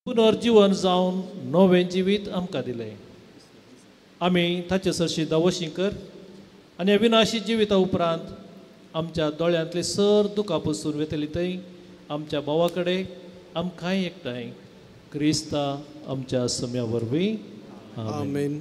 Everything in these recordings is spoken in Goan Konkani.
पुनर्जीवन जावन नवें जिवीत आमकां दिलें. आमी ताचे सरशी दावोशी कर आनी अविनाशी जिविता उपरांत आमच्या दोळ्यांतली सर दुकां पसून वेतली थंय आमच्या भावा कडेन आमकांय एकठांय क्रिस्ता आमच्या सम्या वरवीं. आमेन.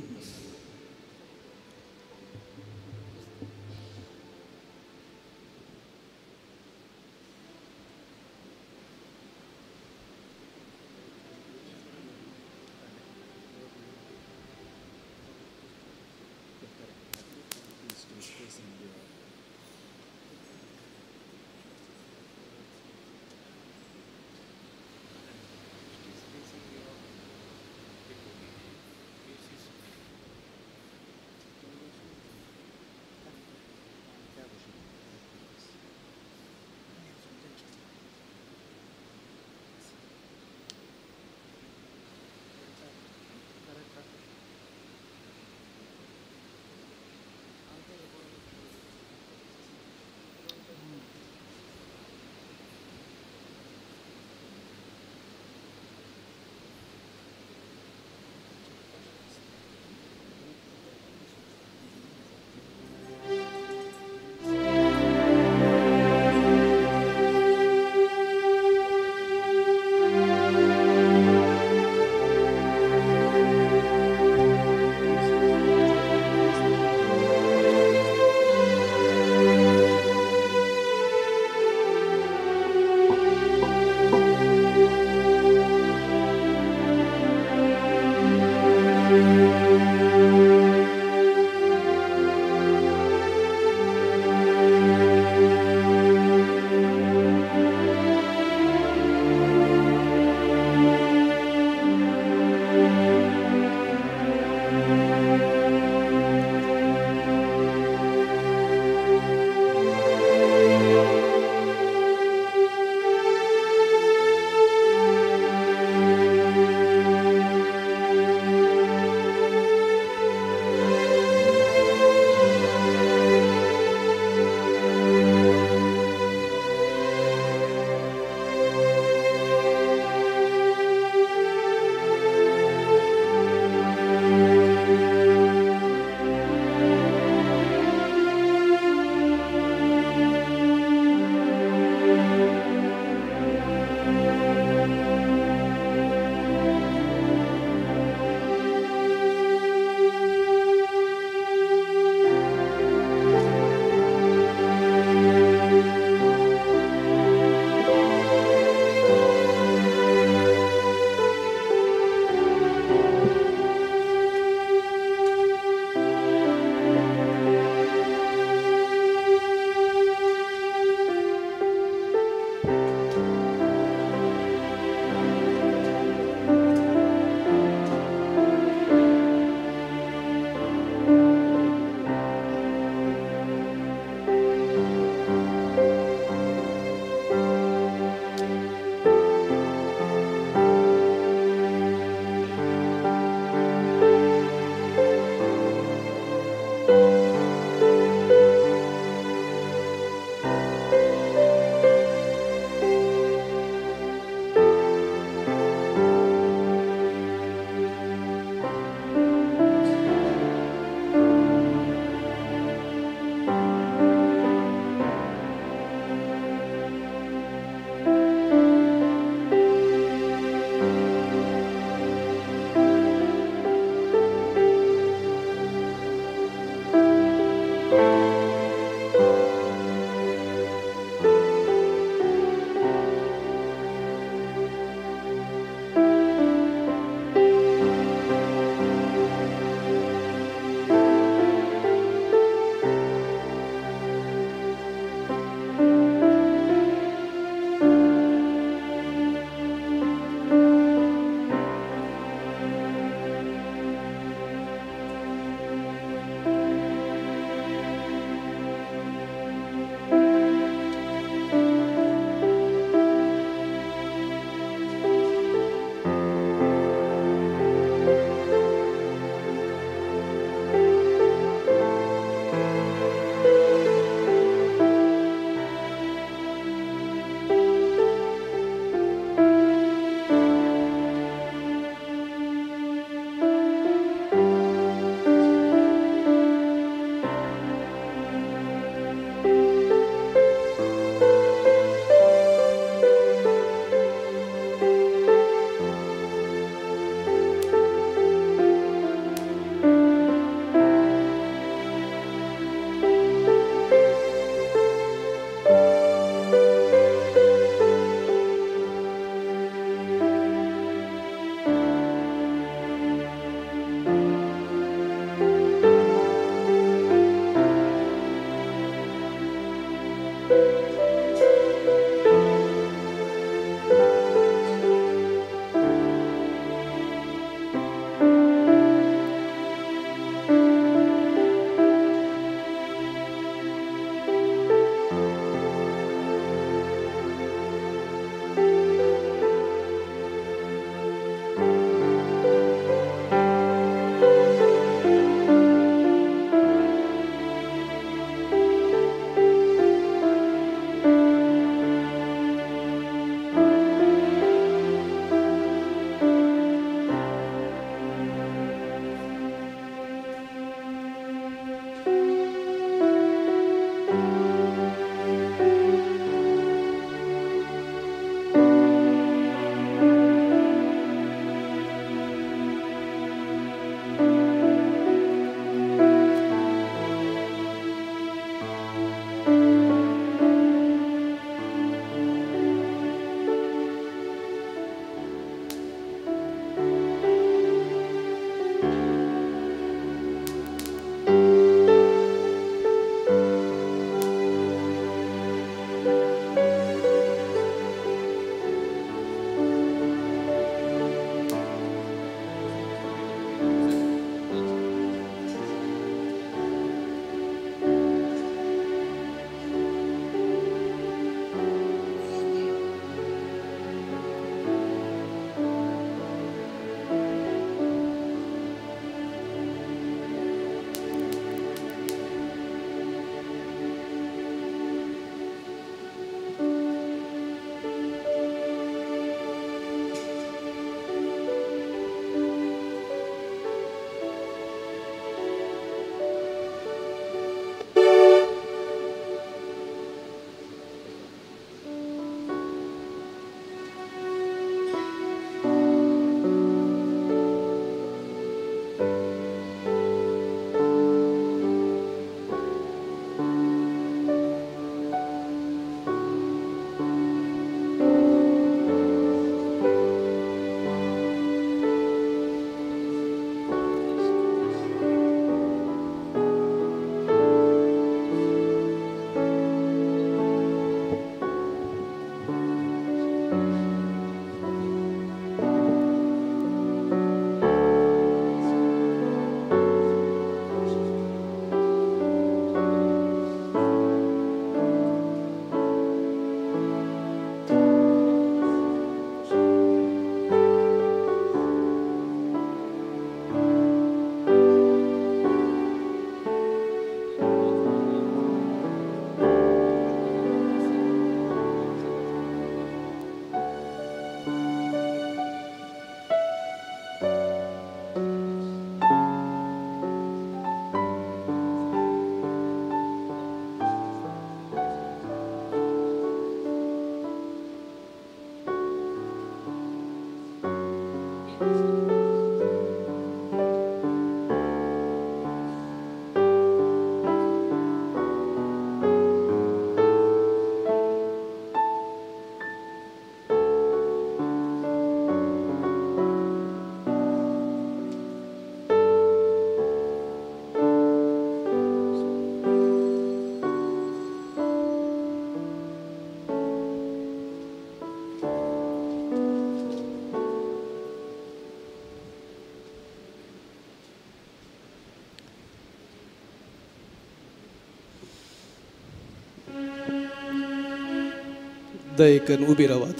दयेकन उबी रावात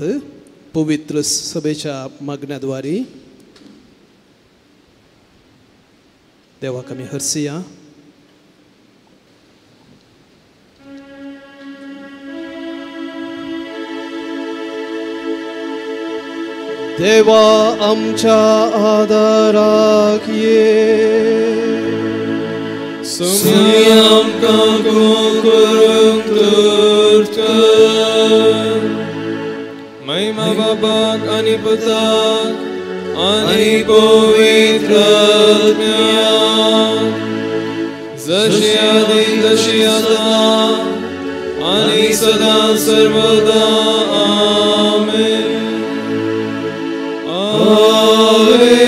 पवित्र सभेच्या मागण्याद्वारे देवाक आमी हरसिया. देवा आमच्या आदाराक ये, सुमी आमकां करूंक तुर्त कर. महिमा बाबाक आनी पुताक आनी पवित्र आत्म्याक, जशी आदी तशी आतां आनी सदां सर्वदा. आमेन. Alleluia.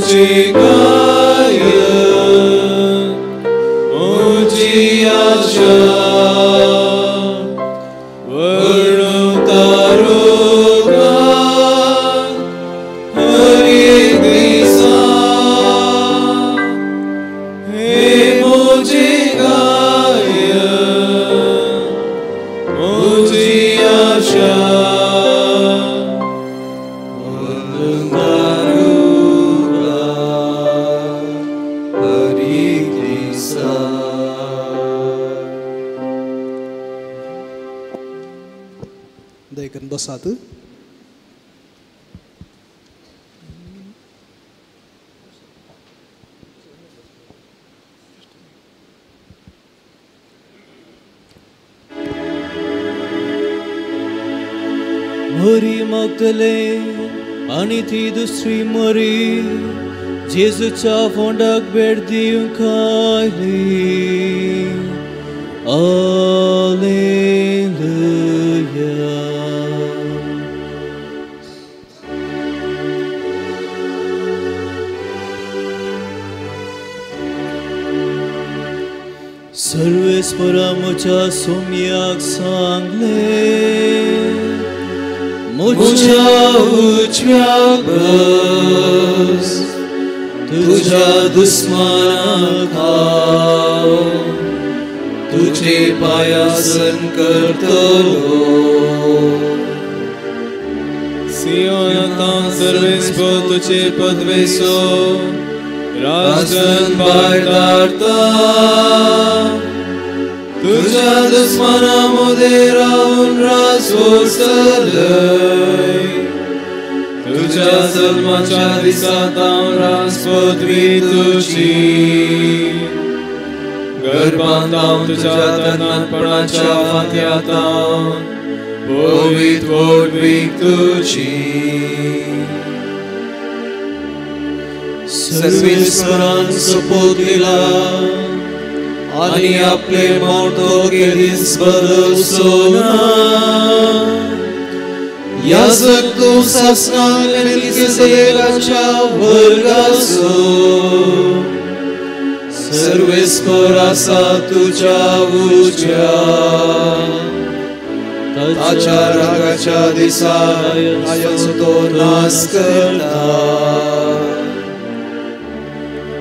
मुझी गाय मुझी आशा वर्णु तारो हर एक दिसा हे मुझी गाय मुझी आशा दयकन बसात. मरी मागतले आनी ती दुसरी मरी जेजूच्या फोंडाक भेट दिवंक आयली. आलेलुया. सर्वेस्परा म्हज्या सोम्याक सांगले मुझ्या उजव्याक बस तुझ्या दुस्मानाक हांव तुझे पायासन करतलो. सियोनांत सर्वेस्पर तुझे पदवेसो राजन भायर धाडता तुझ्या दुस्माना मदें रावन राज वरसलय तुझ्या जल्माच्या दिसा हांव राज पदवी तुजी गर्भांत हांव तुझ्या तरणाटपणाच्या फांत्यांत हांव पवित्र व्हडवीक तुजी. सर्वेस्परान सोपूत दिला आनी आपले मोटो केदीस बदलचो ना. याजक तूं सासणाक मेल्किसेदेकाच्या वर्गाचो सर्वेस्पर आसा तुज्या उजव्या ताच्या रागाच्या दिसा आयचो तो नाश करता.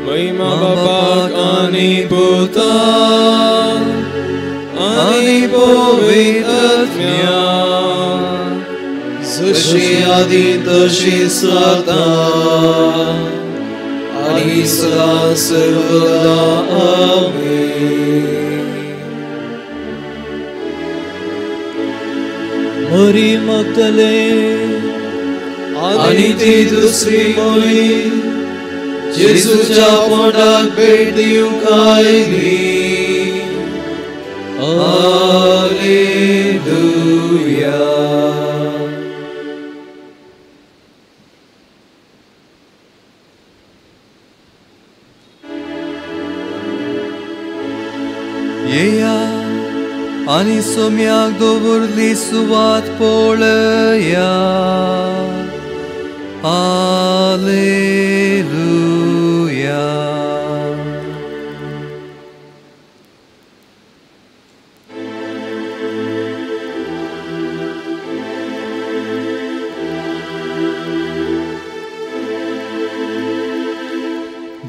महिमा बापाक आनी पुताक आनी पवित्र आत्म्याक जशी आदी तशीच आतां आनी सदां सर्वदा. आमेन. मरी मागतले आनी ती दुसरी मरी जेजूच्या पोटाक भेट दिवंक आयली. आलेलुया. येया आनी सोम्याक दवरली सुवात पळया. आलेलुया.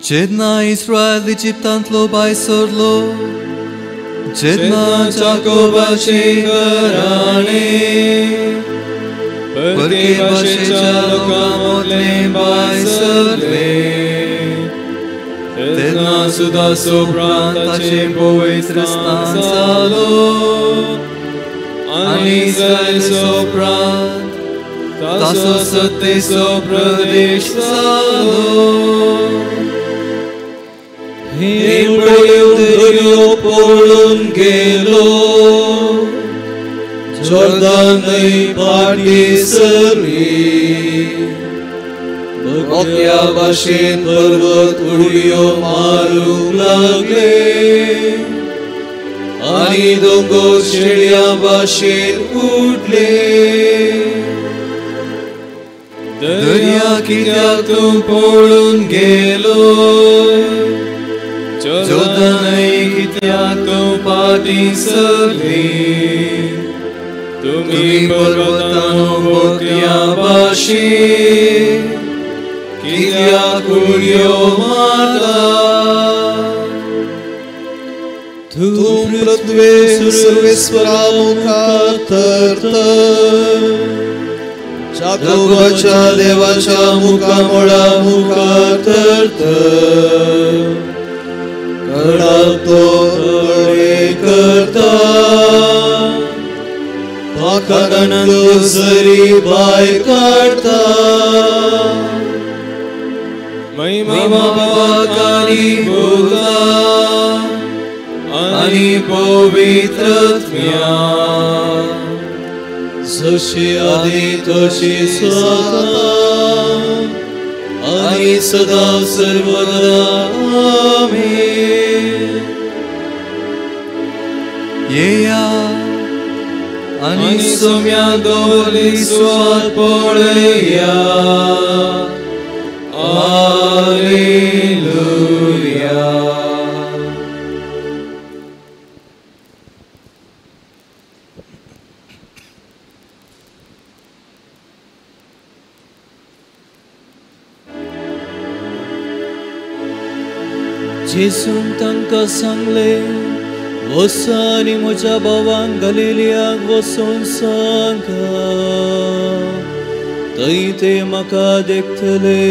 जेन्ना इस्रायल इजिप्तांतलो भायर सरलो जेन्ना जाकोबाचे घराणे परके भाशेच्या लोकां मदलें भायर सरले तेन्ना सुद्दां सोप्रांताचें पवित्र स्थान जालो आनी इस्रायल सोप्रांत ताचो सत्तेचो प्रदेश जालो. हे दर्यो पळून गेलो जॉर्दान न्हंय फाटीं सरली बोक्या भाशेन पर्वत उडयो मारूंक लागले आनी दोंगर शेळयां भाशेन उडले. दर्या कित्याक तूं पळून गेलो, जोर्दनय कित्याक तूं फाटीं सरली. तुमी पर्वतानो बोकड्या भाशेन कित्याक उडयो मारता. तूं पृथ्वे सर्वेस्परा मुखार तरता, जाकोबाच्या देवाच्या मुखामळा मुखार तरता. कडाक तो तळे करता, पाखांतलो झरी भायर काडता. महिमा बापाक आनी पुताक आनी पवित्र आत्म्याक, जशी आदी तशी सदां आनी सदां सर्वदा. आमेन. येया आनी सोम्या दवरली सुवात पळया. आलेलुया. जेजून तांकां सांगलें, वचा आनी म्हज्या भावांक गलिलियाक वचून सांगा, थंय ते म्हाका देखतले.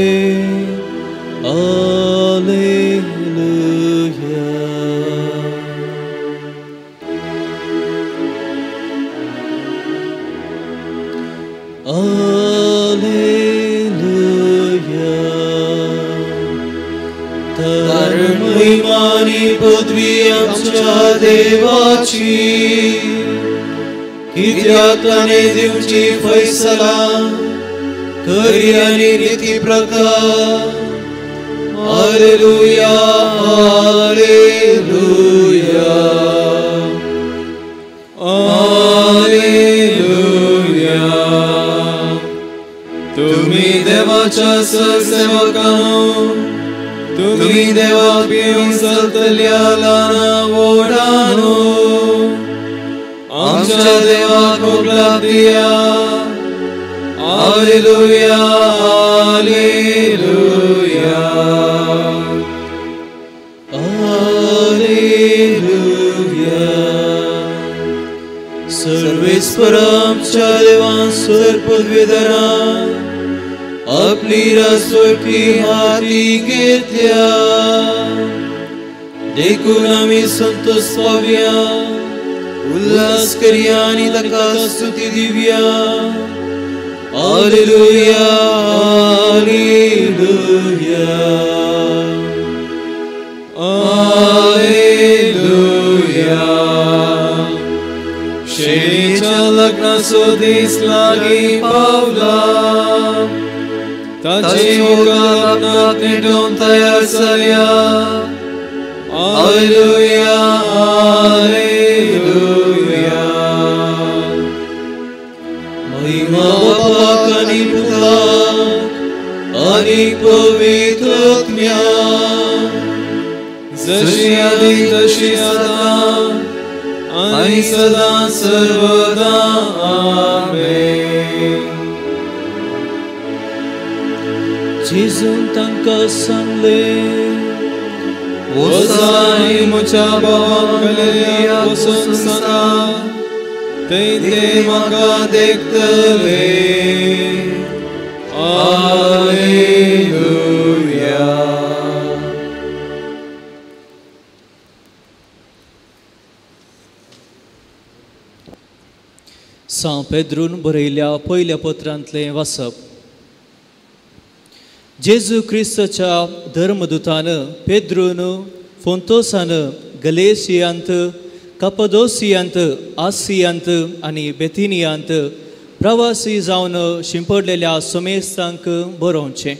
आलेलुया. आलेलुया. कारण महिमा आनी पदवी आमच्या देवाची, कित्याक ताणें दिवची फैसला खरी आनी निती प्रकार. आलेलुया, आलेलुया, आलेलुया. तुमी देवाच्या सेवकांनो, तुमी देवाक भिवन चलतल्या ल्हाना व्हडानो, आमच्या देवाक होगलाक दिया. आलेलुया, आलेलुया, आलेलुया. सर्वेस्परा आमच्या देवान सर पदवीधरान आपली रासवटी हाती घेतल्या, देखून आमी संतोष पावया, उल्हास करया आनी ताका स्तुती दिवया. आलेलुया, आलेलुया, आलेलुया. शेणीच्या लग्नाचो दीस लागीं पावला, ताची मुखार आपणाक नेटोवन तयार जाल्या. आलेलुया, आलेलुया. महिमा बापाक आनी पुताक आनी पवित्र आत्म्याक, जशी आदी तशी सदां आनी सदां सर्वदा. आमेन. जेजून तांकां सांगलें, वचा आनी म्हज्या भावांक गलिलियाक वचून सांगा, थंय ते म्हाका देखतले. आलेलुया. सां पेद्रून बरयल्या पयल्या पत्रांतलें वाचप. जेजू क्रिस्ताच्या धर्मदूतान पेद्रून फोंतोसान गलेशियांत, कपदोसियांत, आसियांत आनी बेथिनियांत प्रवासी जावन शिंपडलेल्या समेस्तांक बरोवचें.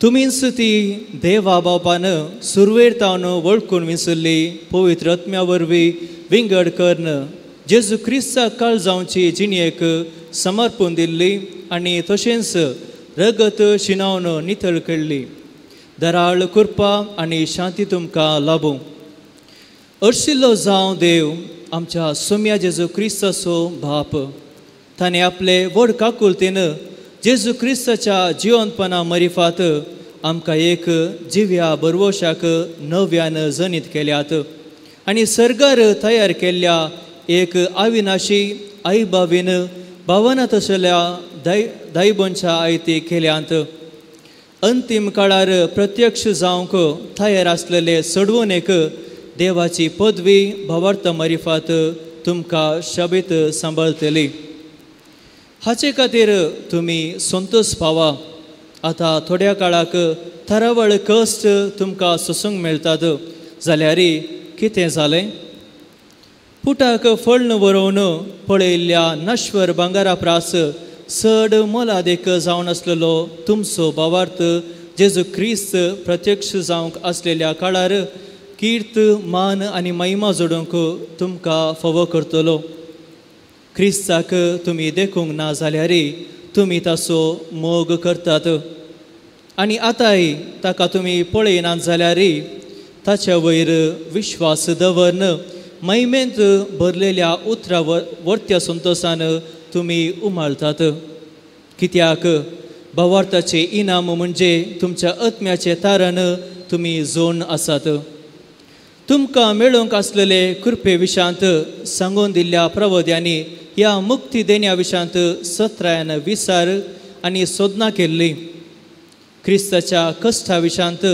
तुमीच ती देवा बापान सुरवेर तावन वळखून विसरली पवित्र आत्म्या वरवीं विंगड करून जेजू क्रिस्ताक काळ जावची जिणेक समर्पून दिल्ली आनी तशेंच रगत शिनावन नितळ केल्ली दराळ कृपा आनी शांती तुमकां लाबूं. अर्शिल्लो जावं देव आमच्या सोम्या जेजू क्रिस्ताचो बाप ताणें आपले व्हड काकुळतेन जेजू क्रिस्ताच्या जिवनपणा मरिफात आमकां एक जिव्या बरवशाक नव्यान जनीत केल्यात आनी सर्गार तयार केल्ल्या एक अविनाशी आईबावीन भावना तसल्या दायबोंच्या आयती केल्यांत. अंतीम काळार प्रत्यक्ष जावंक तयार आसलेले सडवून एक देवाची पदवी भावार्थ मरिफात तुमकां शबीत सांबाळटली. हाचे खातीर तुमी संतोष पावा. आतां थोड्या काळाक थरावळ कश्ट तुमकां सोसूंक मेळटात जाल्यार कितें जालें? पुटाक फळण बरोवन पळयल्ल्या नश्वर भांगरा प्रास चड मोलादीक जावन आसलेलो तुमचो भावार्थ जेजू क्रिस्त प्रत्यक्ष जावंक आसलेल्या काळार कीर्त मान आनी महिमा जोडूंक तुमकां फावो करतलो. क्रिस्ताक तुमी देखूंक ना जाल्यार तुमी ताचो मोग करतात आनी आतांय ताका तुमी पळयनात जाल्यार ताच्या वयर विश्वास दवरन महिमेंत भरलेल्या उतरा वर्त्या संतोशान तुमी उमाळतात. कित्याक भावार्थाचे इनाम म्हणजे तुमच्या आत्म्याचे तारण तुमी जोड आसात. तुमकां मेळोवंक आसलेले कृपे विशांत सांगून दिल्ल्या प्रवद्यांनी ह्या मुक्ती देण्या विशांत सत्रायन विचार आनी सोदना केल्ली. क्रिस्ताच्या कश्टा विशांत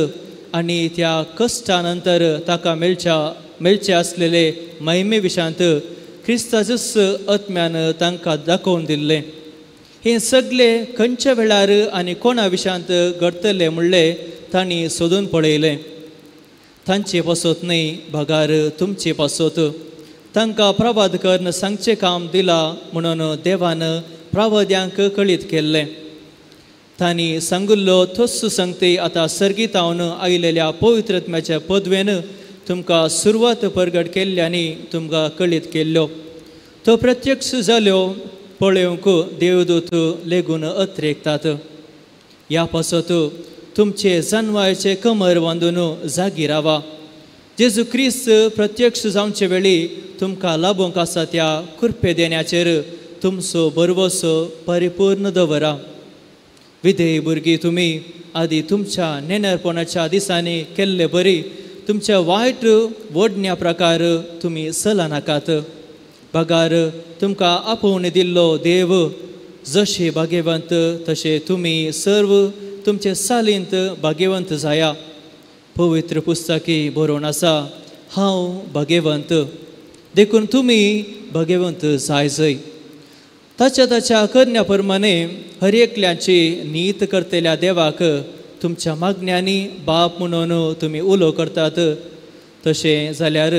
आनी त्या कश्टा नंतर ताका मेळचे आसलेले महिमे विशांत क्रिस्ताचेच आत्म्यान तांकां दाखोवन दिल्लें. हें सगळें खंयच्या वेळार आनी कोणा विशांत घडटलें म्हणलें तांणी सोदून पळयलें. तांचे पासत न्हय बगार तुमचे पासत तांकां प्रवाद करून सांगचें काम दिलां म्हणून देवान प्रवाद्यांक कळीत केल्लें. तांणी सांगिल्लो तोच सांगते आतां सर्गीतावन आयिल्ल्या पवित्र आत्म्याच्या पदवेन तुमकां सुरवात परगट केल्ल्यांनी तुमकां कळीत केल्ल्यो. तो प्रत्यक्ष जाल्यो पळोवंक देवदूत लेगून अत्रेकतात. ह्या पासत तुमचे जानवायचे कमर बांदून जागी रावा. जेजू क्रिस्त प्रत्यक्ष जावचे वेळी तुमकां लाबोवंक आसा त्या कृपे देण्याचेर तुमचो भरवसो परिपूर्ण दवरा. विधेय भुरगीं तुमी आदी तुमच्या नेणरपणाच्या दिसांनी केल्ले बरी तुमच्या वायट वडण्या प्रकार तुमी चलनाकात. बगार तुमकां आपोवन दिल्लो देव जशे भाग्यवंत तशे तुमी सर्व तुमचे सालींत भाग्यवंत जाया. पवित्र पुस्तकी बरोवन आसा हांव भाग्यवंत देखून तुमी भाग्यवंत जाय जय. ताच्या ताच्या करण्या प्रमाणे हर एकल्याची नीत करतल्या देवाक तुमच्या मागण्यांनी बाप म्हणून तुमी उलो करतात. तशें जाल्यार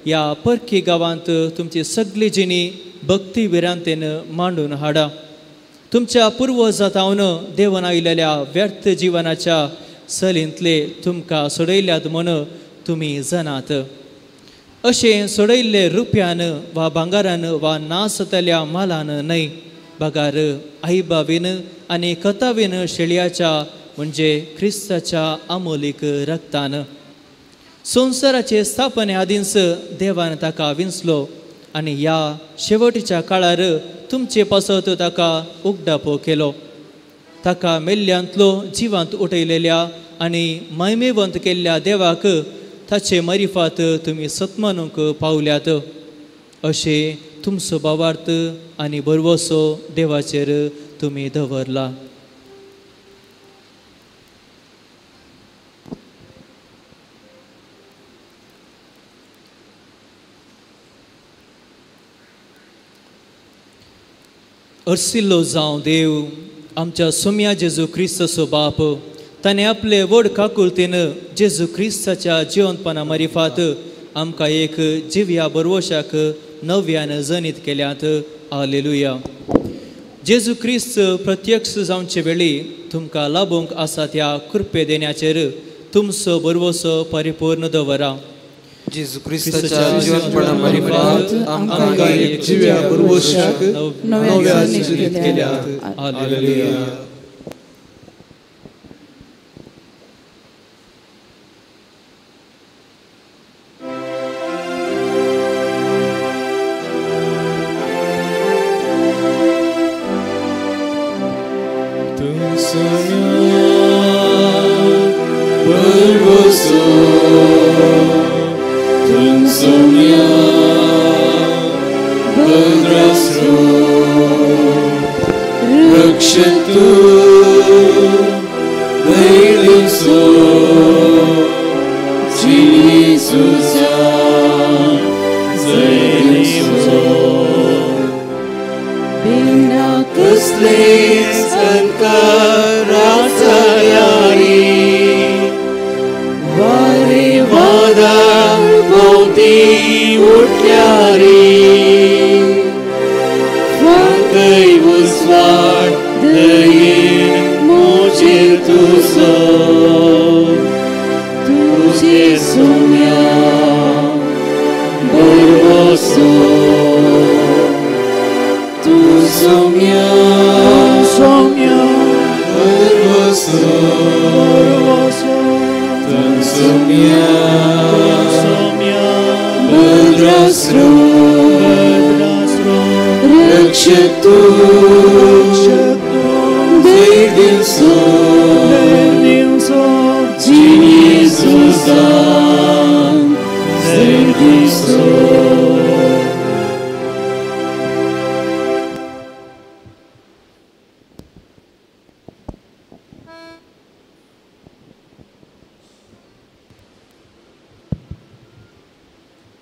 ह्या परकी गांवांत तुमची सगळी जिणी भक्ती विरांतेन मांडून हाडा. तुमच्या पुर्वजातावन देवन आयिल्ल्या व्यर्थ जिवनाच्या सलींतले तुमकां सोडयल्यात म्हूण तुमी जाणात. अशें सोडयल्ले रुपयान वा भांगारान वा नासतल्या मालान न्हय बगार आईबावीन आनी कथावीन शेळयाच्या म्हणजे क्रिस्ताच्या आमोलीक रक्तान. संवसाराचे स्थापने आदींच देवान ताका विंचलो आनी ह्या शेवटीच्या काळार तुमचे पासत ताका उगडापो केलो. ताका मेल्ल्यांतलो जिवांत उठयलेल्या आनी महिमेवंत केल्ल्या देवाक ताचे मरिफात तुमी सत्मानूंक पावल्यात. अशें तुमचो भावार्थ आनी भरवसो देवाचेर तुमी दवरला. अर्सिल्लो जावं देव आमच्या सोम्या जेजू क्रिस्ताचो बाप ताणें आपले व्हड काकुळतेन जेजू क्रिस्ताच्या जिवनपणा मरिफात आमकां एक जिव्या बरवशाक नव्यान जनीत केल्यात. आलेलुया. जेजू क्रिस्त प्रत्यक्ष जावचे वेळी तुमकां लाबोवंक आसा त्या कृपे देण्याचेर तुमचो भरवसो परिपूर्ण दवरा. जेजू क्रिस्ताच्या जिवंतपणा मार्फत आमकां एक जिव्या भरवशाक नव्या जिवीत केल्यात. हालेलुया.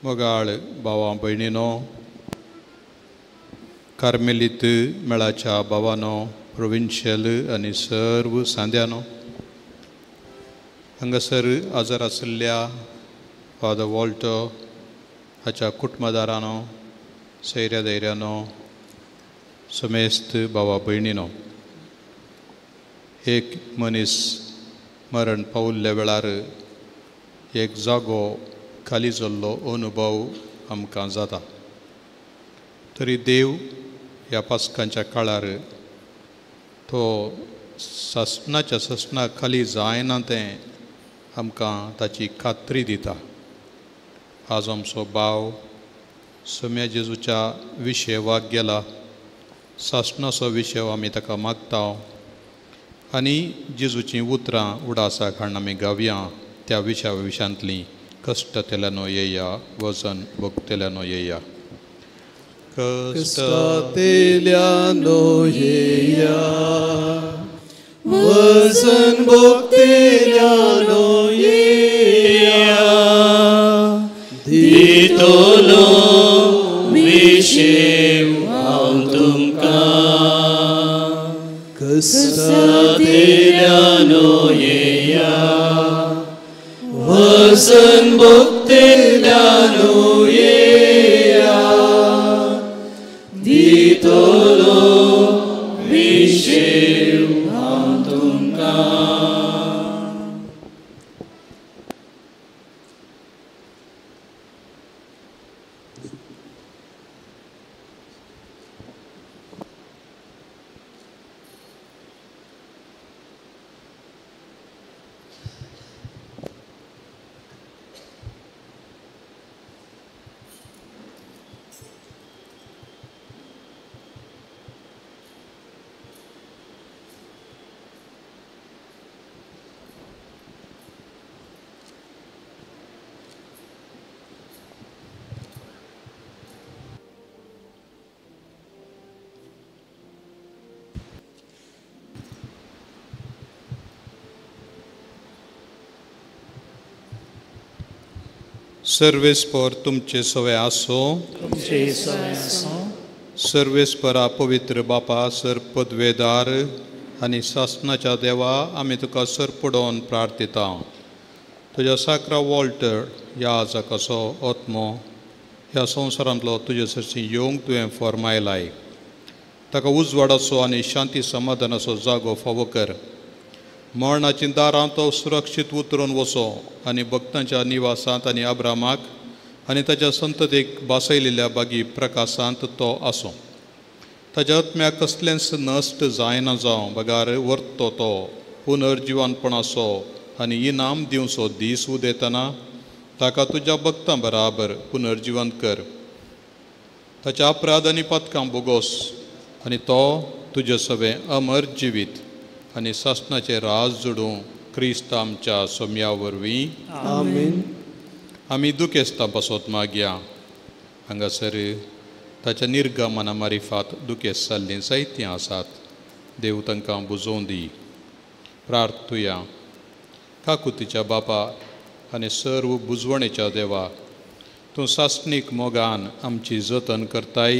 मोगाळ भावां भयणीनो, कार्मेलीत मेळाच्या भावानो, प्रोविन्शियल आनी सर्व सांद्यानो, हांगासर आजार आशिल्ल्या फादर वॉल्टो हाच्या कुटुंबदारानो, सैऱ्या धैर्यानो, समेस्त भावा भयणीनो, एक मनीस मरण पावल्ल्या वेळार एक जागो खाली जाल्लो अनुभव आमकां जाता. तरी देव ह्या पासकांच्या काळार तो सासणाच्या सासणा खाली जायना तें आमकां ताची खात्री दिता. आज आमचो भाव सोम्या जेजूच्या विशेवाक गेला. सासणाचो विशेव आमी ताका मागता आनी जेजूचीं उतरां उडासाक हाडून आमी गावया. त्या विशया विशांतलीं कश्टतेल्यानो येया, वजन भोगतेल्यानो येया, कश्टतेल्यानो येया, वजन भोगतेल्यानो येया, दितलो विशेव हांव तुमकां. कश्टतेल्यानो येया, वजन भोगतेल्यानो येया, दितलो विशेव हांव तुमकां. सर्वेस्पर तुमचे सवे आसो. सर्वेस्परा पवित्र बापा, सर पदवेदार आनी सासणाच्या देवा, आमी तुका सर पडोवन प्रार्थिता. तुज्या साक्रा वॉल्टर ह्या आजाकाचो आत्मो ह्या संवसारांतलो तुजे सरशी येवंक तुवें फॉर्मायलाय. ताका उजवाडाचो आनी शांती समाधानाचो जागो फावो कर. मरणाची दारां तो सुरक्षीत उतरून वचो आनी भक्तांच्या निवासांत आनी अब्रामाक आनी ताच्या संततीक बासयलेल्या बागी प्रकाशांत तो आसूं. ताच्या आत्म्याक कसलेंच नश्ट जायना जावं बगार वर्तो तो पुनर्जिवनपणाचो आनी इनाम दिवचो दीस उदेतना ताका तुज्या भक्तां बराबर पुनर्जिवन कर. ताच्या अपराध आनी पदकां बोगोस आनी तो तुजे सवें अमर जिवीत आनी सासणाचें राज जोडूं क्रिस्त आमच्या सोम्या वरवीं. आमेन. आमी दुखेस्तां पासत मागया. हांगासर ताच्या निर्गमना मारिफात दुखेस्त जाल्लीं जायतीं आसात. देव तांकां बुजोवन दी. प्रार्थुया. काकुतीच्या बापा आनी सर्व बुजवणेच्या देवा, तूं सासणीक मोगान आमची जतन करताय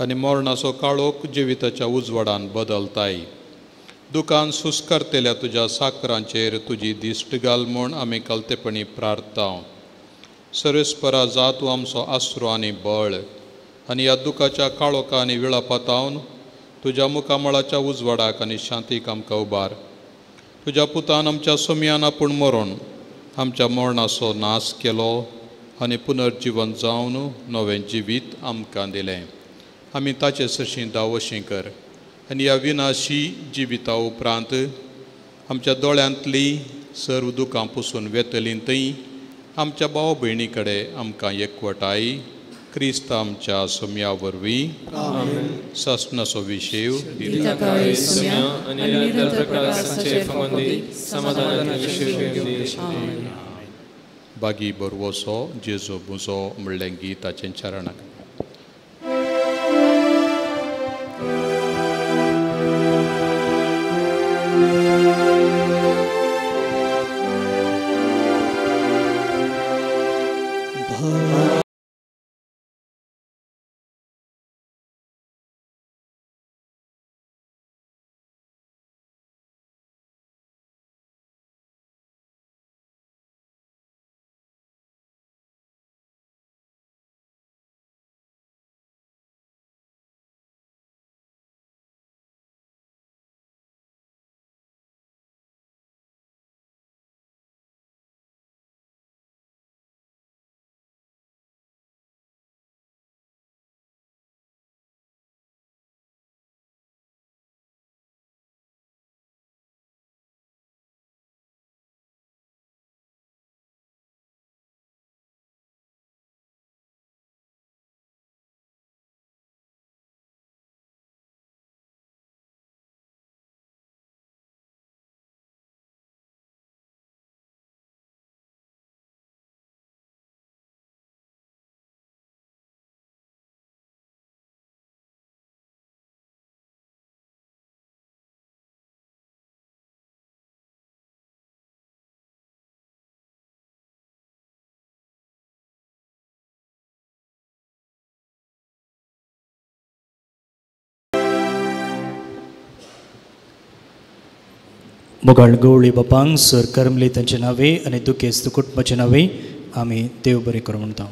आनी मरणाचो काळोख जिविताच्या उजवाडान बदलताय. दुकान सुस्कारतल्या तुज्या साकरांचेर तुजी दिश्ट घाल म्हूण आमी कलतेपणी प्रार्थता. सर्वेस्परा जा तूं आमचो आसरो आनी बळ आनी ह्या दुखाच्या काळोखा आनी विळापातावन तुज्या मुखामळाच्या उजवाडाक आनी शांतीक आमकां उबार. तुज्या पुतान आमच्या सोमयान आपूण मरोन आमच्या मरणाचो नाश केलो आनी पुनर्जिवन जावन नवें जिवीत आमकां दिलें. आमी ताचे सरशीं दावशी कर आनी ह्या विनाशी जिविता उपरांत आमच्या दोळ्यांतली सर्व दुकां पुसून वेतलीं थंय आमच्या भाव भयणी कडेन आमकां एकवटाय क्रिस्त आमच्या सोम्या वरवीं. सासणाचो विशेव बागी बरवसो जेजो बुजो म्हणलें गीताचें चरणाक. मोगाळ गवळी बापांक सर करमली तांचे नावे आनी दुखेस्त कुटुंबाचे नावे आमी देव बरें करूं म्हणटा.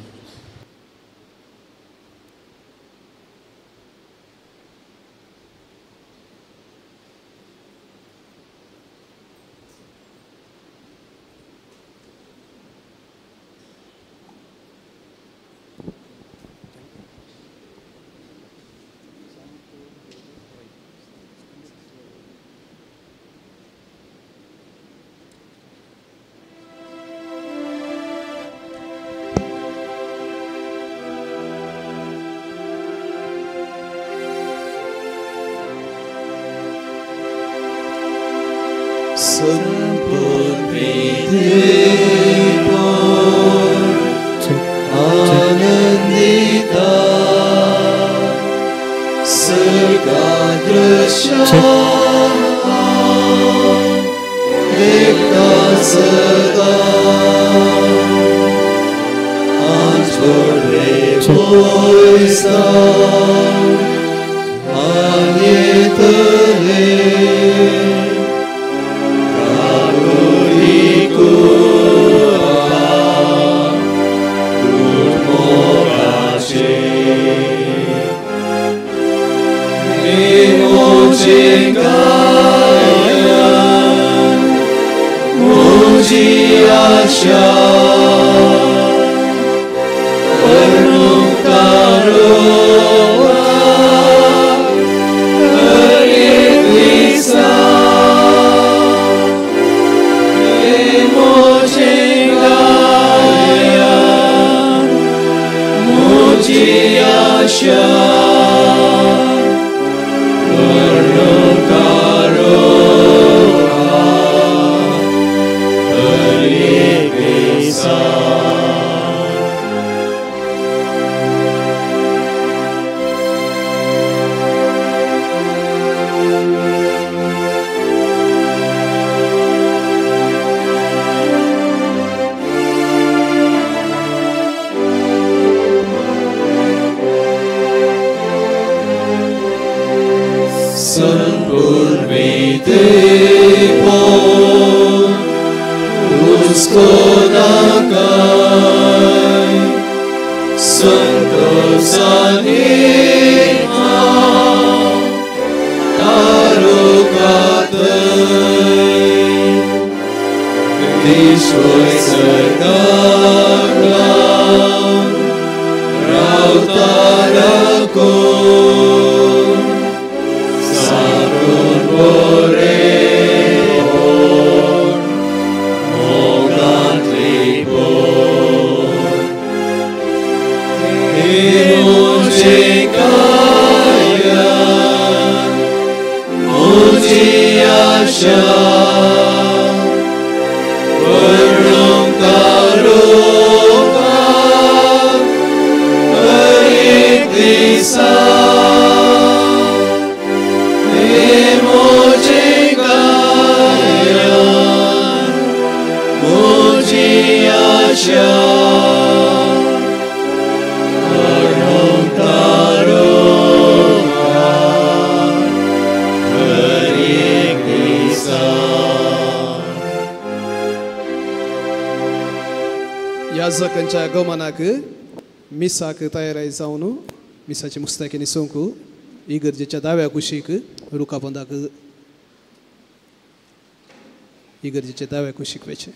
Jingaya आशा याजकांच्या आगमनाक मिसाक तयाराय जावन मिसाचे मुस्ताकी न्हेसोवंक इगर्जेच्या दाव्या कुशीक रुखापोंदाक इगर्जेच्या दाव्या कुशीक वचें.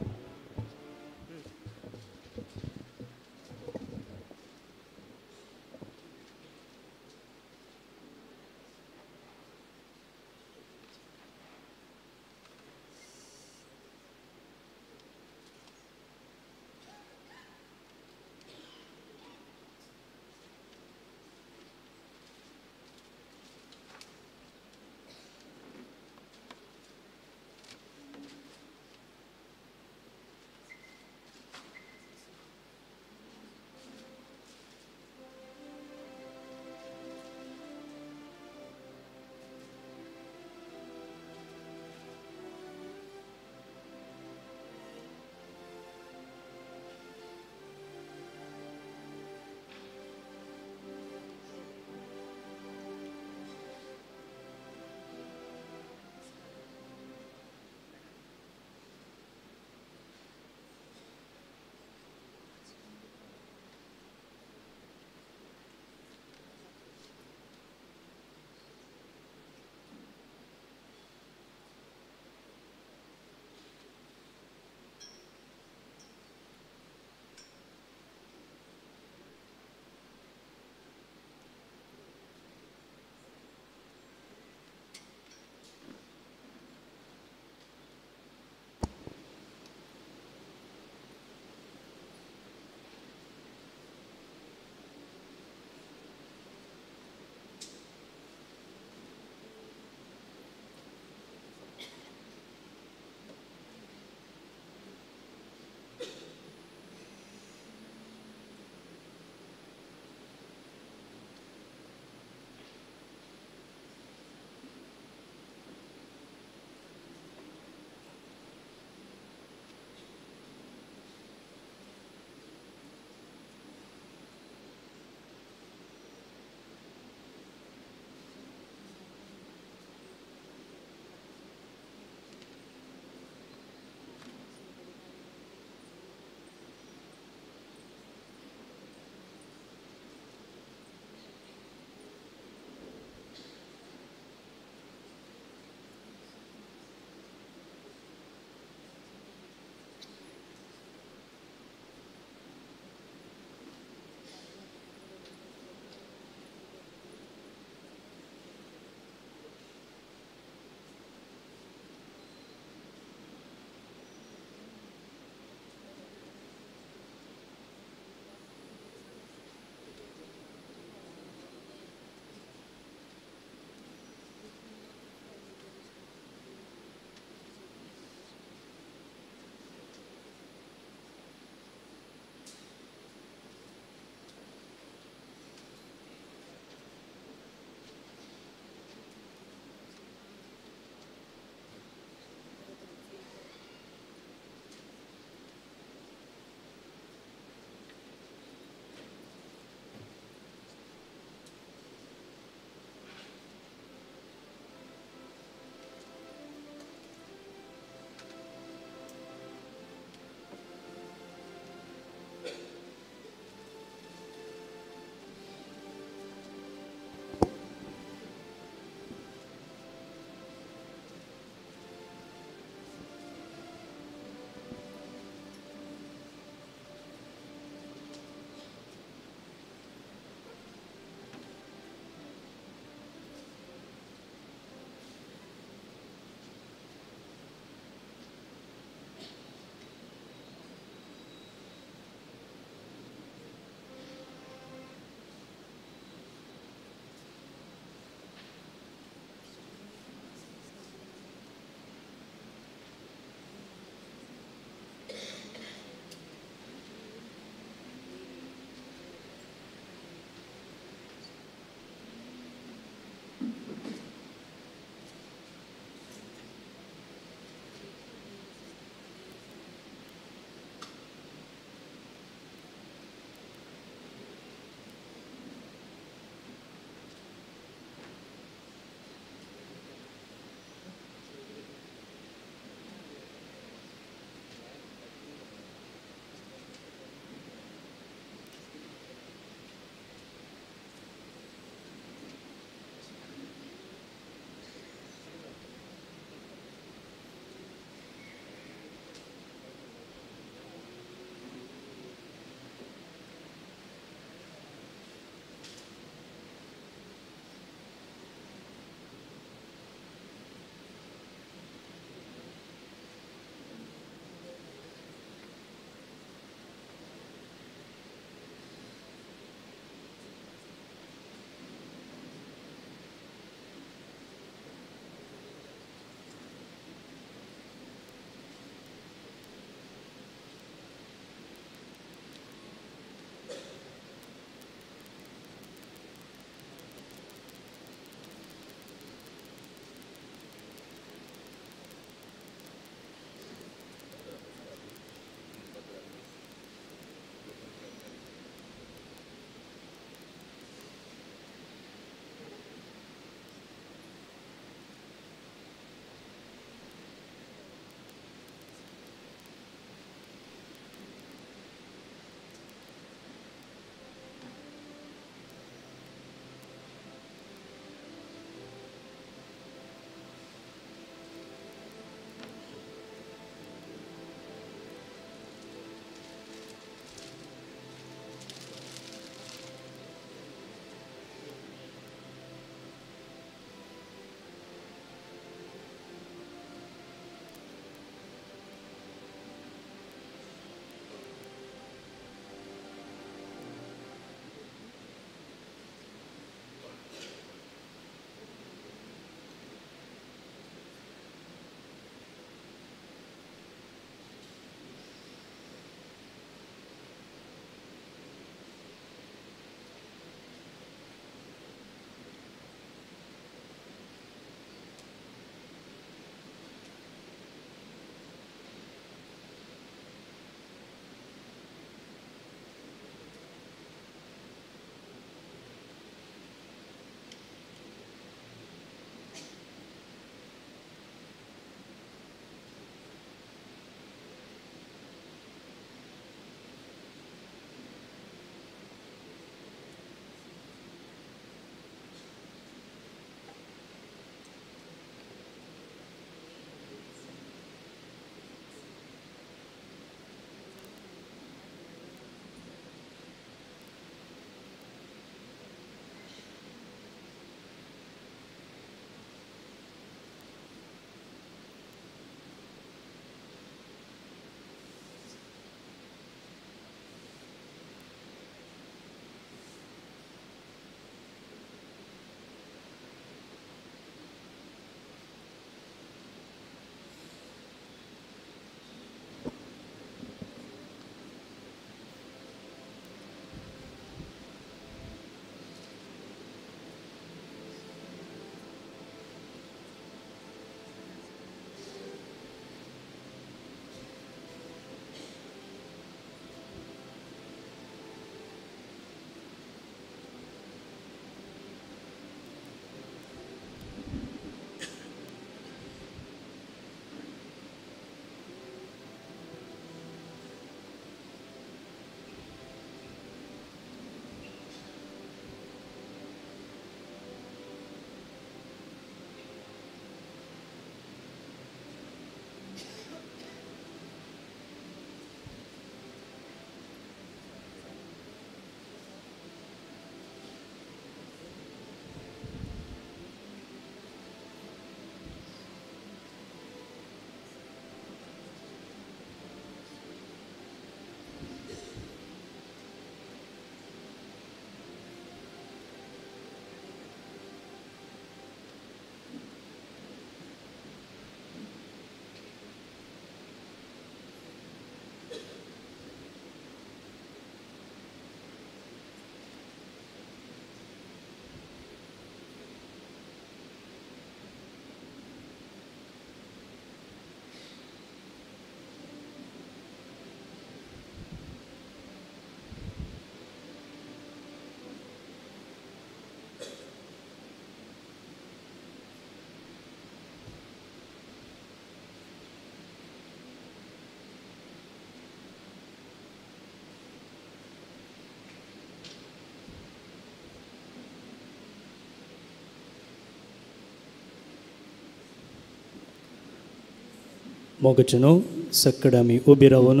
मोगचनो सक्कड आमी उबी रावन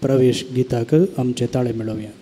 प्रवेश गीताक आमचे ताळे मेळोवया.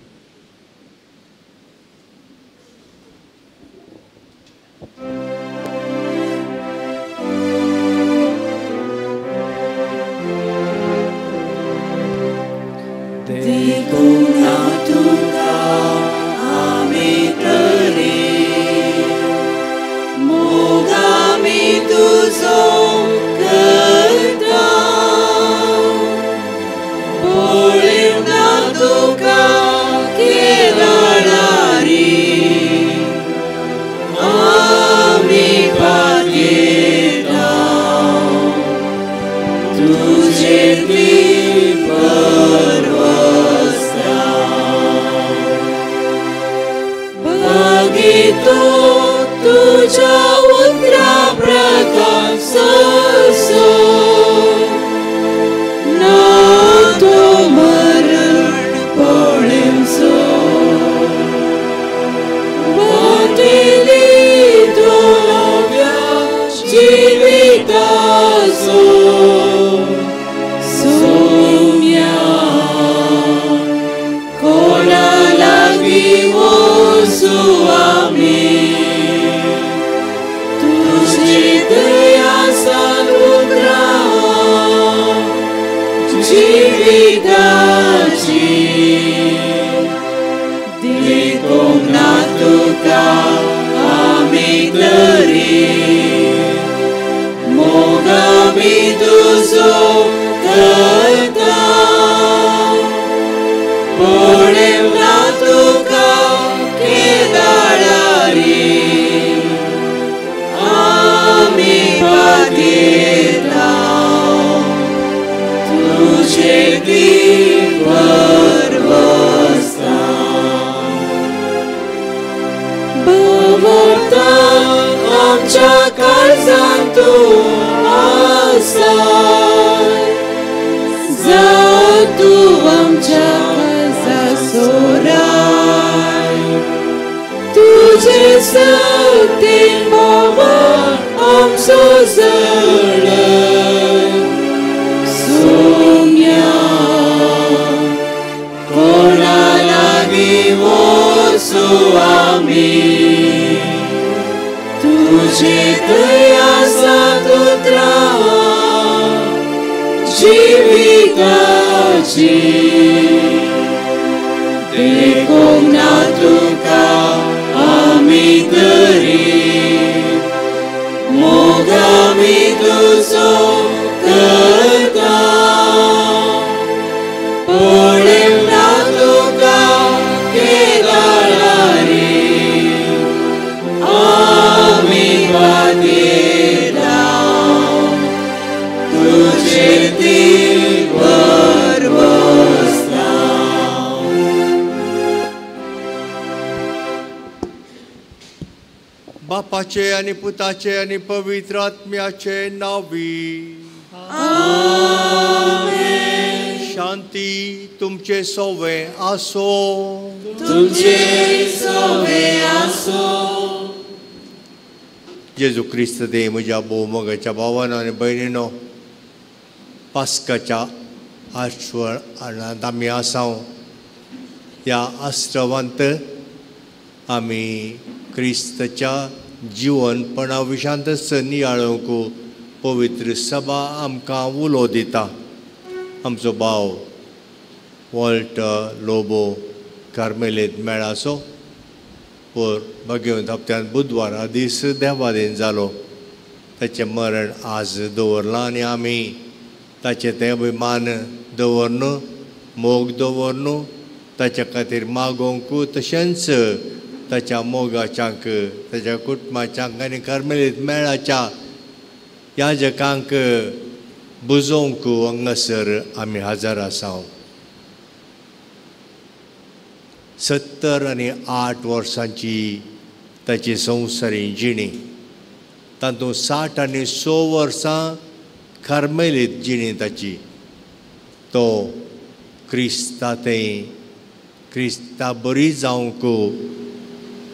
बापाचे आनी पुताचे आनी पवित्र आत्म्याचे नांवी आमेन. शांती तुमचे सोवे आसो. तुमचे सोवे आसो. जेजू क्रिस्त दे म्हज्या भोवमोगाच्या भावानो आनी भयणीनो, पास्काच्या आश्रमांत आमी आसाव. ह्या आश्रमांत आमी क्रिस्ताच्या जिवनपणा विशांत नियाळूंक पवित्र सभा आमकां उलो दिता. आमचो भाव वॉल्टर लोबो कार्मेलीत मेळाचो पोर बागेवन हप्त्यान बुधवारा दीस देवादीन जालो. ताचें मरण आज दवरलां आनी आमी ताचें तें अभिमान दवरन, मोग दवरन, ताच्या खातीर मागोवंक, तशेंच ताच्या मोगाच्यांक, ताच्या कुटुंबाच्यांक आनी कार्मेलीत मेळाच्या याजकांक बुजोवंक हांगासर आमी हजर आसा. 78 वर्सांची ताची संवसारी जिणी, तातूंत 66 वर्सां कार्मेलीत जिणी ताची. तो क्रिस्ता ते क्रिस्ता बरी जावंक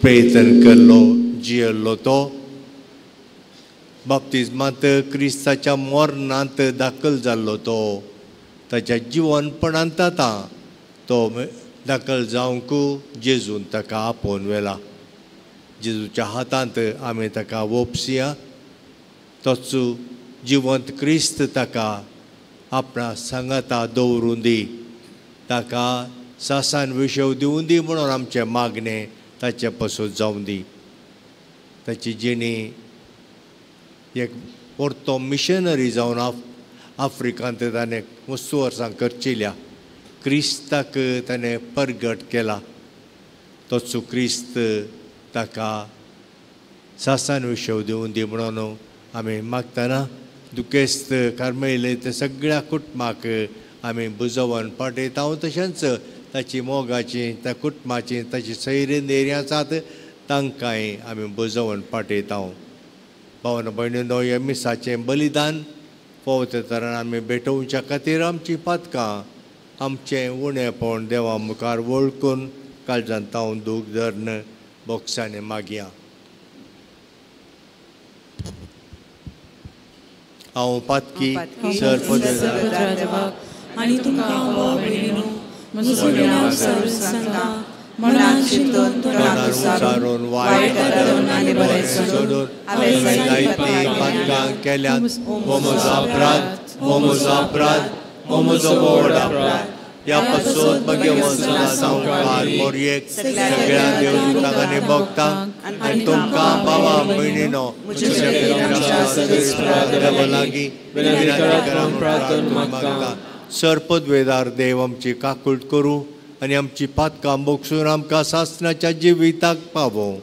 प्रयत्न केल्लो, जियेल्लो. तो बाप्तिज्मांत क्रिस्ताच्या मरणांत दाखल जाल्लो तो ताच्या जिवनपणांत आतां तो दाखल जावंक जेजून ताका आपोवन व्हेला. जेजूच्या हातांत आमी ताका वोपसया. तोच जिवंत क्रिस्त ताका आपणा सांगाता दवरूं दी, ताका सासान विशव दिवूं दी म्हणून आमचें मागणें ताचे पसून जावं दी. ताची जिणी एक परतो मिशनरी जावन आफ्रिकांत ताणें वस्तू वर्सां करचिल्या. क्रिस्ताक ताणें परगट केला. तोच क्रिस्त ताका सासान विशव दिवूं दी म्हणून आमी मागतना दुखेस्त कार्मेले ते सगळ्या कुटुंबाक आमी बुजोवन पाठयता. तशेंच ताची मोगाची त्या कुटुंबाची ताची सैरी नेरी आसात तांकांय आमी बुजोवन पाठयता. भावन भयणीनो, ह्या मिसाचें बलिदान फावो ते तरान आमी भेटोवच्या खातीर आमची पातकां आमचें उणेपण देवा मुखार वळखून काळजांत तावन दूख धरून बोक्सांनी मागया. हांव पातकी सर आनी तुमकां भयणीनो म्हजो गुन्यांव सांगता, मनान चिंतून तोंडान उच्चारून वायट आनी बरें सोडून हांवें जायतीं पातकां केल्यांत. हो म्हजो अपराध, हो म्हजो अपराध, हो म्हजो व्हड अपराध. ह्या पासून भगवंत संवसार मोरयेक सगळ्या देवदूतांक आनी भक्तांक आनी तुमकां भावा भयणीनो देवा लागीं विनंती करा म्हूण मागता. सर्पद्वेदार देव आमची काकूट करूं आनी आमची पातकां बोगसून आमकां सासणाच्या जिविताक पावोवं.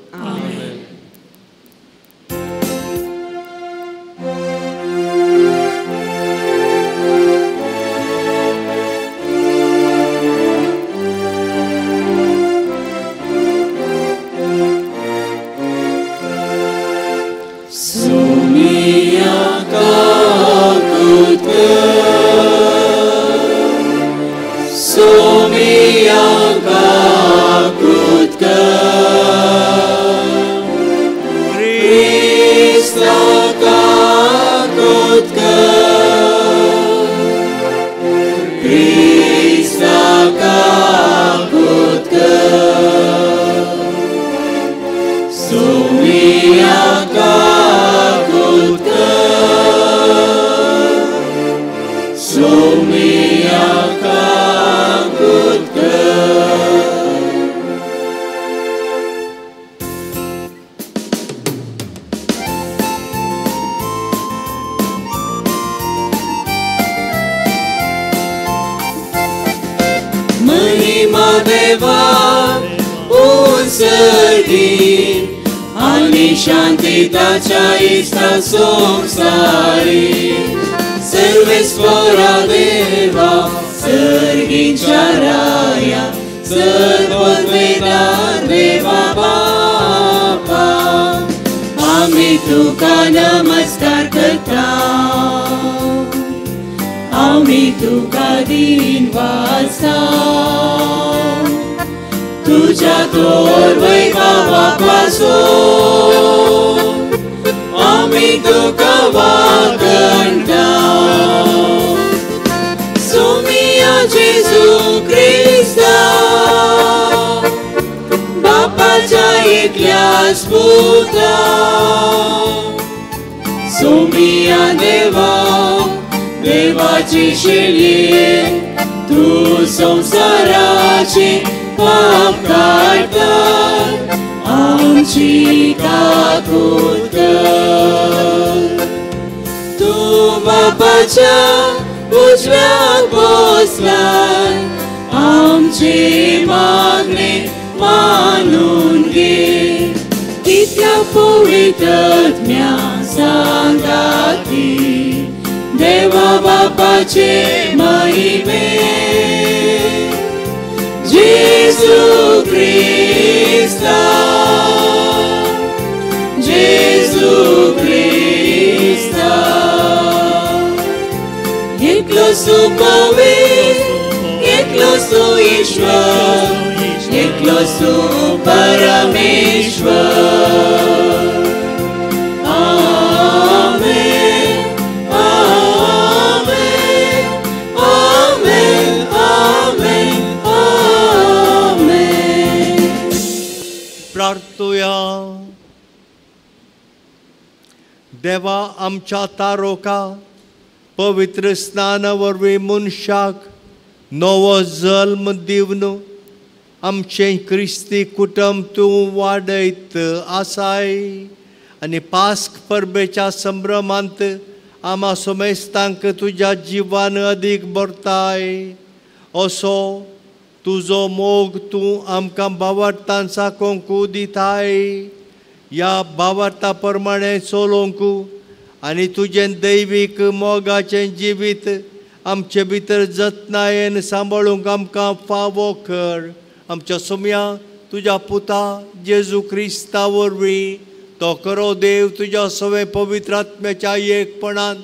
परमेश्वर. आमेन. प्रार्थुया. देवा आमच्या तारोका पवित्र स्नाना वरवीं मनशाक नवो जल्म दिवन आमचें क्रिस्ती कुटुंब तूं वाडयत आसाय आनी पास्क परबेच्या संभ्रमांत आमा समेस्तांक तुज्या जिवान अदीक भरताय. असो तुजो मोग तूं आमकां भावार्थान साकोंक दिताय. ह्या भावार्था प्रमाणें चलोवंक आनी तुजें दैवीक मोगाचें जिवीत आमचे भितर जतनायेन सांबाळूंक आमकां फावो कर. आमच्या सोम्या तुज्या पुता जेजू क्रिस्ता वरवीं तो खरो देव तुज्या सगळें पवित्र आत्म्याच्या एकपणान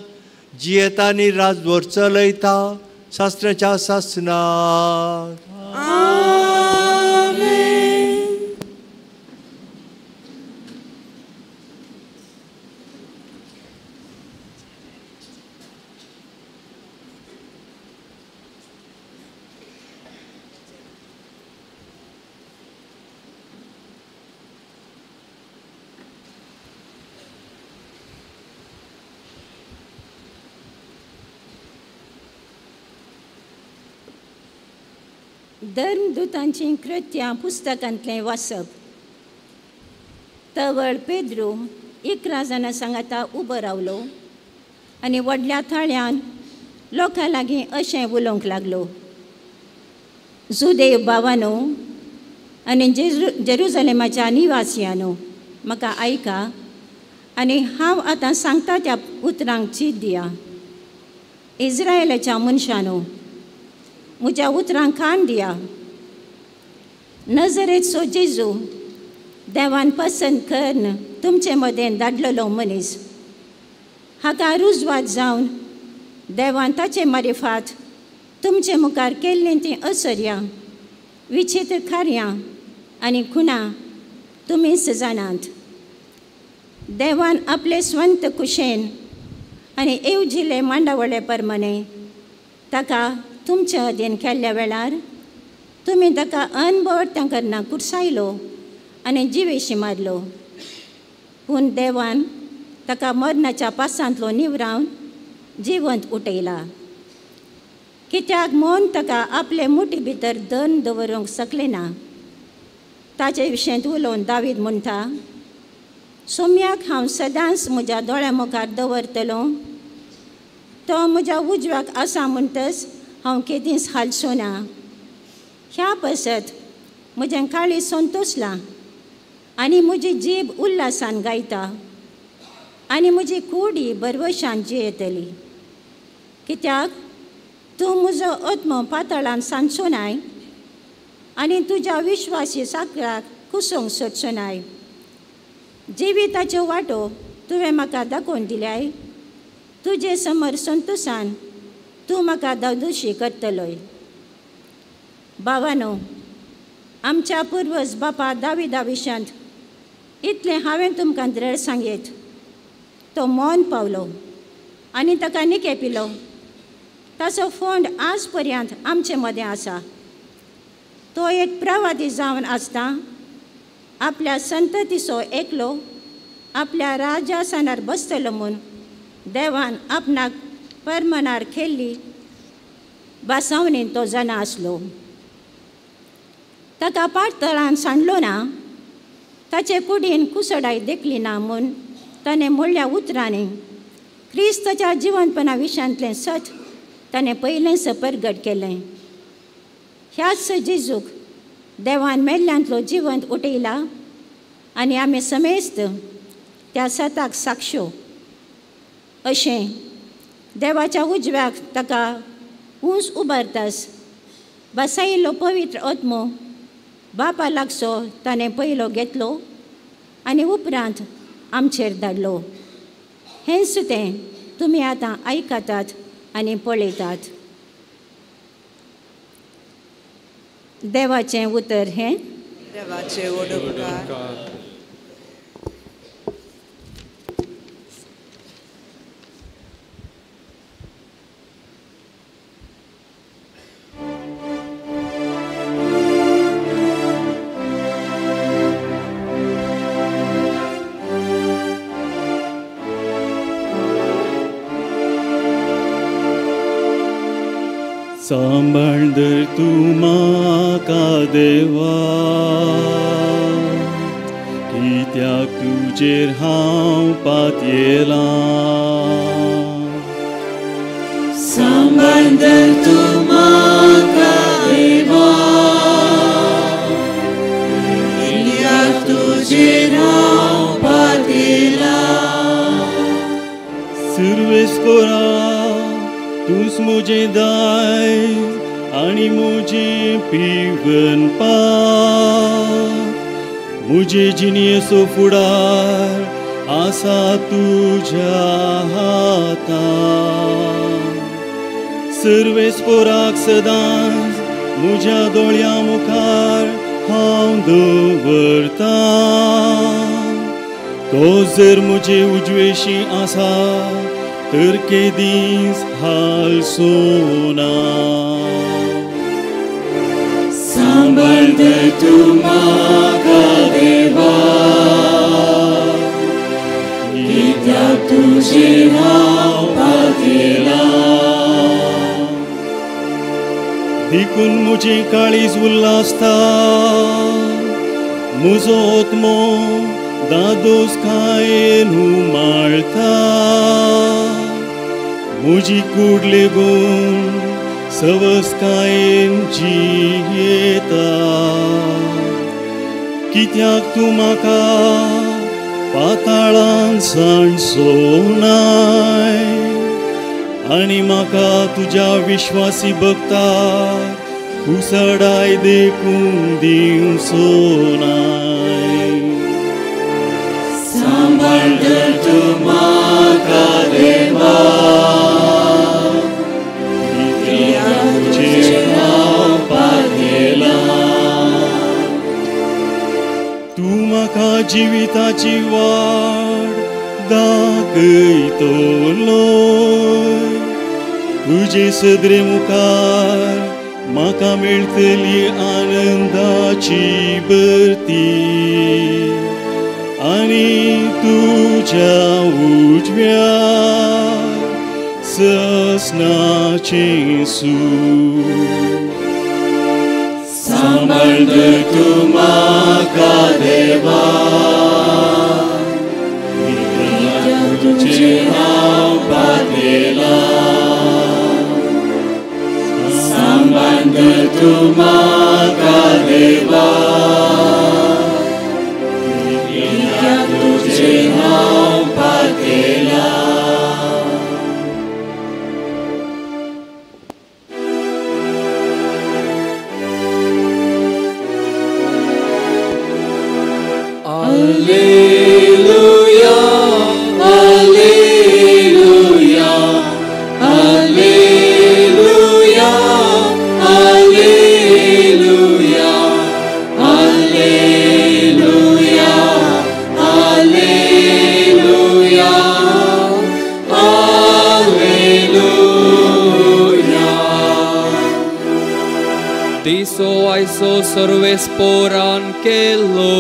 जियेता आनी राजभर चलयता शास्त्राच्या सासनाक. धर्मदूतांचीं कृत्यां पुस्तकांतलें वाचप. तवळ पेद्रू 11 जाणां सांगाता उबो रावलो आनी व्हडल्या थाळ्यान लोकां लागीं अशें उलोवंक लागलो, जुदेव भावानो आनी जेरुजलेमाच्या निवासियानो, म्हाका आयका आनी हांव आतां सांगता त्या उतरांक चीत दिया. इस्रायलाच्या मनशानो, म्हज्या उतरांक कान दिया. नजरेचो जेजू देवान पसंत करून तुमचे मदें धाडलेलो मनीस, हाका रुजवात जावन देवान ताचे मारिफात तुमचे मुखार केल्लीं तीं असर्यां, विचित्र कार्यां आनी खुणां तुमीच जाणात. देवान आपले स्वंत कुशेन आनी येवजिले मांडावळे प्रमाणे ताका तुमचे अधीन केल्ल्या वेळार तुमी ताका अनबवडत्यां करना कुर्सायलो आनी जिवेशी मारलो. पूण देवान ताका मरणाच्या पासांतलो निवरावन जिवंत उठयला. कित्याक म्हूण ताका आपले मुठी भितर दन दवरूंक शकलें ना. ताचे विशयांत उलोवन दावीद म्हणटा, सोम्याक हांव सदांच म्हज्या दोळ्या मुखार दवरतलो, तो म्हज्या उजव्याक आसा म्हणटच हांव केदींच हालचो ना. ह्या पसत म्हजें काळीज संतोशलां आनी म्हजी जीब उल्हासान गायता आनी म्हजी कुडी बरवशान जियेतली. कित्याक तूं म्हजो आत्मो पातळान सांचो नाय आनी तुज्या विश्वासी साकराक कुसूंक सोदचो नाय. जिविताच्यो वाटो तुवें म्हाका दाखोवन दिल्याय, तुजे समर संतोशान तूं म्हाका दादोशी करतलोय. भावानो, आमच्या पुर्वज बापा दाविदा विशयांत इतलें हांवें तुमकां दृढ सांगयत, तो मौन पावलो आनी ताका निके पिलो. ताचो फोंड आज पर्यंत आमचे मदें आसा. तो एक प्रवादी जावन आसता आपल्या संततीचो एकलो आपल्या राजासनार बसतलो म्हूण देवान आपणाक परमनार केल्ली बासावणीन तो जाणा आसलो. ताका पातळान सांडलो ना, ताचे कुडीन कुसडाय देखली ना म्हूण ताणें म्हणल्या उतरांनी क्रिस्ताच्या जिवनपणा विशयांतलें सत ताणें पयलेंच परगट केलें. ह्याच जेजूक देवान मेल्ल्यांतलो जिवंत उठयला आनी आमी समेस्त त्या सताक साक्षो. अशें देवाच्या उजव्याक ताका ऊंच उबारतास बसायिल्लो पवित्र आत्मो बापा लागचो ताणें पयलो घेतलो आनी उपरांत आमचेर धाडलो. हेंच तें तुमी आतां आयकतात आनी पळयतात. देवाचें उतर हें. देवाचें उपकार. सांबाळ धर तूं म्हाका देवा, कित्याक तुजेर हांव पातयेलां. सांबाळ धर तूं म्हाका देवा, कित्याक तुजेर हांव पातयेलां. सुरवेस कोरा तूंच म्हजें दायज आनी म्हजें पिवन पाक, म्हजे जिणेचो फुडार आसा तुज्या हातांत. सुरवेस पोराक सदांच म्हज्या दोळ्यां मुखार हांव दवरतां. तो जर म्हजे उजवेशी आसा तर केदींच हालसोना. सांबाळ धर तूं म्हाका देवा, कित्याक तुजेर हांव पातयेलां. देखून म्हजें काळीज उल्हासता, म्हजो आत्मो दादोसकायेन उमाळता. म्हजी कूड लेगून सवसकायेन जियेता. कित्याक तूं म्हाका पाताळान सांडसोनाय आनी म्हाका तुज्या विश्वासी भक्ताक कुसडाय देखून दिवचोनाय. सांबाळ धर तूं म्हाका देवा, कित्याक तुजेर हांव पातयेलां. तूं म्हाका जिविताची वाट दाखयतलो, तुजे सदरे मुखार म्हाका मेळटली आनंदाची भरती आनी तुज्या उजव्या ससनाचें सूख. सांबाळ धर तूं म्हाका देवा, कित्याक तुजेर हांव पातयेलां. सांबाळ धर तूं म्हाका देवा, कित्याक तुजेर हांव पातयेलां. Alleluia, Alleluia, Alleluia, Alleluia, Alleluia, Alleluia, Alleluia. दिसो आयसो Sarves पोरान केलो,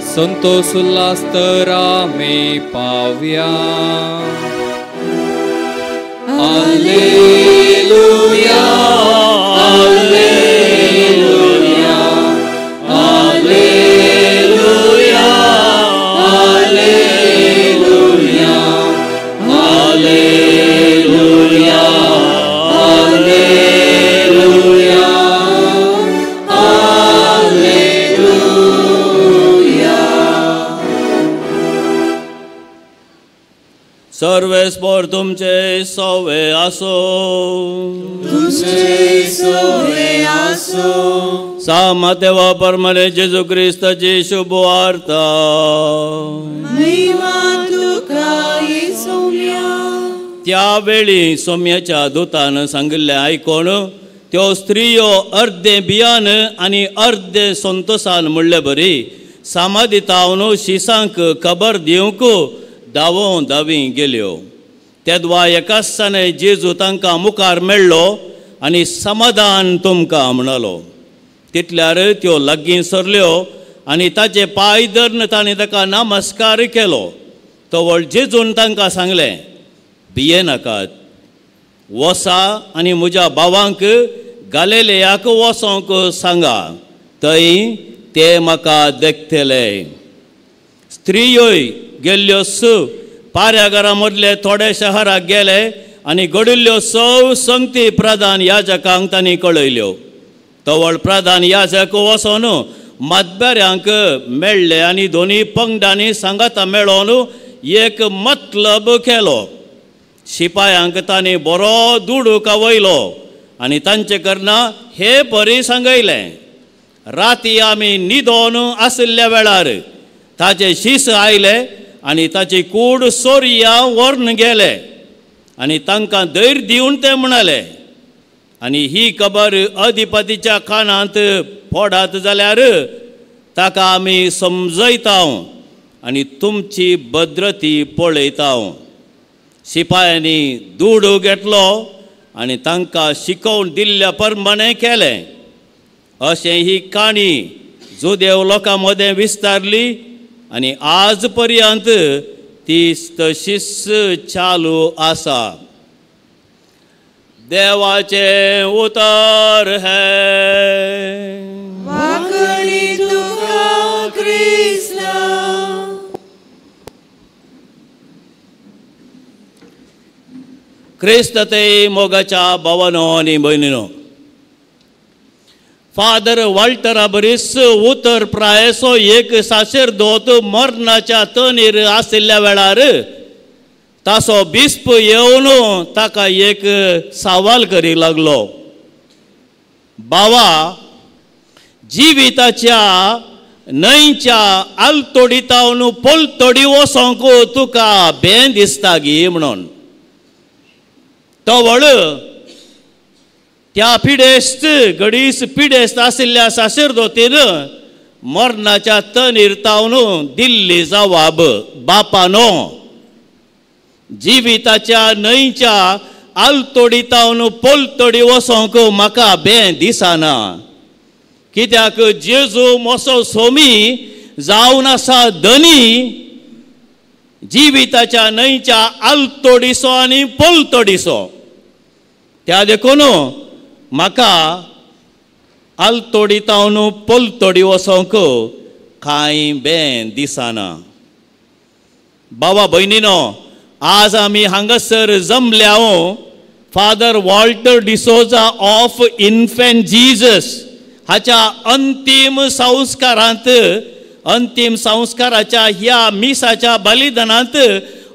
संतोष उल्हास तर आमी पावया. Alleluia, Alleluia, Alleluia, Alleluia, Alleluia, Alleluia, Alleluia. Sarves पोर तुमचे सवे आसो, तुमचे सवे आसो. सा देवा परमले जेजू क्रिस्ताची शुभ वार्ता. महिमा तुका सोम्या. त्या वेळी सोम्याच्या दुतान सांगिल्लें आयकोन त्यो स्त्रियो अर्दे बियान आनी अर्दे संतोसान म्हणले बरी सामाधी तावन शिसांक खबर दिवंक धांवो धांवी गेल्यो. तेदवा एकासाने जेजू तांकां मुखार मेळ्ळो आनी समाधान तुमकां म्हणालो. तितल्यार त्यो लागीं सरल्यो आनी ताचे पांय धरून ताणें ताका नमस्कार केलो. तवळ जेजून तांकां सांगलें, भिये नाकात, वसा आनी म्हज्या भावांक गालिलेयाक वचोंक सांगा, थंय ते म्हाका देखतले. स्त्रियोय गेल्ल्यो स पाऱ्याघरा मदले थोडे शहराक गेले आनी घडिल्ल्यो सव संगती प्रधान याजकांक तांणी कळयल्यो. तवळ प्रधान याजक वचोन मतबेऱ्यांक मेळ्ळे आनी दोनी पंगडांनी सांगाता मेळोन एक मतलब केलो. शिपायांक तांणी बरो दुडू कावयलो आनी तांचे करना हे परी सांगयलें, राती आमी न्हिदोन आशिल्ल्या वेळार ताचे शीस आयले आनी ताची कूड सोरया व्हरून गेले. आनी तांकां धैर्य दिवन ते म्हणाले, आनी ही खबर अधिपतीच्या कानांत पडत जाल्यार ताका आमी समजयता आनी तुमची भद्रती पळयता. शिपायांनी दुडू घेतलो आनी तांकां शिकोवन दिल्ल्या प्रमाणें केलें. अशें ही काणी जुदेव लोकां मदें विस्तारली आनी आज पर्यंत ती तशीच चालू आसा. देवाचें उतर हें. वाकडी तुका क्रिस्ता. क्रिस्त ते मोगाच्या भावानो आनी भयणीनो, फादर वाल्टरा बरीस उतर प्रायसो एक साशेरदोत मरणाच्या तणीर आशिल्ल्या वेळार तासो बिस्प येवन ताका एक सवाल करी लागलो, बाबा जिविताच्या न्हंयच्या आलतोडी तावन पलतोडी वचोंक तुका बें दिसता गी म्हणून. तवळ त्या पिडेस्त गडीस पिडेस्त आशिल्ल्या साशेरदोतीन मरणाच्या तणीर तावन दिल्ली जवाब, बापानो जिविताच्या न्हंयच्या आलतोडी तावन पलतोडी वचोंक म्हाका बें दिसना, कित्याक जेजू मोसो सोमी जावन आसा धनी जिविताच्या न्हंयच्या आलतोडीसो आनी पलतोडीसो. त्या देखून म्हाका आलतोडी तावन पलतोडी वचोंक कांय बें दिसना. बाबा भयणीनो, आज आमी हांगासर जमल्या Father Walter D'Souza of Infant Jesus हाच्या अंतीम संस्कारांत, अंतीम संस्काराच्या ह्या मिसाच्या बलिदानांत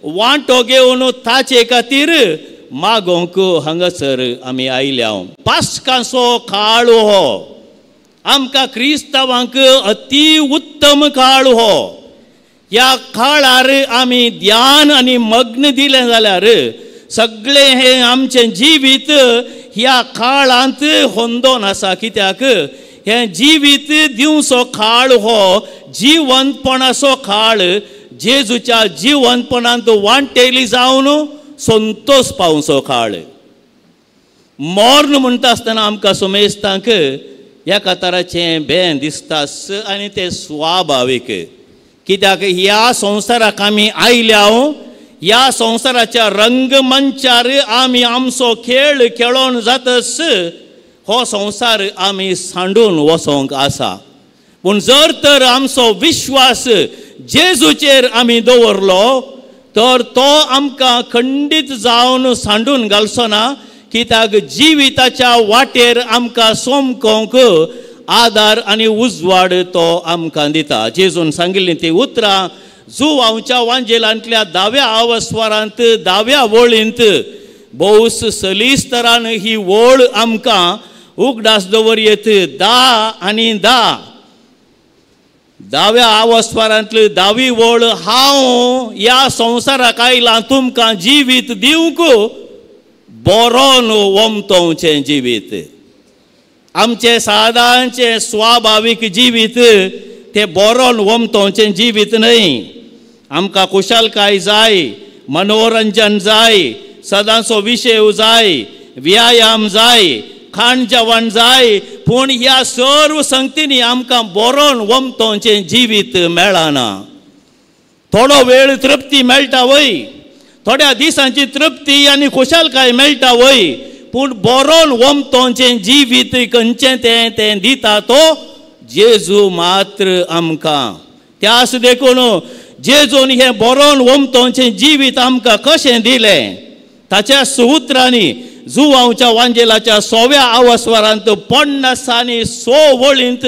वांटो घेवन ताचे खातीर मागोंक हांगासर आमी आयल्या. पास्कांचो काळ हो आमकां क्रिस्तांवांक अति उत्तम काळ हो. ह्या काळार आमी ध्यान आनी मग्न दिलें जाल्यार सगळें हें आमचें जिवीत ह्या काळांत होंदोन आसा. कित्याक हें जिवीत दिवचो काळ हो जिवंतपणाचो काळ, जेजूच्या जिवंतपणांत वांटेली जावन संतोष पावचो काळ. मर्ण म्हणटा आसतना आमकां सुमेस्तांक एका तराचें बें दिसता आनी तें स्वाभावीक, कित्याक ह्या संवसाराक आमी आयल्या, ह्या संवसाराच्या रंगमंचार आमी आमचो खेळ खेळोन जातच हो संवसार आमी सांडून वचोंक आसा. पूण जर तर आमचो विश्वास जेजूचेर आमी दवरलो तर तो आमकां खंडीत जावन सांडून घालचो ना, कित्याक जिविताच्या वाटेर आमकां सोमकोंक आदार आनी उजवाड तो आमकां दिता. जेजून सांगिल्लीं ती उतरां जुवांवच्या वांजेलांतल्या दाव्या आवस्वारांत दाव्या वळींत भोवस सलीस तरान ही वळ आमकां उगडास दवर येत. 10 आनी 10 दाव्या आवस्वारांतली दावी वळ, हांव ह्या संवसाराक आयलां तुमकां जिवीत दिवंक, बरोन वमतोवचें जिवीत, आमचें सादांचें स्वाभावीक जिवीत तें बरोन वमतोवचें जिवीत न्हय. आमकां खुशालकाय जाय, मनोरंजन जाय, सदांचो विशय जाय, व्यायाम जाय, खाण जेवण जाय, पूण ह्या सर्व संगतींनी आमकां बरोन वमतोवचें जिवीत मेळना. थोडो वेळ तृप्ती मेळटा वय, थोड्या दिसांची तृप्ती आनी खुशालकाय मेळटा वय, पूण बरोन वमतोंचें जिवीत खंयचें तें तें दिता तो जेजू मात्र आमकां. त्यास देखून जेजून हें बरोन वमतोंचें जिवीत आमकां कशें दिलें ताच्या उतरांनी जुवांवच्या वांजेलाच्या 100व्या आवस्वरांत 50 आनी 100 वळींत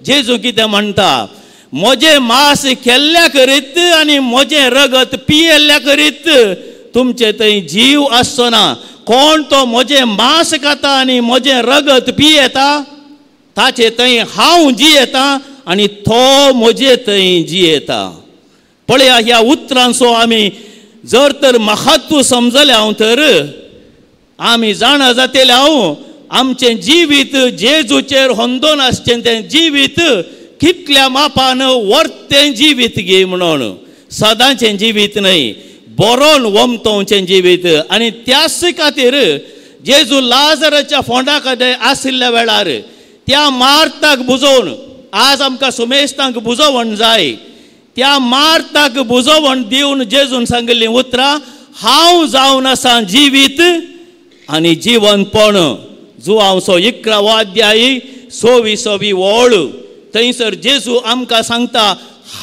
जेजू कितें म्हणटा, म्हजें मांस केल्ल्या करीत आनी म्हजें रगत पियेल्ल्या करीत तुमचे थंय जीव आसचो ना. कोण तो म्हजें मांस खाता आनी म्हजें रगत पियेता ताचे थंय हांव जियेता आनी तो म्हजे थंय जियेता. पळया ह्या उतरांचो आमी जर तर महत्व समजले हांव तर आमी जाणा जातले हांव आमचें जिवीत जेजूचेर होंदोन आसचें तें जिवीत कितल्या मापान वर्तें जिवीत गे म्हणून, सदांचें जिवीत न्हय, बरोन वमतोवचें जिवीत. आनी त्याच खातीर जेजू लाजराच्या फोंडा कडेन आशिल्ल्या वेळार त्या मार्ताक बुजोवन, आज आमकां सुमेस्तांक बुजोवण जाय, त्या मार्ताक बुजोवण दिवन जेजून सांगिल्लीं उतरां, हांव जावन आसा जिवीत आनी जिवनपण. जुवांवचो 11वो अध्याय 26वी वळ थंयसर जेजू आमकां सांगता,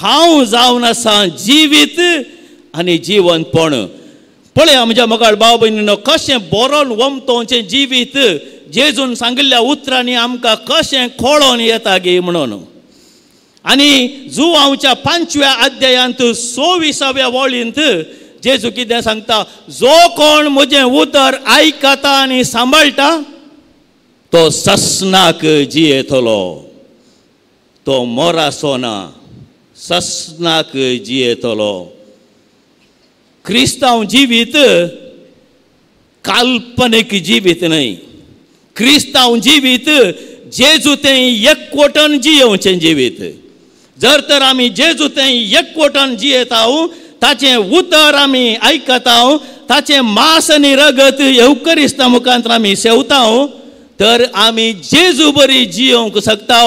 हांव जावन आसा जिवीत आनी जिवनपण. पळया म्हज्या मोगाळ भाव भयणीनो, कशें बरोन वमतोवचें जिवीत जेजून सांगिल्ल्या उतरांनी आमकां कशें कळोन येता गे म्हणून. आनी जुवांवच्या 5व्या अध्यायांत 26व्या वळींत जेजू कितें सांगता, जो कोण म्हजें उतर आयकता आनी सांबाळटा तो ससनाक जियेतलो, तो मोरासो ना, ससनाक जियेतलो. क्रिस्तांव जिवीत काल्पनीक जिवीत न्हय, क्रिस्तांव जिवीत जेजू तें एकवटन जियेवचें जिवीत. जर तर आमी जेजू तें एकवटन जियेता, ताचें उतर आमी आयकता, ताचें मांस आनी रगत येवकरिस्ता मुखांत आमी सेवता, तर आमी जेजू बरी जियोवंक शकता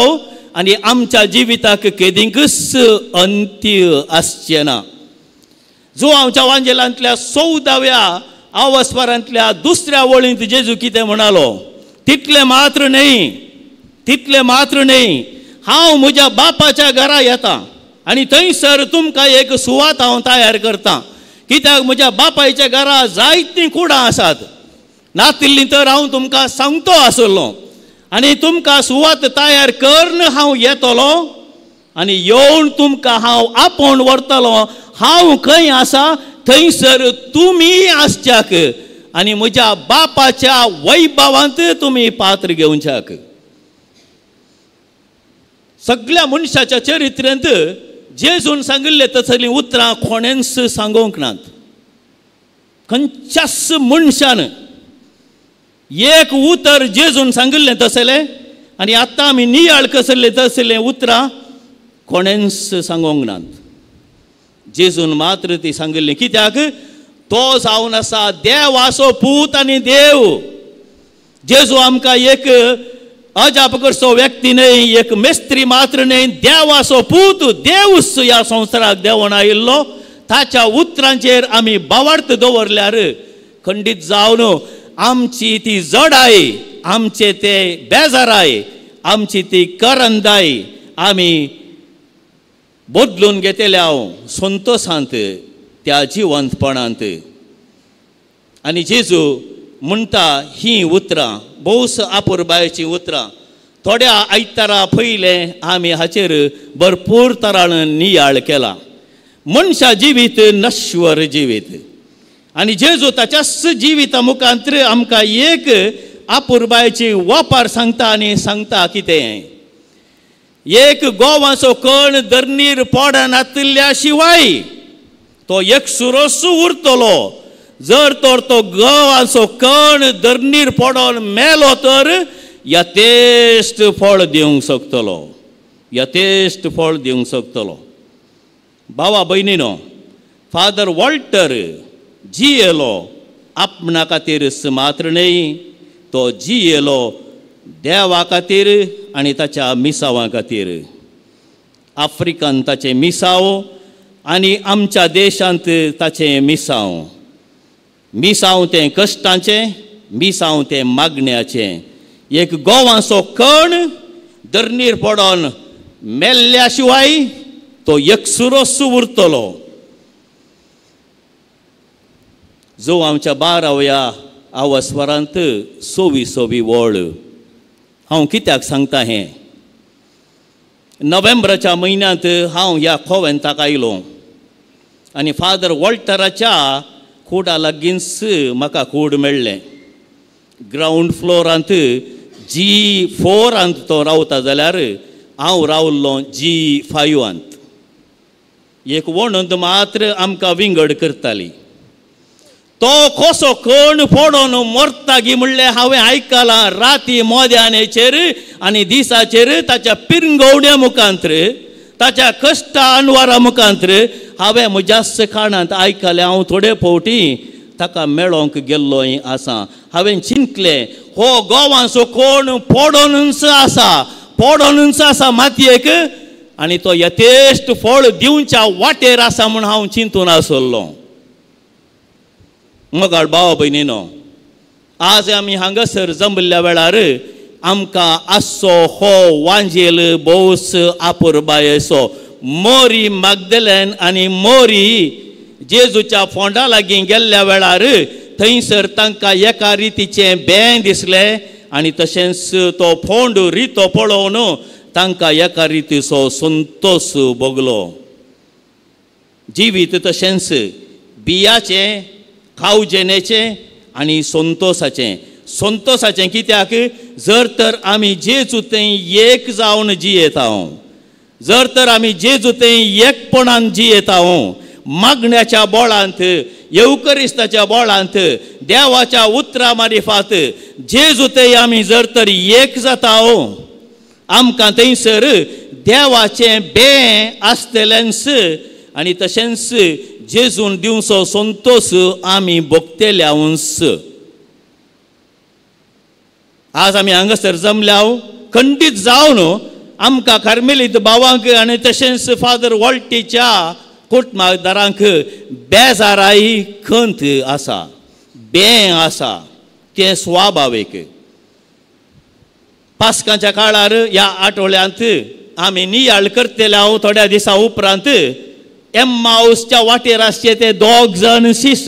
आनी आमच्या जिविताक केदींकच अंत्य आसचें ना. जुवांवच्या वांजेलांतल्या 14व्या आवस्वरांतल्या 2ऱ्या वळींत जेजू कितें म्हणालो, तितलें मात्र न्हय, तितलें मात्र न्हय, हांव म्हज्या बापाच्या घरा येता आनी थंयसर तुमकां एक सुवात हांव तयार करता, कित्याक म्हज्या बापायच्या घरा जायतीं कुडां आसात, नातिल्लीं तर हांव तुमकां सांगतो आसलो, आनी तुमकां सुवात तयार करून हांव येतलो आनी येवन तुमकां हांव आपोवन व्हरतलो. हांव खंय आसा थंयसर तुमी आसच्याक आनी म्हज्या बापाच्या वैभवांत तुमी पात्र घेवच्याक. सगळ्या मनशाच्या चरित्रेंत जेजून सांगिल्ले तसलीं उतरां कोणेंच सांगूंक नात. खंयच्याच मनशान एक उतर जेजून सांगिल्लें तसलें आनी आतां आमी नियाळ कसले तसलें उतरां कोणेंच सांगूंक नात. जेजून मात्र ती सांगिल्ली, कित्याक तो जावन आसा देवाचो पूत आनी देव. जेजू आमकां एक अजाप करचो व्यक्ती न्हय, एक मेस्त्री मात्र न्हय, देवाचो पूत देवूच ह्या संवसाराक देंवोन आयिल्लो. ताच्या उतरांचेर आमी बावार्थ दवरल्यार खंडीत जावन आमची ती जडाय, आमचे ते बेजाराय, आमची ती करंदाय आमी बदलून घेतले हांव संतोशांत त्या जिवंतपणांत. आनी जेजू म्हणटा ही उतरां भोवस आपुरबायेचीं उतरां. थोड्या आयतारा पयलें आमी हाचेर भरपूर तरान नियाळ केला. मनशा जिवीत नश्वर जिवीत आनी जेजू ताच्याच जिविता मुखांत आमकां एक आपुरबायेची वापर सांगता आनी सांगता कितें, एक गोवाचो कण धरणीर पडनातिल्ल्या शिवाय तो एकसुरोस उरतलो. जर तर तो गवाचो कण धरणीर पडोन मेलो तर यथेश्ट फळ दिवंक शकतलो, यथेश्ट फळ दिवंक शकतलो. भावा भयणीनो, फादर वॉल्टर जियेलो आपणा खातीर मात्र न्हय, तो जियेलो देवा खातीर आनी ताच्या मिसांवा खातीर. आफ्रिकान ताचें मिसांव आनी आमच्या देशांत ताचें मिसांव. मिसांव तें कश्टांचें, मिसांव तें मागण्याचें. एक गोवांचो कण धरणीर पडोन मेल्ल्या शिवाय तो एकसुरोच उरतलो. जो आमच्या 12व्या आवस्वरांत 26वी वळ. हांव कित्याक सांगता हें? नोव्हेंबराच्या म्हयन्यांत हांव ह्या कोवेंताक आयलो आनी फादर वॉल्टराच्या कुडा लागींच म्हाका कूड मेळ्ळें. ग्रावंड फ्लोरांत G4 तो रावता जाल्यार हांव रावल्लो G5. एक वणंद मात्र आमकां विंगड करताली. तो कसो कण पडोन मरता गी म्हणलें हांवें आयकलां. राती मोद्यानेचेर आनी दिसाचेर ताच्या पिरंगवण्या मुखांत्र, ताच्या कश्टा अनवारा मुखांत्र हांवें म्हज्याच काणांत आयकलें. हांव थोडे फावटी ताका मेळोंक गेल्लोय आसा. हांवें चिंतलें हो गोवांचो कोण पडोनच आसा, पडोनच आसा मातयेक आनी तो यथेश्ट फळ दिवच्या वाटेर आसा म्हूण हांव चिंतून आसलो. मोगाळ भाव भयणीनो, आज आमी हांगासर जमल्ल्या वेळार आमकां आसचो हो वांजेल भोवस आपुरबायेचो. मोरी मागदलेन आनी मोरी जेजूच्या फोंडा लागीं गेल्ल्या वेळार थंयसर तांकां एका रितीचें बें दिसलें आनी तशेंच तो फोंड रितो पळोवन तांकां एका रितीचो संतोश भोगलो. जिवीत तशेंच बियाचें, खावजेनेचें आनी संतोसाचें. संतोसाचें कित्याक? जर तर आमी जेजू थंय एक जावन जियेता, जर तर आमी जेजू थंय एकपणान जियेता, मागण्याच्या बोळांत, येवकरिस्ताच्या बोळांत, देवाच्या उतरा मारिफात जेजू थंय आमी जर तर एक जाता, आमकां थंयसर देवाचें बें आसतलेंच आनी तशेंच जेजून दिवचो संतोश आमी भोगतल्याउंच. आज आमी हांगासर जमल्या खंडीत जावन आमकां कार्मेलीत भावांक आनी तशेंच फादर वॉल्टीच्या कुटुंबदारांक बेजाराय खंत आसा, बें आसा, तें स्वाभावीक. पास्कांच्या काळार ह्या आठवड्यांत आमी नियाळ करतले थोड्या दिसां उपरांत एम्माउसच्या वाटेर आसचे ते दोग जण शीस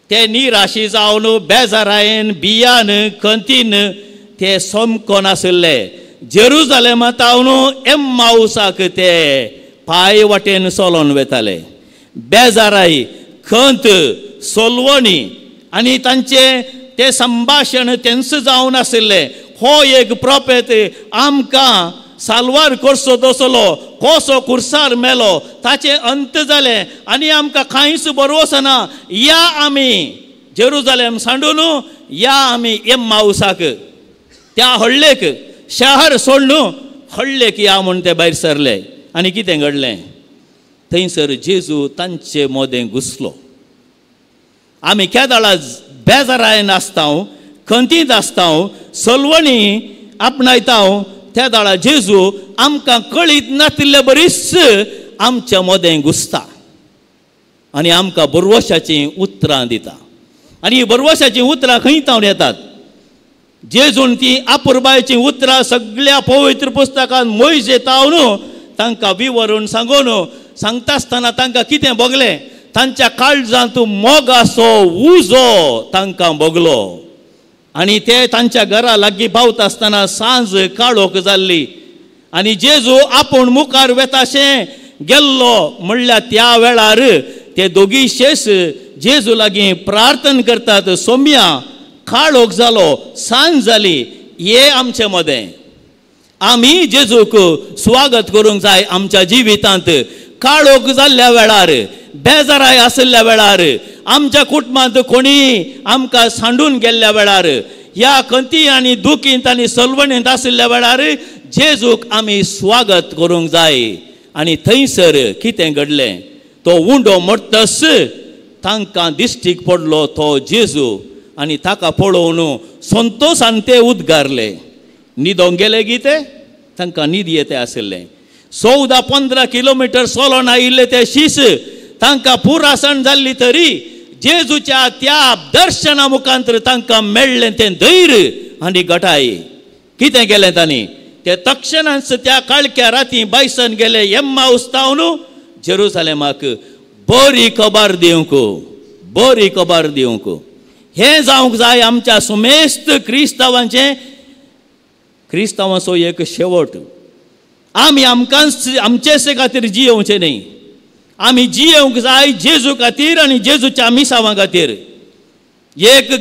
ते निराशी जावन बेजारायेन बियान खंतीन ते समकोन आशिल्ले. जेरुजालेमांत एम्माउसाक ते पांय वाटेन चलोन वेताले. बेजाराय, खंत, सोलवणी आनी तांचे ते संभाशण तेंच जावन आशिल्लें. हो एक प्रोफेत आमकां सालवार करचो दसलो, कसो कुर्सार मेलो, ताचें अंत जालें आनी आमकां कांयच बरोवचना. या आमी जेरुजालेम सांडून या आमी एम्माउसाक, त्या हळ्ळेक शहर सोडून हळ्ळेक या म्हूण ते भायर सरले. आनी कितें घडलें? थंयसर जेजू तांचे मोदें घुसलो. आमी केदाळा बेजारायन आसता, खंतींत आसता, सलवणी आपणायता, त्या दाळा जेजू आमकां कळीत नातिल्ले बरीच आमच्या मोदें घुसता आनी आमकां बरवशाचीं उतरां दिता. आनी ही बरवशाचीं उतरां खंय तावन येतात? जेजून ती आपुरबायचीं उतरां सगळ्या पवित्र पुस्तकान मोयजे तावन तांकां विवरून सांगून सांगता आसतना तांकां कितें भोगलें? तांच्या काळजांत मोगाचो उजो तांकां भोगलो. आनी ते तांच्या घरा लागीं पावता आसतना सांज काळोख जाल्ली आनी जेजू आपूण मुखार वेताशें गेल्लो म्हणल्यार त्या वेळार ते दोगी शेष जेजू लागीं प्रार्थना करतात, सोम्या काळोख जालो, सांज जाली, ये आमचे मदें. आमी जेजूक स्वागत करूंक जाय आमच्या जिवितांत. काळोख जाल्ल्या वेळार, बेजाराय आशिल्ल्या वेळार, आमच्या कुटुंबांत कोणी आमकां सांडून गेल्ल्या वेळार, ह्या खंती आनी दुखींत आनी सलवणींत आशिल्ल्या वेळार जेजूक आमी स्वागत करूंक जाय. आनी थंयसर कितें घडलें? तो उंडो मोडटस तांकां दिश्टीक पडलो तो जेजू आनी ताका पळोवन संतोसान ते उद्गारले. न्हिदोंक गेले गी ते? तांकां न्हीद येते आशिल्लें. 14-15 किलोमिटर चलोन आयिल्ले ते शीस तांकां पुरासण जाल्ली तरी जेजूच्या त्या दर्शना मुखांतर तांकां मेळ्ळें तें धैर्य आनी गटाय. कितें केलें तांणी? ते तक्षणांच त्या काळख्या राती बायसन गेले एम्माउस तावन जेरुसलेमाक बरी खबर दिवंक, बरी खबर दिवंक. हें जावंक जाय आमच्या सुमेस्त क्रिस्तांवांचें, क्रिस्तांवांचो एक शेवट. आमी आमकां आमचेच खातीर जियेवचें न्ही, आमी जियेवंक जाय जेजू खातीर आनी जेजूच्या मिसावां खातीर. एक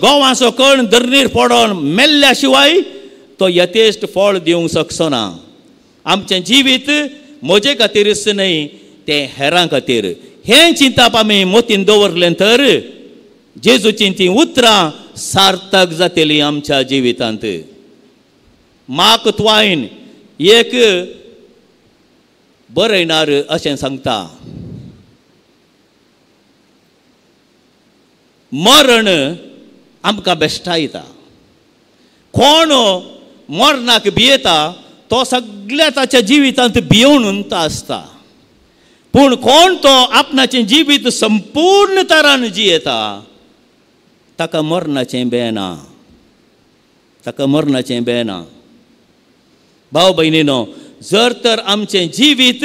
गोवाचो कण धरणीर पडोन मेल्ल्या शिवाय तो यथेश्ट फळ दिवंक शकचो ना. आमचें जिवीत म्हजे खातीरच न्हय, तें हेरां खातीर. हें चिंताप आमी मोतीन दवरलें तर जेजूचीं तीं उतरां सार्थक जातलीं आमच्या जिवितांत. मार्क ट्वाइन एक बरयणार अशें सांगता, मरण आमकां बेश्टायता. कोण मरणाक भियेता तो सगळ्या ताच्या जिवितांत भियोवन आसता, पूण कोण तो आपणाचें जिवीत संपूर्ण तरान जियेता ताका मरणाचें बेना, ताका मरणाचें बेना. भाव भयणीनो, जर तर आमचें जिवीत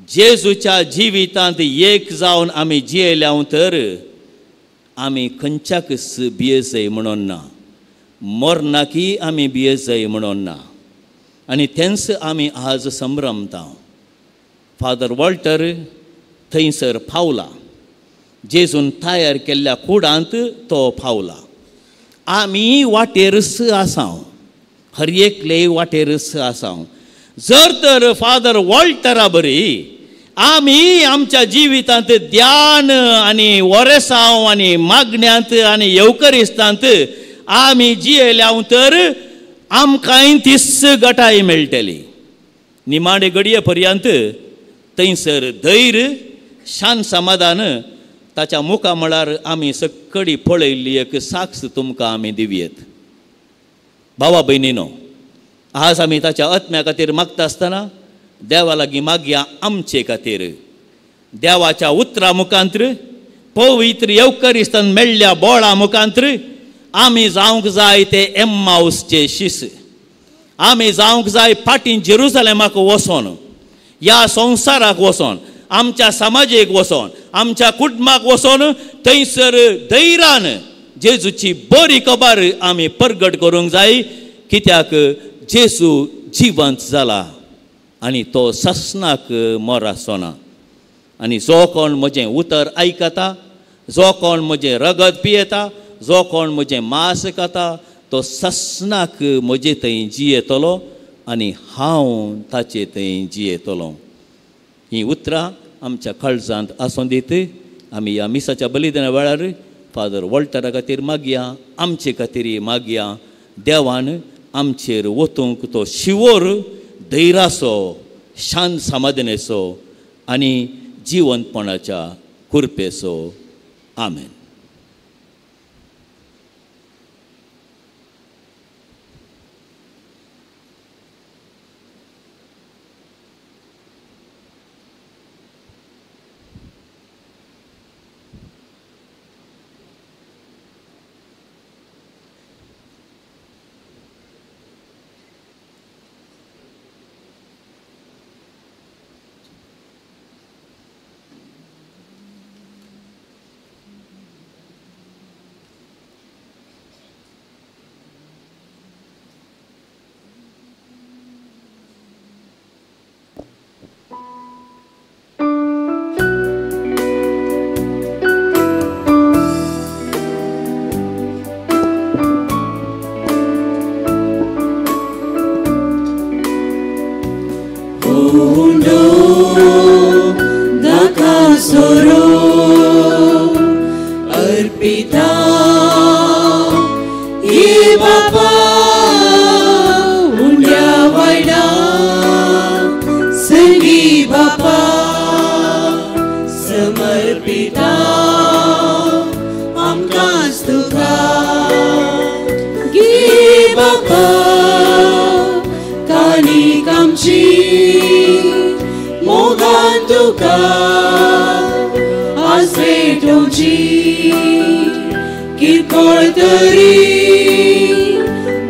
जेजूच्या जिवितांत एक जावन आमी जियेल्या तर आमी खंयच्याकच भियेजय म्हणून ना, मरणाकी आमी भियेजय म्हणून ना. आनी तेंच आमी आज संभ्रमता. फादर वॉल्टर थंयसर पावला, जेजून तयार केल्ल्या कुडांत तो पावला. आमी वाटेरच आसा, हर एकले वाटेरच आसा. जर तर फादर वॉल्टरा बरी आमी आमच्या जिवितांत ध्यान आनी वरेसांव आनी मागण्यांत आनी येवकरिस्तांत आमी जियेल्या तर आमकांय तीच गटाय मेळटली. निमाणे घडये पर्यंत थंयसर धैर्य शांत समाधान ताच्या मुखा म्हळ्यार आमी सकडी पळयल्ली एक साक्ष तुमकां आमी दिवयेत. भावा भयणीनो, आज आमी ताच्या आत्म्या खातीर मागता आसतना देवा लागीं मागया आमचे खातीर. देवाच्या उतरा मुखांत्र पवित्र येवकरिस्तान मेळ्ळ्या बोळा मुखांत्र आमी जावंक जाय ते एम्माउसचे शिस. आमी जावंक जाय फाटीं जेरुसलेमाक वचोन, ह्या संवसाराक वचोन, आमच्या समाजेक वचोन, आमच्या कुटुंबाक वचोन थंयसर धैर्यान जेजूची बरी खबर आमी परगट करूंक जाय. कित्याक जेजू जिवंत जाला आनी तो ससनाक मराचो ना. आनी जो कोण म्हजें उतर आयकता, जो कोण म्हजें रगत पियेता, जो कोण म्हजें मांस खाता तो ससनाक म्हजे थंय जियेतलो आनी हांव ताचे थंय जियेतलो. हीं उतरां आमच्या काळजांत आसूं दीत. आमी ह्या मिसाच्या बलिदाना वेळार फादर वॉल्टरा खातीर मागया, आमचे खातीर मागया. देवान आमचेर वतूंक तो शिवोर धैर्याचो, शांत समाधानेचो आनी जिवंतपणाच्या कुरपेचो. आमेन. आज भेटोवची किरकोळ तरी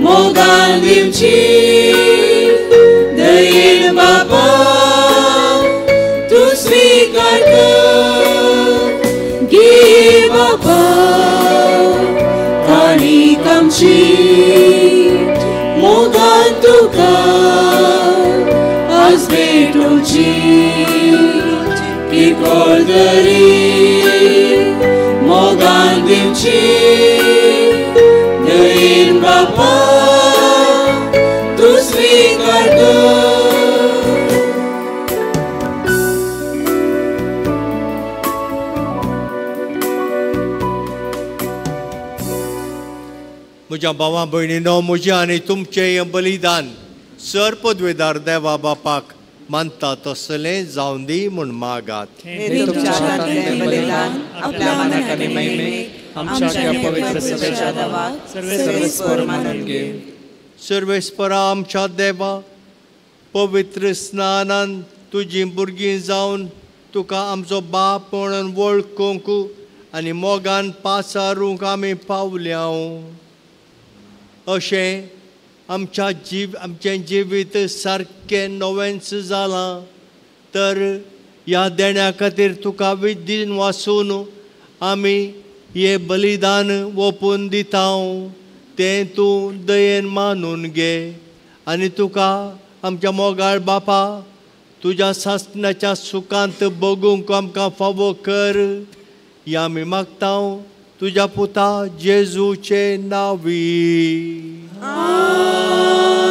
मोगान दिवची दयेन बापा तूं स्वीकार कर घे बापा काणीक आमची मोगान तुका आज भेटोवची किरकोळ तरी मोगान दिवची दयेन बापा तूं स्वीकार कर. म्हज्या भावा भयणीनो, म्हजें आनी तुमचें हें बलिदान सर पदवेदार देवा बापाक मानता तसलें जावन दी म्हूण मागात. सर्वेस्परा आमच्या देवा, पवित्र स्नानान तुजीं भुरगीं जावन तुका आमचो बाप म्हणून वळखूंक आनी मोगान पासारूंक आमी पावल्या. अशें आमच्या आमचें जिवीत सारकें नवेंच जालां तर ह्या देण्या खातीर तुका विधीन वासून आमी हें बलिदान ओपून दिता तें तूं दयेन मानून घे आनी तुका आमच्या मोगाळ बापा तुज्या सासणाच्या सुखांत बगूंक आमकां फावो कर. ह्या आमी मागता तुज्या पुता जेजूचे नांवी. आमेन.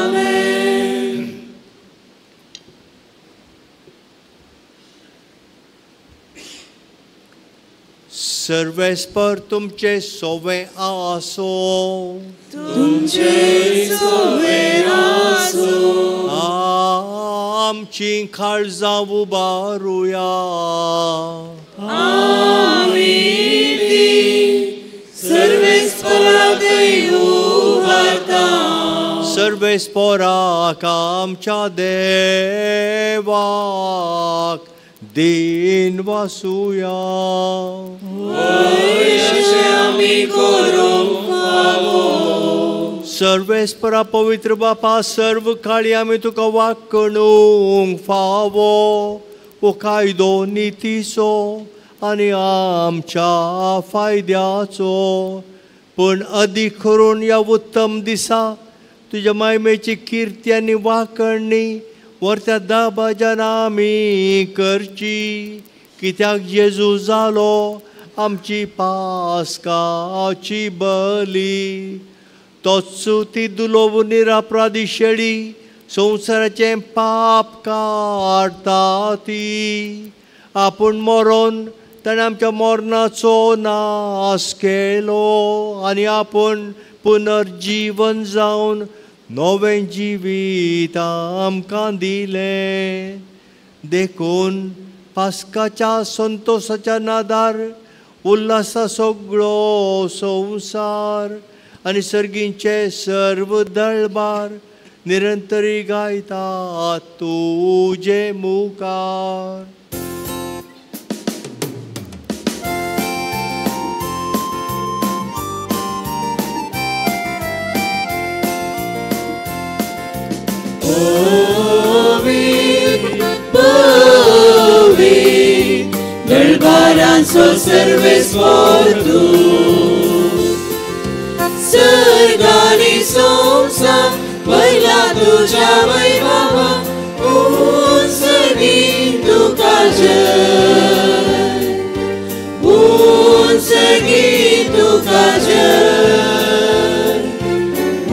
सर्वेस्पर तुमचे सोवे आसो, तुमचे सोवे आसो. आमची काळजां उबारुया, आमी ती सर्वेस्पराक उबारता. सर्वेस्पराक आमच्या देवाक दीन वासुया. अशें आमी करूंक फावो. सर्वेस्परा पवित्र बापा, सर्व काळी आमी तुका वाकणूंक फावो हो कायदो नितीचो आनी आमच्या फायद्याचो. पूण अदीक करून ह्या उत्तम दिसा तुज्या मायमेची किर्ती आनी वाकणणी व्हरत्या दाबाजान आमी करची, कित्याक जेजू जालो आमची पास्काची बली. तोच ती दुलोव निरापराधी शेळी संवसाराचें पाप काडटा ती. आपूण मरोन ताणें आमच्या मरणाचो नाश केलो आनी आपूण पुनर्जीवन जावन नवें जिवीत आमकां दिलें. देखून पास्काच्या संतोसाच्या नादार उल्हासा सगळो संवसार आनी सर्गींचे सर्व दळबार निरंतरी गायता तुजे मुखार. पवित्र दळबारांचो सर्वेस्पर तूं, सर्गानी संवसार भरला तुज्या वैभवा, उंचगी तुका जय, उंचगी तुका जय,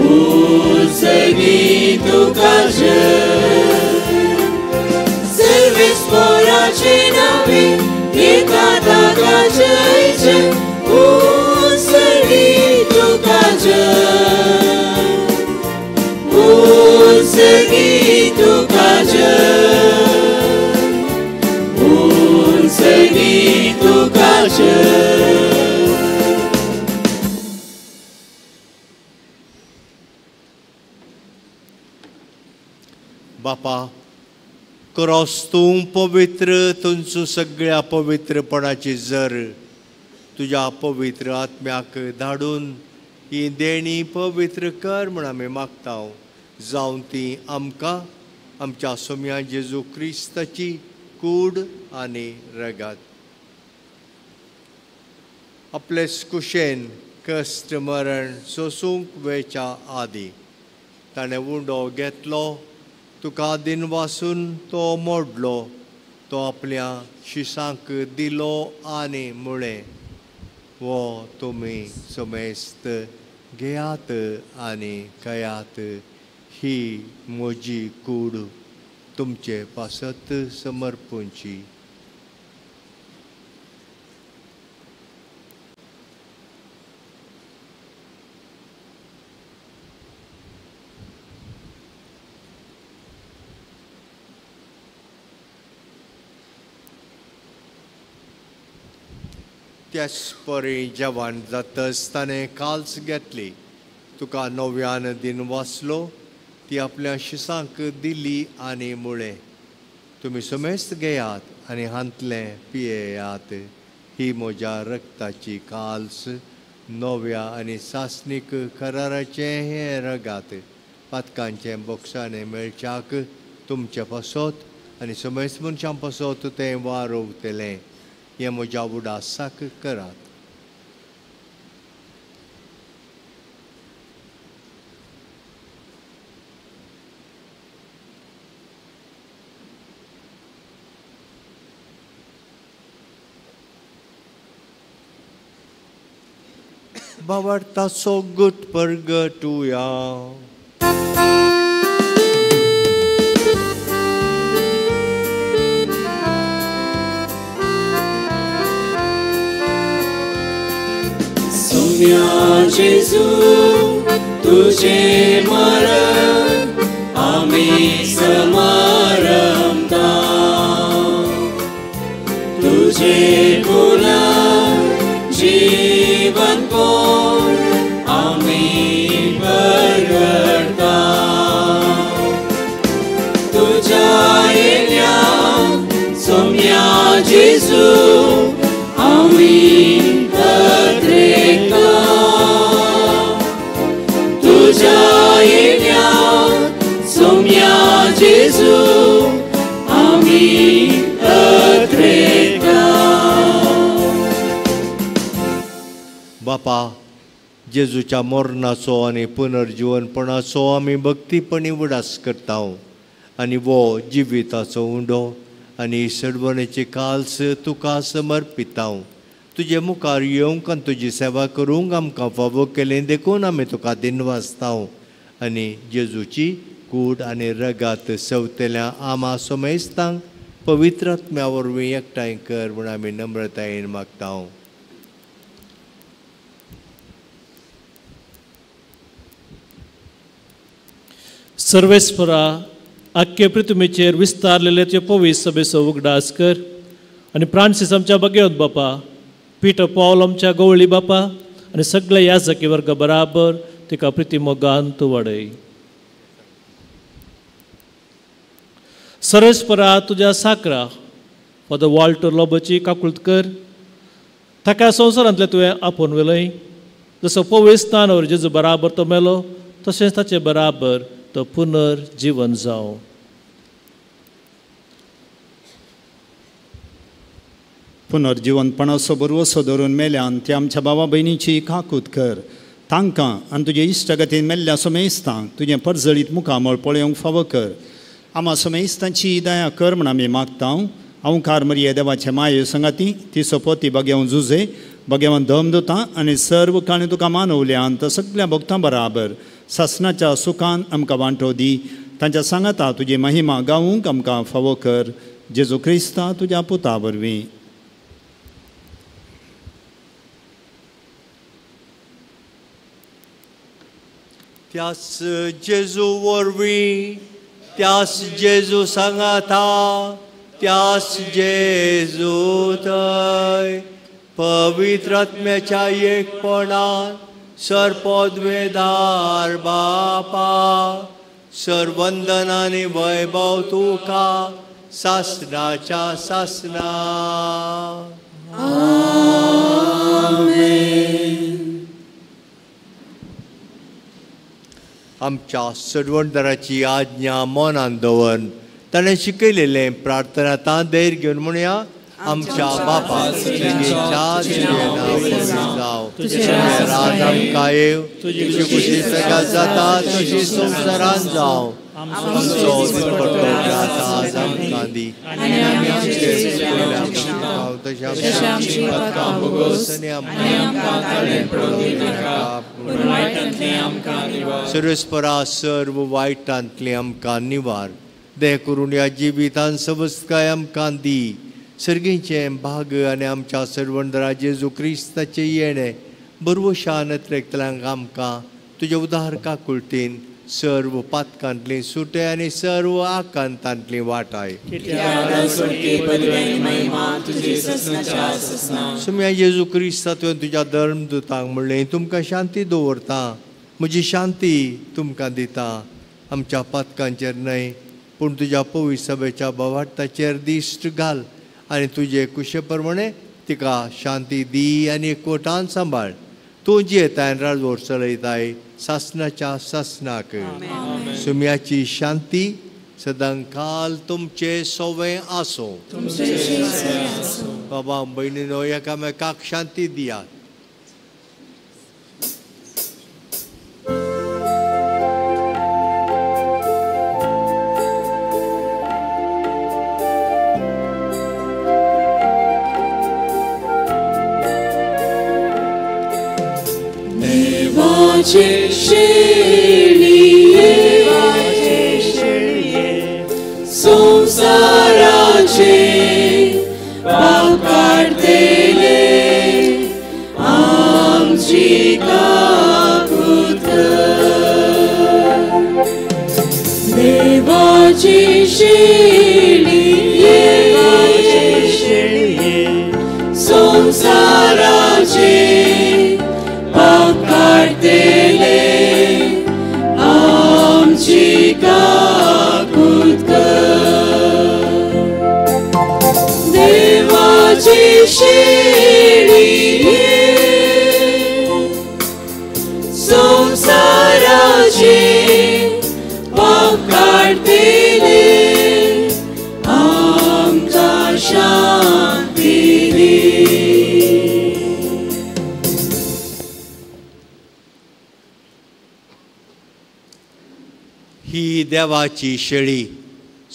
उंचगी तुका जय. सर्वेस्पराचे नांवे घेता ताका जय जय, उंचगी तुका जय, उंचगी तुका जय, उंचगी तुका जय. बापा, क्रॉस तूं पवित्र तुमचो सगळ्या पवित्रपणाची जर तुज्या पवित्र आत्म्याक धाडून ही देणी पवित्र कर म्हण आमी मागता, जावन ती आमकां आमच्या सोम्या जेजू क्रिस्ताची कूड आनी रगात. आपले कुशेन कश्ट मरण सोसूंक वेच्या आदी ताणें उंडो घेतलो, तुका दिनवासून तो मोडलो, तो आपल्या शिसांक दिलो आनी म्हळें, वो तुमी समेस्त घेयात आनी खायात, ही म्हजी कूड तुमचे पासत समर्पूंची. त्याच परी जेवण जातच ताणें काल्स घेतली, तुका नव्यान दिन वाचलो, ती आपल्या शिसांक दिली आनी म्हळें, तुमी समेस्त घेयात आनी हांतलें पियेयात, ही म्हज्या रक्ताची काल्स, नव्या आनी सासणीक कराराचें हें रगात, पातकांचें बोक्साणें मेळच्याक तुमचे पासत आनी समेस्त मनशां पासत तें वारोवतलें, हें म्हज्या उडासाक करात. भावार्थाचो गुट परगटुया. सोम्या जेजू तुझे मरण आमी समारंभता, तुझे पुनर्जीवन कोण आमी परगटता, तुझ्या येण्या सोम्या जेजू आमी पत्रेता, तुझ्या येण्या सोम्या जेजू आमी पत्रेता. बापा, जेजूच्या मरणाचो आनी पुनर्जीवनपणाचो आमी भक्तीपणी उडास करता आनी वो जिविताचो उंडो आनी सडवणेची काल्स तुका समर्पिता. तुजे मुखार येवंक आनी तुजी सेवा करूंक आमकां फावो केलें देखून आमी तुका दिनवासता आनी जेजूची कूड आनी रगात सवतल्या आमा समेस्तांक पवित्र आत्म्या वरवीं एकठांय कर म्हूण आमी नम्रतायेन मागता. सर्वेस्परा आख्खे पृथ्वीचेर विस्तारलेले त्यो पवित्र सभेचो उगडास कर आनी फ्रांसीस आमच्या बगेवत बापा, पीटर पॉल आमच्या गवळी बापा आनी सगळे याजकी वर्ग बराबर तिका प्रिती मोगान तूं वाडय. सर्वेस्परा तुज्या साकरा फादर वॉल्टर लोबोची काकूळत कर, ताका संवसारांतलें तुवें आपोवन व्हेलय, जसो पवित्र स्थानावर जेजू बराबर तो मेलो तशेंच ताचे बराबर तो पुनर्जीवन जावं. पुनर्जीवनपणाचो बरवसो धरून मेल्यान ते आमच्या भावा भयणीची काकूत कर, तांकां आनी तुजे इश्टागतीन मेल्ल्या समेस्तांक तुजें परजळीत मुखामळ पळोवंक फावो कर. आमा समेस्तांची दया कर म्हण आमी मागता. अंवकार मरिये देवाचे माये संगाती ती सोपोती बगेवन जुजे बगेवन दम दिता आनी सर्व काणी तुका मानवल्यान तर सगळ्या भक्तां बराबर सासनाच्या सुखान आमकां वांटो दी. तांच्या सांगाता तुजी महिमा गावूंक आमकां फावो कर, जेजू क्रिस्ता तुज्या पुता वरवीं. त्यास जेजू वरवीं, त्यास जेजू सांगाता, त्यास जेजू थंय पवित्र आत्म्याच्या एकपणान सर्पद्वेदार बापा, सर्वंदन आनी वैभव तुका सासनाच्या सासना. आमेन. आमच्या सरवणदाराची आज्ञा मनान दवरून ताणें शिकयलेलें प्रार्थना तां धैर्य घेवन म्हणया. आमच्या बापा जावं, तुजें राज आमकां येवं, तुजी खुशी सगळ्या जाता तशी संवसारान जावं. आमचो दिसपट्टो ग्रास आज आमकां दी आनी आमी आमचे तशें आमची पातकां भोगोस आनी आमकां सर्वेस्परा सर्व वायटांतलें आमकां निवार. देह करून ह्या जिवितान सवस्तकाय आमकां दी. सर्गीचें भाग आनी आमच्या सर्वंदरा जेजू क्रिस्ताचें येणें बरवशान त्रेकतल्यांक आमकां तुज्या उदार काकुळटीन सर्व पातकांतली सुटे आनी सर्व आकांतांतली वाटाय. सुम्या जेजू क्रिस्ता तुवें तुज्या धर्मदुतांक म्हणलें, तुमकां शांती दवरता, म्हजी शांती तुमकां दिता. आमच्या पातकांचेर न्हय पूण तुज्या पवित्र सभेच्या भावार्थाचेर दिश्ट घाल आनी तुजे कुशे प्रमाणे तिका शांती दी आनी एकवटान सांबाळ. तूं जियेताय आनी राजवट चलयताय सासनाच्या सासनाक. सुम्याची शांती सदांकाल तुमचे सोवे आसूं. बाबा भयणीनो एकामेकाक शांती दियात. संसाराचे पाप काडटले आमची काकूत कर. देवाची शेळये संसाराचे पाप काडटले आमची काकूत कर. देवाची शेळये संसाराचे पाप काडटले आमकां शांती दी. ही देवाची शेळी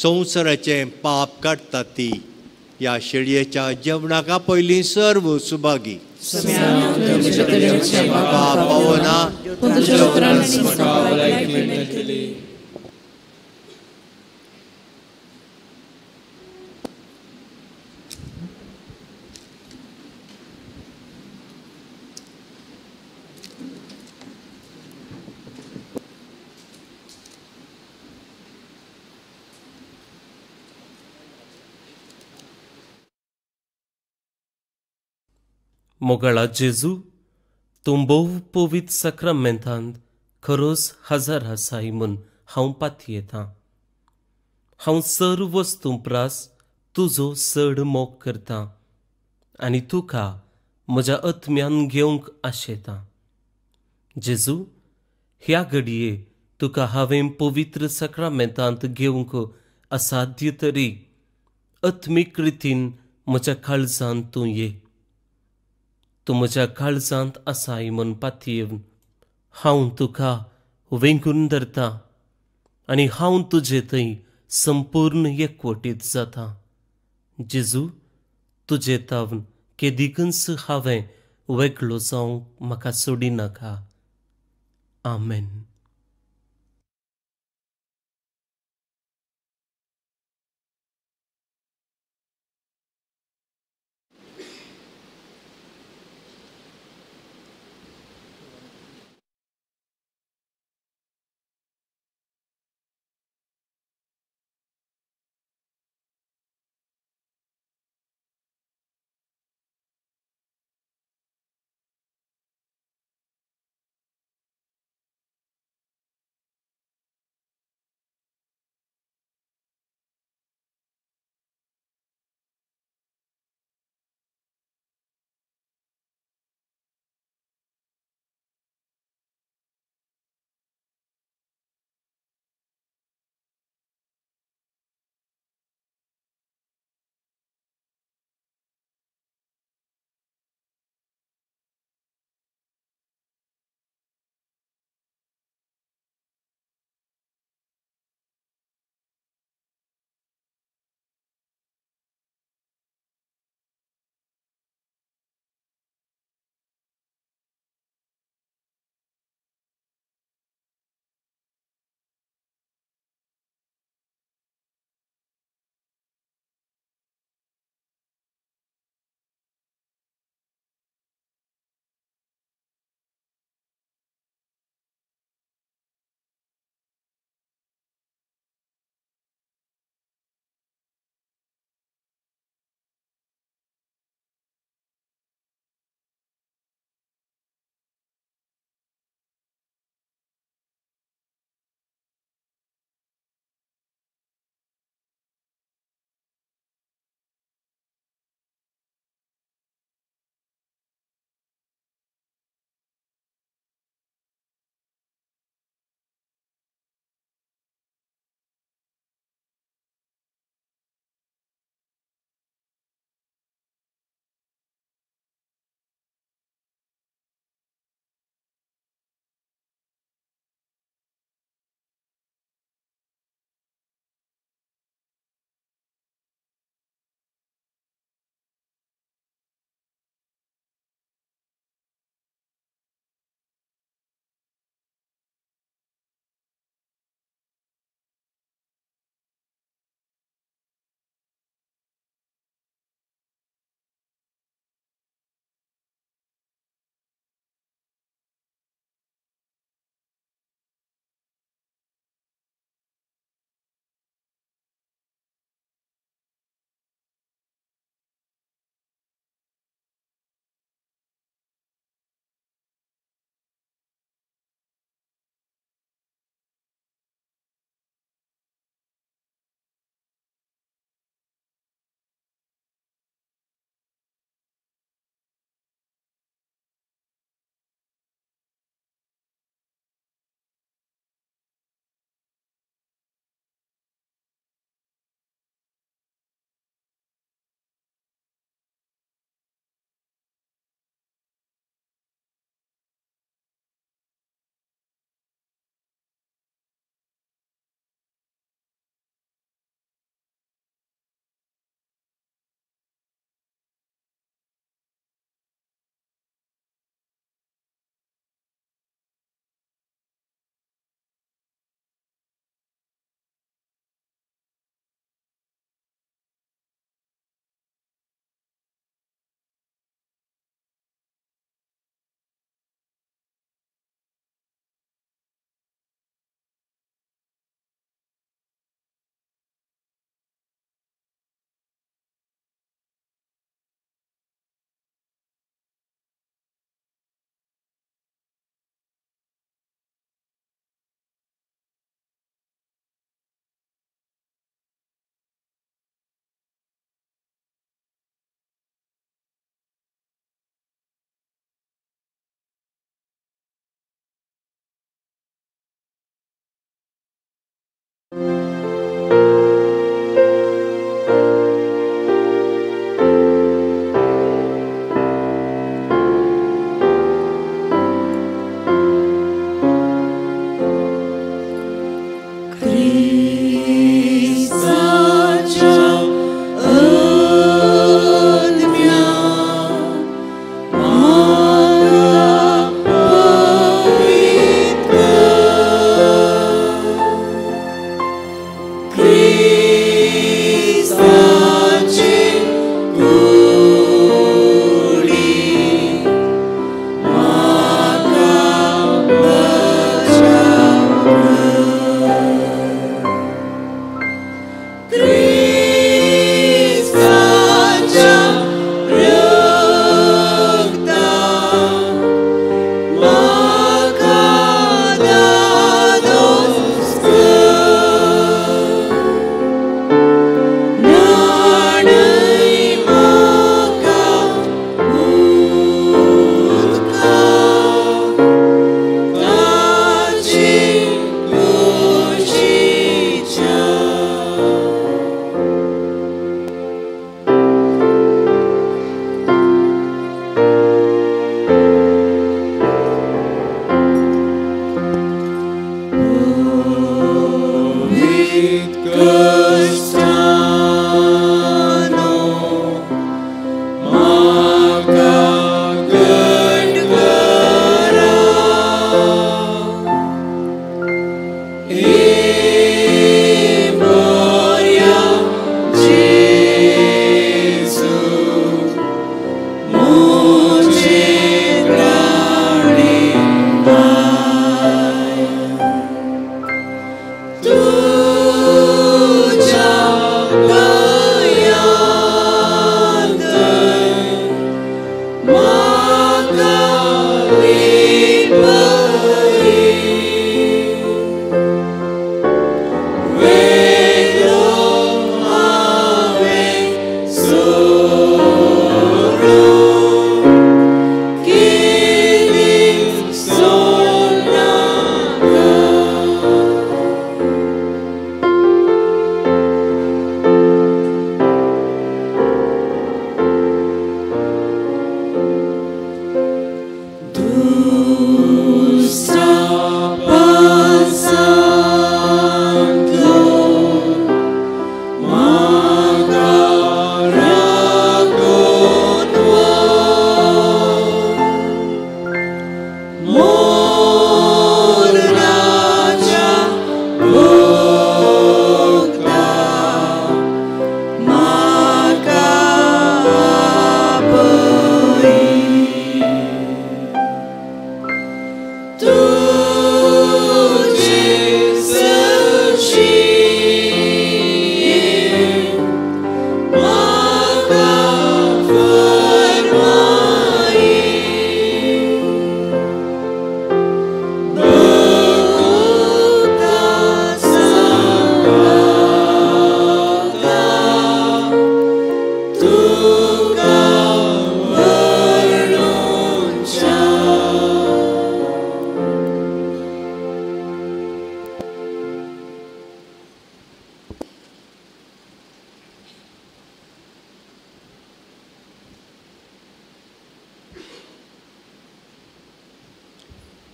संवसाराचें पाप काडटा ती. ह्या शेळयेच्या जेवणाक पयलीं सर्व सुभागी. पावना मोगाळा जेजू, तूं भोव पवित्र साक्रामेंतांत खरोच हजार आसाय म्हूण हांव पातयेतां. हांव सर्व वस्तूं प्रास तुजो चड मोग करतां आनी तुका म्हज्या आत्म्यान घेवंक आशेतां. जेजू, ह्या घडये तुका हांवें पवित्र साक्रामेंतांत घेवंक असाध्य तरी आत्मीक रितीन म्हज्या काळजांत तूं ये. तूं म्हज्या काळजांत आसाय म्हूण पातयेवन हांव तुका वेंगून धरतां आनी हांव तुजे थंय संपूर्ण एकवटीत जाता. जेजू, तुजे तावन केदिकूच हांवें वेगळो जावंक म्हाका सोडिनाका. आमेन.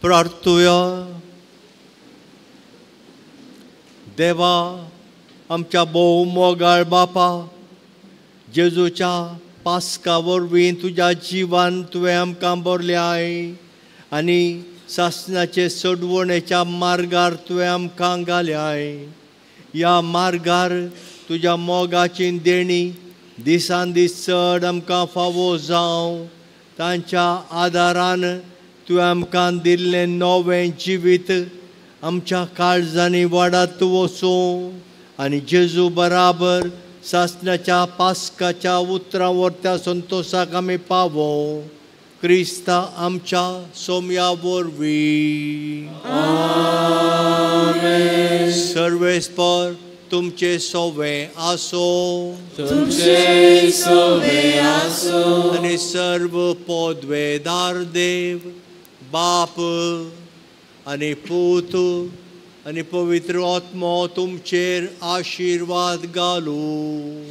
प्रार्थुया. देवा आमच्या भोव मोगाळ बापा, जेजूच्या पास्का वरवीं तुज्या जिवान तुवें आमकां बरल्याय आनी सासणाचे सोडवणेच्या मार्गार तुवें आमकां घाल्याय. ह्या मार्गार तुज्या मोगाची देणी दिसान दीस चड आमकां फावो जावं. तांच्या आदारान तुवें आमकां दिल्लें नवें जिवीत आमच्या काळजांनी वाडत वचूं आनी जेजू बराबर सासणाच्या पास्काच्या उतरां वरत्या संतोशाक आमी पावों. क्रिस्ता आमच्या सोम्या वरवीं. सर्वेस्पर तुमचे सोवे आसो, तुमचे सोवे आसो. आनी सर्व पदवेदार देव बाप आनी पूत आनी पवित्र आत्मो तुमचेर आशिर्वाद घालूं.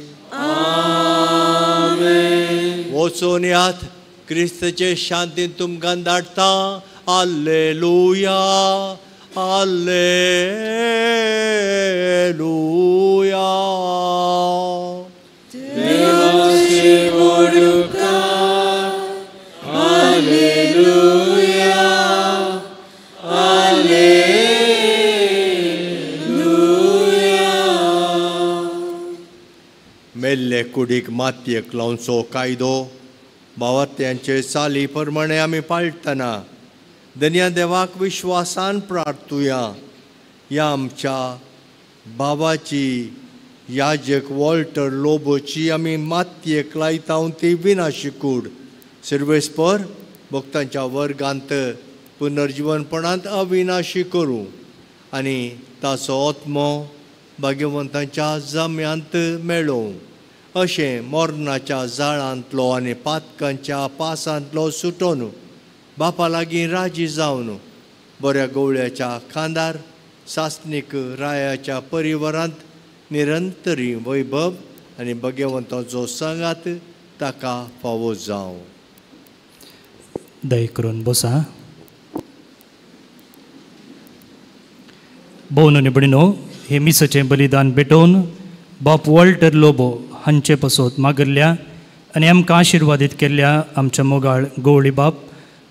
आमेन. वचून यात, क्रिस्ताचे शांतीन तुमकां धाडटा. आल्लेलुया, आल्लेलुया. देवाचे वडुकार, आल्लेलुया, आल्लेलुया. मेल्ले कुडीक मातयेक लावचो कायदो भावात्यांचे चाली प्रमाणे आमी पाळटना दनया देवाक विश्वासान प्रार्थुया. ह्या आमच्या बाबाची याजक वॉल्टर लोबोची आमी मातयेक लायता ती विनाशी कूड सर्वेस्पर भक्तांच्या वर्गांत पुनर्जिवनपणांत अविनाशी करूं आनी ताचो आत्मो भाग्यवंतांच्या जम्यांत मेळोवं. अशें मरणाच्या जाळांतलो आनी पातकांच्या पासांतलो सुटोन बापा लागीं राजी जावन बऱ्या गवळ्याच्या खांदार सासणीक रायाच्या परिवारांत निरंतरी वैभव आनी भगवंताचो सांगात ताका फावो जावं. दया करून बसा. भोवन आनी भयणीनो, हे मिसाचें बलिदान भेटोवन बाप वॉल्टर लोबो हांचे पासत मागिल्ल्या आनी आमकां आशिर्वादीत केल्ल्या आमच्या मोगाळ गवळी बाप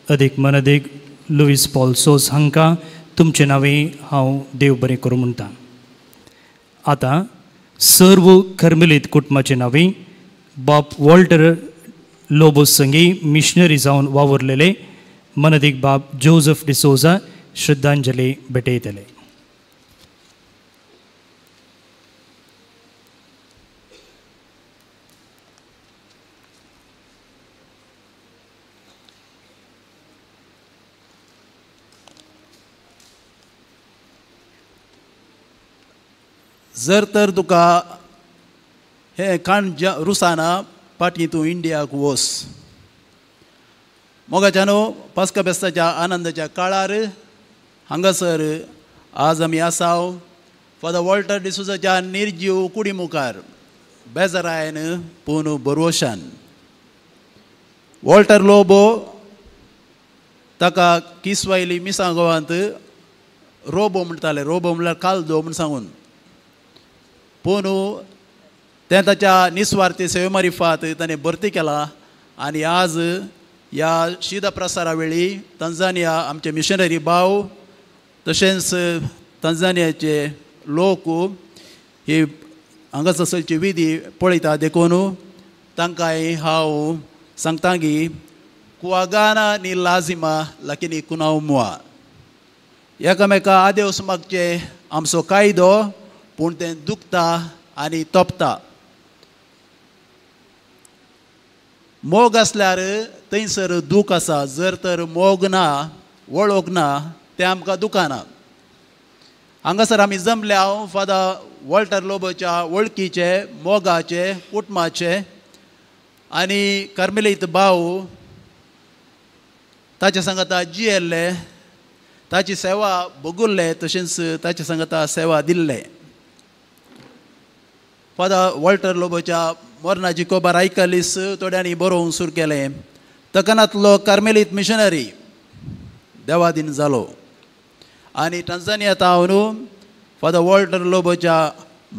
अदीक मनदीक लुईस पॉल सोज हांकां तुमचे नांवे हांव देव बरें करूं म्हणटा. आतां सर्व कर्मेलीत कुटुंबाचे नांवे बाप वॉल्टर लोबो संगी मिशनरी जावन वावुरलेले मनदीक बाप जोजफ डिसोजा श्रद्धांजली भेटयतले. जर तर तुका हें काण रुसाना पाटी तूं इंडियाक वोस. मोगाच्यानो, पास्का बेस्ताच्या आनंदाच्या काळार हांगासर आज आमी आसाव फादर वॉल्टर डिसोजाच्या निर्जीव कुडी मुखार बेजारायन पूण बरवशान. वॉल्टर लोबो ताका किसवायली मिसां गोवांत रोबो म्हणटाले. रोबो म्हणल्यार कालदो म्हूण सांगून. पूण तें ताच्या निस्वार्थी सेवे मारिफात ताणें भरती केला आनी आज ह्या शीदा प्रसारा वेळी तंजानिया आमचे मिशनरी भाव तशेंच तंजानियाचे लोक ही हांगासर चलची विधी पळयता. देखून तांकांय हांव सांगता की कुआगाना नी लाजिमा लाकिनी कुनाउमुआ. एकामेका आदेवस मागचे आमचो कायदो, पूण तें दुखता आनी तोपता. मोग आसल्यार थंयसर दूख आसा. जर तर मोग ना, वळख ना, तें आमकां दुखना. हांगासर आमी जमल्या फादर वॉल्टर लोबोच्या वळखीचे, मोगाचे, कुटुंबाचे आनी कार्मेलीत भाव ताच्या सांगाता जियेल्ले, ताची सेवा भोगुल्ले, तशेंच ताच्या सांगाता सेवा दिल्ले. फादर वॉल्टर लोबोच्या मरणाची खबर आयकलीस थोड्यांनी बरोवंक सुरू केलें. तकनांतलो कार्मेलीत मिशनरी देवादीन जालो. आनी टंजानिया तावन फादर वॉल्टर लोबोच्या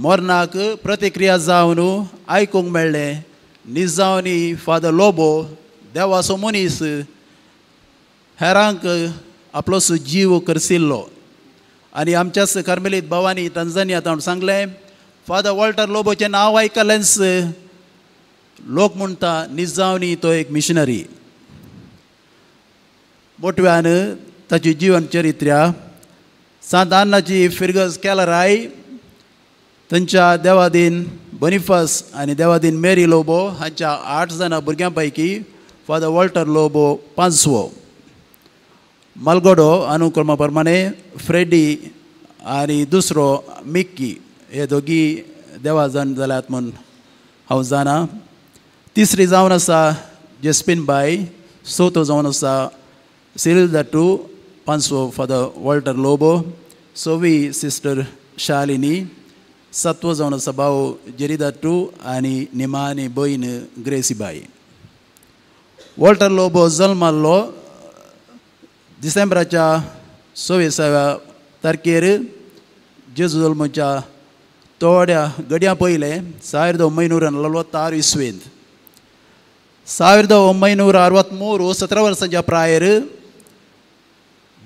मरणाक प्रतिक्रिया जावन आयकूंक मेळ्ळें निजावनी फादर लोबो देवाचो मनीस हेरांक आपलोसो जीव करसिल्लो. आनी आमच्याच कार्मेलीत भावांनी टंजानिया तावन सांगलें फादर वॉल्टर लोबोचें नांव आयकलेंच लोक म्हणटा निजावनी तो एक मिशनरी. मोटव्यान ताची जीवन चरित्र्या सांत आन्नाची फिरगज केलराय तांच्या देवादीन बोनिफास आनी देवादीन मेरी लोबो हांच्या 8 जाणां भुरग्यां पैकी फादर वॉल्टर लोबो 5वो. मालगोडो अनुक्रमा प्रमाणे फ्रेडी आनी दुसरो मिक्की हे दोगी देवाजण जाल्यात म्हूण हांव जाणा. तिसरी जावन आसा जेस्पिन बाय, चवथो जावन आसा सिरील दाटू, 5वो फादर वॉल्टर लोबो, सवी सिस्टर शालिनी, 7वो जावन आसा भाव जेरी दाटू आनी निमानी भयण ग्रेसी बाय. वॉल्टर लोबो जल्माल्लो डिसेंबराच्या 26व्या तारखेर जेजू जल्माच्या थोड्या घडयां पयलें 1946 इस्वेंत. 1963 17 वर्सांच्या प्रायर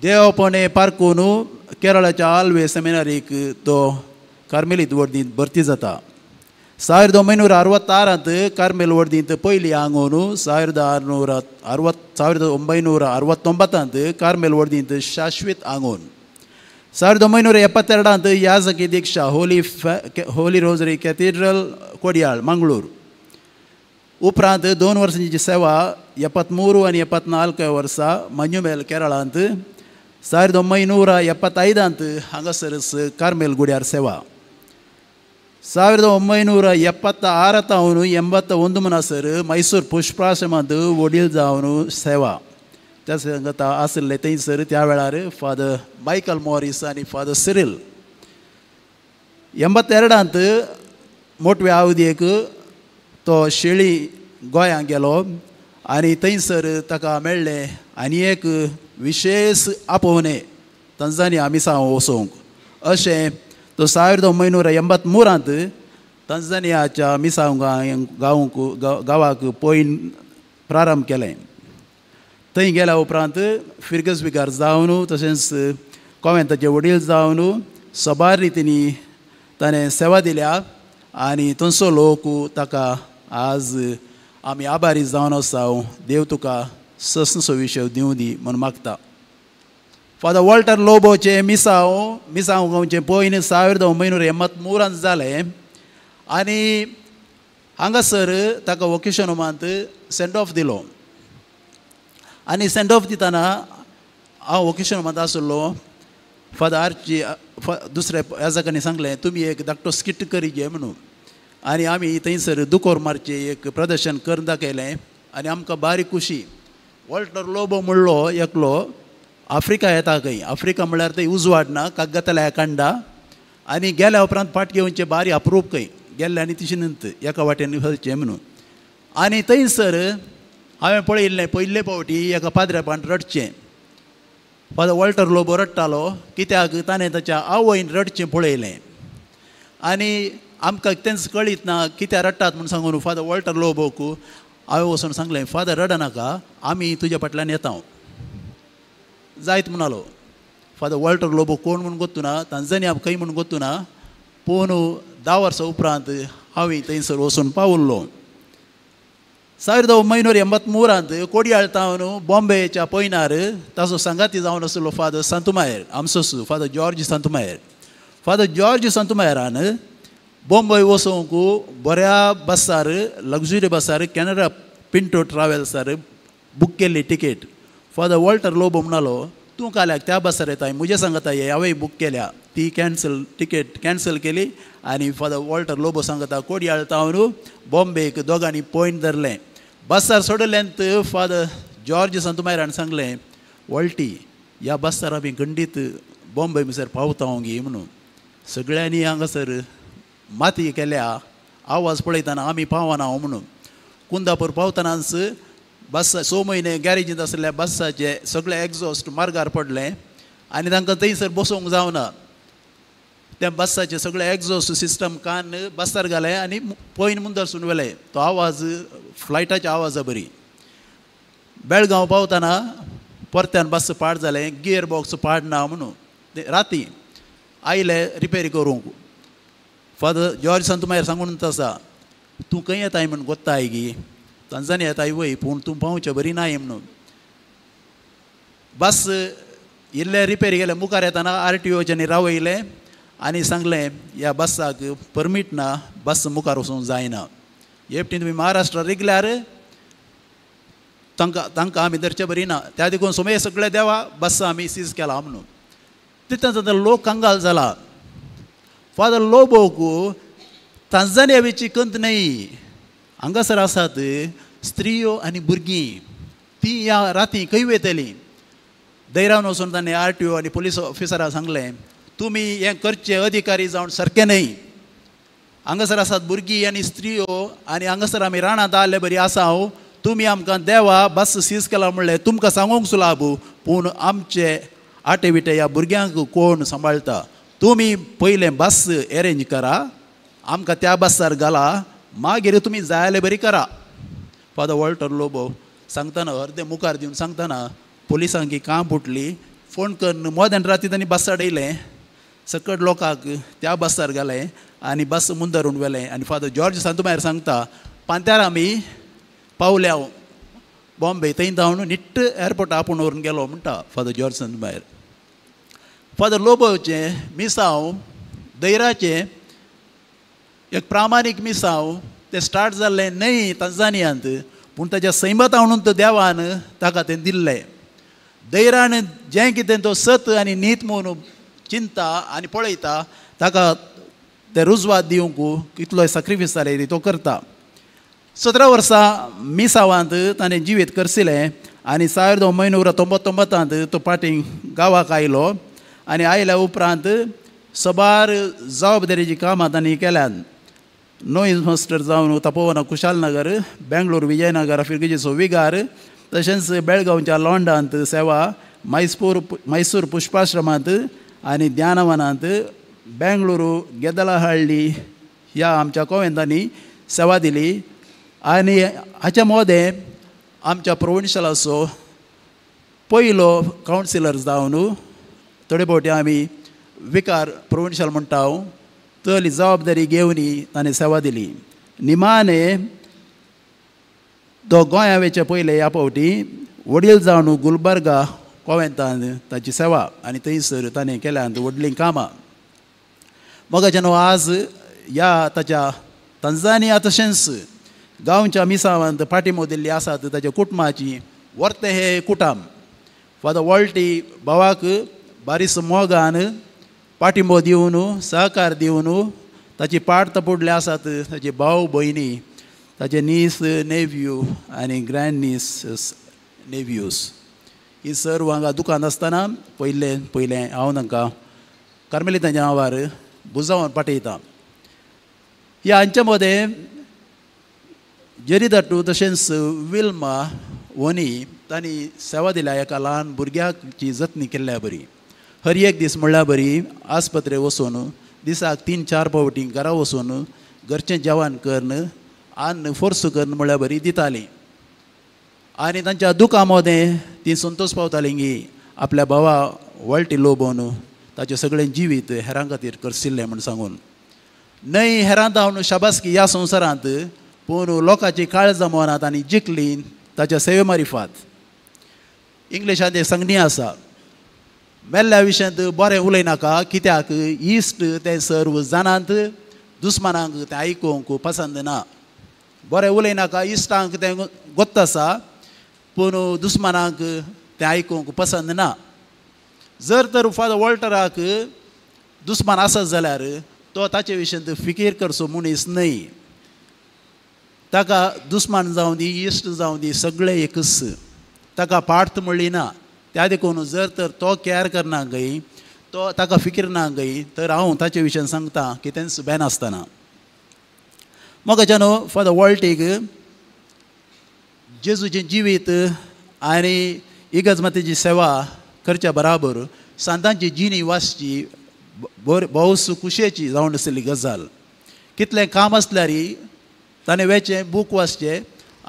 देवपणे पारकून केरळाच्या आल्वे सेमिनारीक तो कार्मेलीत वर्दींत भरती जाता. 1966 कार्मेल वर्दींत पयली आंगोवन 1969 कार्मेल वर्दींत शाश्वीत आंगोवन 1972 याजकी दीक्षा होली रोजरी कॅथिड्रल कोडियाळ मंगळूर. उपरांत 2 वर्सांची सेवा 73 आनी 74 वर्सा मंजुमेल केरळांत. 1975 हांगासरच कार्मेल गुड्यार सेवा. 1976 81 म्हणसर मैसूर पुष्पाश्रमांत वडील जावन सेवा. त्या सांगता आशिल्ले थंयसर त्या वेळार फादर मायकल मॉरीस आनी फादर सिरील. 82 मोटव्या आवदीक तो शेळी गोंयांत गेलो आनी थंयसर ताका मेळ्ळें आनी एक विशेश आपोवणें तंजानिया मिसांव वचूंक. अशें तो 1983 तंजानियाच्या मिसांव गांवक गांवाक पयन प्रारंभ केलें. थंय गेल्या उपरांत फिरगज विगार जावन तशेंच कोवेंताचे वडील जावन सबार रितींनी ताणें सेवा दिल्या आनी थंयचो लोक ताका आज आमी आभारी जावन आसा. देव तुका ससनसो विशय दिवं दी म्हूण मागता. फादर वॉल्टर लोबोचें मिसांव मिसांव गांवचें पयलीं 1983 जालें आनी हांगासर ताका वोकेशन होमांत सेंड ऑफ दिलो. आनी सेंड ऑफ दितना हांव वोकेशन होमांत आसलो. फादर आर्ची दुसऱ्या याजकांनी सांगलें तुमी एक धाकटो स्किट करीजे म्हणून आनी आमी थंयसर दुकोर मारचें एक प्रदर्शन करून दाखयलें आनी आमकां बारीक खुशी. वॉल्टर लोबो म्हणलो एकलो आफ्रिका येता खंय, आफ्रिका म्हणल्यार थंय उजवाड ना, कागदातल्या कांडा आनी गेल्या उपरांत फाट घेवचें बारी अप्रूप खंय गेल्ले आनी तिशी नंत एका वाटेन वचचें म्हणून. आनी थंयसर हांवें पळयल्लें पयले फावटी एका पाद्र्यापान रडचें. फादर वॉल्टर लोबो रडटालो कित्याक ताणें ताच्या आवयन रडचें पळयलें आनी आमकां तेंच कळीत ना कित्याक रडटात म्हूण सांगून फादर वॉल्टर लोबोक हांवें वचून सांगलें फादर रडनाका आमी तुज्या फाटल्यान येता. जायत म्हणालो. फादर वॉल्टर लोबो कोण म्हूण गोत्तू ना, तांजानिया खंय म्हूण गोत्तू ना, पूण 10 वर्सां उपरांत हांवें थंयसर वचून पावल्लो. 1983 कोडियाळ तावन बॉम्बेच्या पयनार ताचो सांगाती जावन आसलो फादर सांतुमायर आमचो father George Santhumayor. Father George सांतुमायरान बॉम्बे वचूंक बऱ्या बसार लग्जुरी बसार कॅनरा पिंटो ट्रॅव्हल्सार बूक केल्ली टिकेट. फादर वॉल्टर लोबो म्हणालो तूं काल्याक त्या बसार येताय म्हजे सांगता हे हांवें बूक केल्या ती कॅन्सल टिकेट कॅन्सल केली. आनी फादर वॉल्टर लोबो सांगता कोडियाळ तावन बॉम्बेक दोगांनी पॉयंट धरलें. बसार सोडल्यात फादर जॉर्ज सांतुमायरान सांगलें वॉल्टी ह्या बसार आमी खंडीत बॉम्बे मिसर पावता गी म्हणून सगळ्यांनी हांगासर माती केल्या आवाज पळयतना आमी पावना म्हणून. कुंदापूर पावतनाच बस 6 म्हयने गॅरेजींत आशिल्ल्या बसाचे सगळे एग्झॉस्ट मार्गार पडले आनी तांकां थंयसर बसोवंक जावना. त्या बसाचे सगळे एग्झॉस्ट सिस्टम कान बसार घाले आनी पॉयन मुंदरसून व्हेले. तो आवाज फ्लायटाच्या आवाजा बरी. बेळगांव पावतना परत्यान बस पाड जालें, गियर बॉक्स पाड ना म्हणून राती आयले रिपेरी करूंक. फादर जॉर्ज संतमायर सांगून आसा, तूं खंय येताय म्हूण गोत्ताय गी, तांजानी येताय वय, पूण तूं पावचे बरी नाय म्हणून. बस इल्ले रिपेरी गेले, मुखार येतना आर टी ओच्यानी रावयलें आनी सांगलें ह्या बसाक परमीट ना, बस मुखार वचूंक जायना. एकटी तुमी महाराष्ट्रा रिगल्यार तांकां तांकां आमी धरचे बरी ना, त्या देखून सोमे सगळे देवा बस आमी सीज केला म्हणून. तितून लोक कंगाल जाला. फादर लोबोक तांजानियाची कंत न्हय, हांगासर आसात स्त्रियो आनी भुरगीं, ती ह्या राती खंय वयतलीं. दैरान वचून ताणें आर टी ओ आनी पोलीस ऑफिसराक सांगलें तुमी हें करचे अधिकारी जावन सारकें न्हय. हांगासर आसात भुरगीं आनी स्त्रियो आनी हांगासर आमी रानांत आसले बरी आसा हांव, तुमी आमकां देवा बस सीज केला म्हणलें तुमकां सांगूंक सुलाब, पूण आमचे आटे विटे ह्या भुरग्यांक कोण सांबाळटा. तुमी पयलें बस एरेंज करा, आमकां त्या बसार घाला, मागीर तुमी जाय जाल्यार बरी करा. फादर वॉल्टर लोबो सांगतना अर्दे मुखार दिवन सांगतना पोलिसांक काम फुटली, फोन करून मोदेन राती तांणी बस अडयलें, सकट लोकांक त्या बसार घालें आनी बस मुंदरून व्हेलें. आनी फादर जॉर्ज सांतुमायर सांगता पांत्यार आमी पावल्या बॉम्बे, थंय धांवन निट्ट एअरपोर्ट आपूण व्हरून गेलो म्हणटा फादर जॉर्ज सांतुमायर. फादर लोबोचें मिसांव दैराचें एक प्रामाणीक मिसांव तें स्टार्ट जाल्लें न्हय तांजानियांत, पूण ताच्या सैमात म्हणून तो देवान ताका तें दिल्लें. दैरान जें कितें तो सत आनी नीत म्हणून चिंता आनी पळयता, ताका ते रुजवात दिवंक कितलोय सॅक्रिफायस जाले तो करता. 17 वर्सां मिसावांत ताणें जिवीत करसिलें आनी 1999 तो पाटीं गांवाक आयलो आनी आयल्या उपरांत सबार जबाबदारीचीं कामां तांणी केल्यात. नोईज मास्टर जावन तपोवना कुशालनगर, बेंगलोर विजयनगर फिरगेजीचो विगार, तशेंच बेळगांवच्या लोंडांत सेवा, मैसूर पुष्पाश्रमांत आनी ध्यानवनांत, बेंगळुरू गेदलाहळ्ळी ह्या आमच्या कोवेंतांनी सेवा दिली. आनी हाच्या मदें आमच्या प्रोविन्शियलाचो पयलो कावन्सिलर जावन थोडे फावटी आमी विकार प्रोविन्शियल म्हणटा हांव, तली जबाबदारी घेवन ताणें सेवा दिली. निमाणे तो गोंया वयचे पयले ह्या फावटी वडील जावन गुलबर्गा कोवेंतान ताची सेवा आनी थंयसर ताणें केल्यांत व्हडलीं कामां. मोगाच्यान आज ह्या ताच्या तंजानिया तशेंच गांवच्या मिसावांत पाठिंबो दिल्ली आसात ताच्या कुटुंबाची वर्ते हे कुटाम. फादर वॉल्टी भावाक बारीस मोगान पाठिंबो दिवन सहकार दिवन ताची पाट तपुडले आसात ताचे भाव भयणी, ताचे नीस नेव्यू आनी ग्रँड नीस नेव्यूज ही सर्व हांगा दुकान आसतना पयलें पयलें हांव तांकां कार्मेलितांच्या नांवार बुजावन पाठयतां. ह्या हांच्या मदें जेरीदाटू तशेंच विल्मा वनी तांणी सेवा दिल्या एका ल्हान भुरग्याची जतनी केल्ल्या बरी. हर एक दीस म्हणल्यार बरी आस्पत्रे वचून दिसाक 3-4 फावटी घरा वचून घरचें जेवण करून आन्न फोर्स करून म्हणल्यार बरी दिताली. आनी तांच्या दुकां मदें ती संतोश पावताली की आपल्या भावा वळटी लोबोन ताचें सगळें जिवीत हेरां खातीर करसिल्लें म्हूण सांगून. न्हय हेरां धांवन शाबासकी ह्या संवसारांत, पूण लोकांची काळजां मनांत आनी जिखली ताच्या सेवे मारिफात. इंग्लिशांत एक संगणी आसा, मेल्ल्या विशयांत बरें उलयनाका कित्याक इश्ट तें सर्व जाणांत, दुस्मानांक तें आयकूंक पसंद ना. बरें उलयनाका इश्टांक तें गोत्त आसा, पूण दुस्मानांक तें आयकूंक पसंद ना. जर तर फादर वॉल्टराक दुस्मान आसत जाल्यार तो ताचे विशयांत फिकीर करचो मनीस न्हय. ताका दुस्मान जावं दी इश्ट जावं दी सगळे एकच, ताका पार्थ म्हणली ना. त्या देखून जर तर तो कॅर करना गई, तो ताका फिकीर ना गई, तर हांव ताचे विशयान सांगता की तेंच बेनासतना. मोगाच्यान फादर वॉल्टीक जेजूचें जिवीत आनी इगर्ज मातेची सेवा करच्या बराबर सांतांची जिणी वाचची भोवस खुशयेची जावन आशिल्ली गजाल. कितलें काम आसल्यार ताणें वेचें बूक वाचचें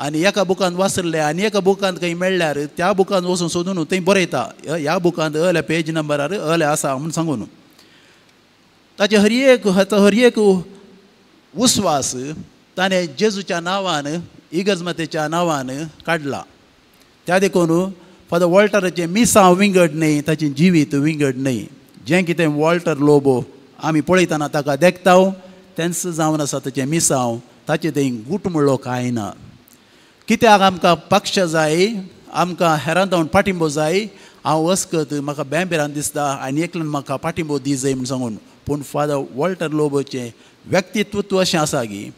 आनी एका बुकांत वाचलें आनी एका बुकांत खंय मेळ्ळ्यार त्या बुकांत वचून सोदून थंय बरयता, ह्या बुकांत अल्या पेज नंबरार अलें आसा म्हूण सांगून. ताचें हर एक हर एक उस्वास ताणें जेजूच्या नांवान इगर्ज मातेच्या नांवान काडला. त्या देखून फादर वॉल्टराचें मिसांव विंगड न्हय, ताचें जिवीत विंगड न्हय. जें कितें वॉल्टर लोबो आमी पळयतना ताका देखता तेंच जावन आसा ताचें मिसांव, ताचें थंय गूट म्हणलो कांय ना. कित्याक आमकां पक्ष जाय, आमकां हेरां जावन पाठिंबो जाय. हांव अस्कत म्हाका बेंबेरान दिसता आनी एकल्यान म्हाका पाठिंबो दी जाय म्हूण सांगून. पूण फादर वॉल्टर लोबोचें व्यक्तित्व अशें आसा की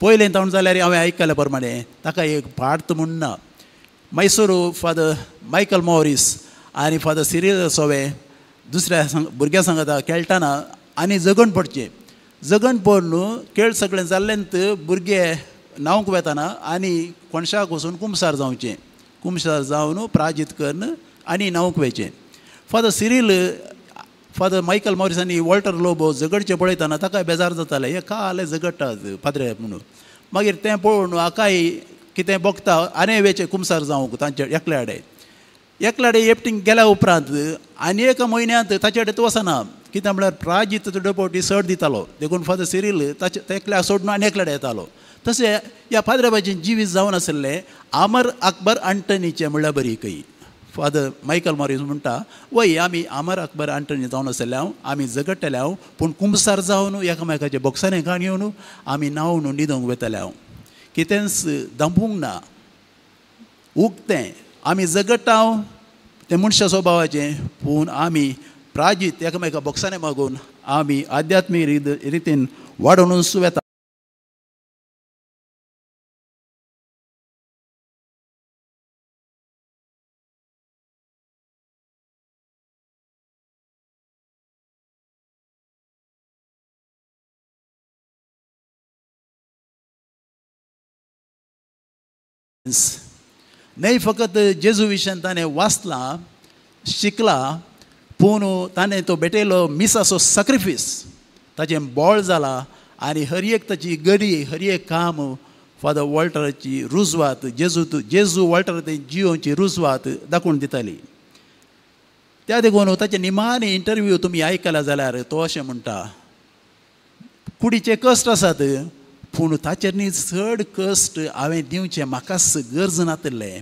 पयलें तावन जाल्यार हांवें आयकल्या प्रमाणें ताका एक पार्थ म्हूण ना. मैसूर फादर मायकल मॉरीस आनी फादर सिरील सोवे दुसऱ्या भुरग्यां सांगता खेळटना आनी जगण पडचें, जगण पडून खेळ सगळें जाल्लेंत भुरगे न्हावंक वेतना आनी कोणशाक वचून कुमसार जावचें, कुमसार जावन प्राजीत करून आनी न्हावंक वयचें. Father Cyril father Michael Morris आनी वॉल्टर लोबो झगडचें पळयतना ताका बेजार जातालें, हे काले झगडटात पाद्रे म्हणून. मागीर तें पळोवन हाकाय कितें भोगता आनी वेचें कुमसार जावंक तांचे एकल्या कडेन. एकल्या कडेन एकटींग गेल्या उपरांत आनी एका म्हयन्यांत ताचे कडेन तो वचना, कितें म्हळ्यार प्राजीत थोडे फावटी सट दितालो. देखून फादर सिरील ताचे एकल्या सोडून आनी एकल्या कडेन येतालो. तशें ह्या पाद्रेबाचें जिवीत जावन आशिल्लें अमर अकबर अंटनीचें म्हणल्यार बरी खंय. फादर मायकल मॉरीस म्हणटा वय आमी अमर अकबर अंटनी जावन आशिल्ले हांव, आमी झगडटले हांव, पूण कुमसार जावन एकामेकाचे बोक्सांनी काण येवन आमी न्हांवन न्हिदोंक वतले हांव, कितेंच दंपूंक ना, उगतें आमी झगडटा हांव तें मनशा स्वभावाचें, पूण आमी प्राजीत एकामेका बोक्सांनी मागून आमी आध्यात्मीक रितीन वाडोवनूच वेता. न्हय फकत जेजू विशयान ताणें वाचलां शिकलां, पूण ताणें तो भेटयलो मिसाचो सॅक्रिफीस, ताचें बोळ जाला आनी हर एक ताची गडी हर एक काम फादर वॉल्टराची रुजवात जेजू वॉल्टर जियोची रुजवात दाखोवन दिताली. त्या देखून ताचे निमाणे इंटरव्यू तुमी आयकला जाल्यार तो अशें म्हणटा, कुडीचे कश्ट आसात पूण ताचेर न्ही चड कश्ट हांवें दिवचें म्हाकाच गरज नातिल्लें.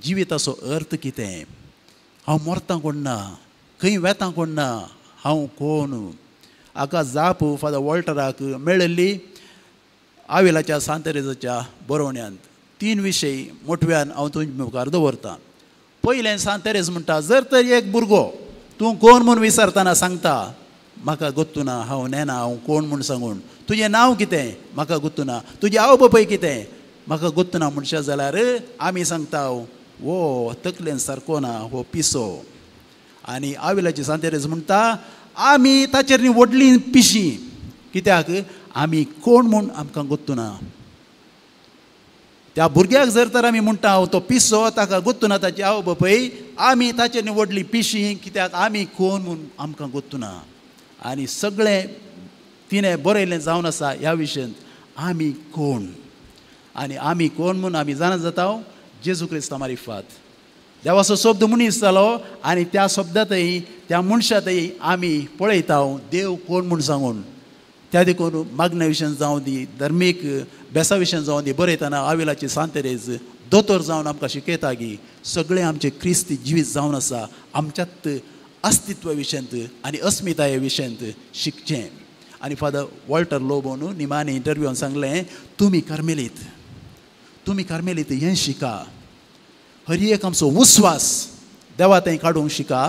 जिविताचो अर्थ कितें, हांव मरतां कोण ना, खंय वेतां कोण ना, हांव कोण. हाका जाप फादर वॉल्टराक मेळिल्ली आविलाच्या सांतेरेजाच्या बरोवण्यांत. तीन विशय मोटव्यान हांव तुमचे मुखार दवरतां. पयलें सांतेरेज म्हणटा, जर तर एक भुरगो तूं कोण म्हूण विचारतना सांगता म्हाका गोत्तू ना, हांव नेना हांव कोण म्हूण सांगून, तुजें नांव कितें म्हाका गोत्तू ना, तुजें आवय बापूय कितें म्हाका गोत्तू ना म्हणशां जाल्यार आमी सांगता हो तकलेन सारको ना, हो पिसो. आनी आविलाची सांतेरेज म्हणटा आमी ताचेर न्ही व्हडली पिशी, कित्याक आमी कोण म्हूण आमकां गोत्तू ना. त्या भुरग्याक जर तर आमी म्हणटा तो पिसो, ताका गोत्तू ना ताची आवय बापूय, आमी ताचेर न्ही व्हडली पिशी, कित्याक आमी कोण म्हूण आमकां गोत्तू ना. आनी सगळें तिणें बरयलें जावन आसा ह्या विशयांत आमी कोण, आनी आमी कोण म्हूण आमी जाणा जाता जेजू क्रिस्ता मारिफात देवाचो शब्द मनीस जालो आनी त्या शब्दांतय त्या मनशांतय आमी पळयता देव कोण म्हूण सांगून. त्या देखून मागण्या विशयान जावं दी, धर्मीक बेसा विशयान जावं दी, बरयतना आविलाची सांतेरेज दोतोर जावन आमकां शिकयता की सगळें आमचें क्रिस्ती जिवीत जावन आसा आमच्यात अस्तित्व विशयांत आनी अस्मिताये विशयांत शिकचें. आनी फादर वॉल्टर लोबोन निमाणे इंटरव्यून सांगलें, तुमी कार्मेलीत, तुमी कार्मेलीत हें शिका, हर एक आमचो उस्वास देवा थंय काडूंक शिका.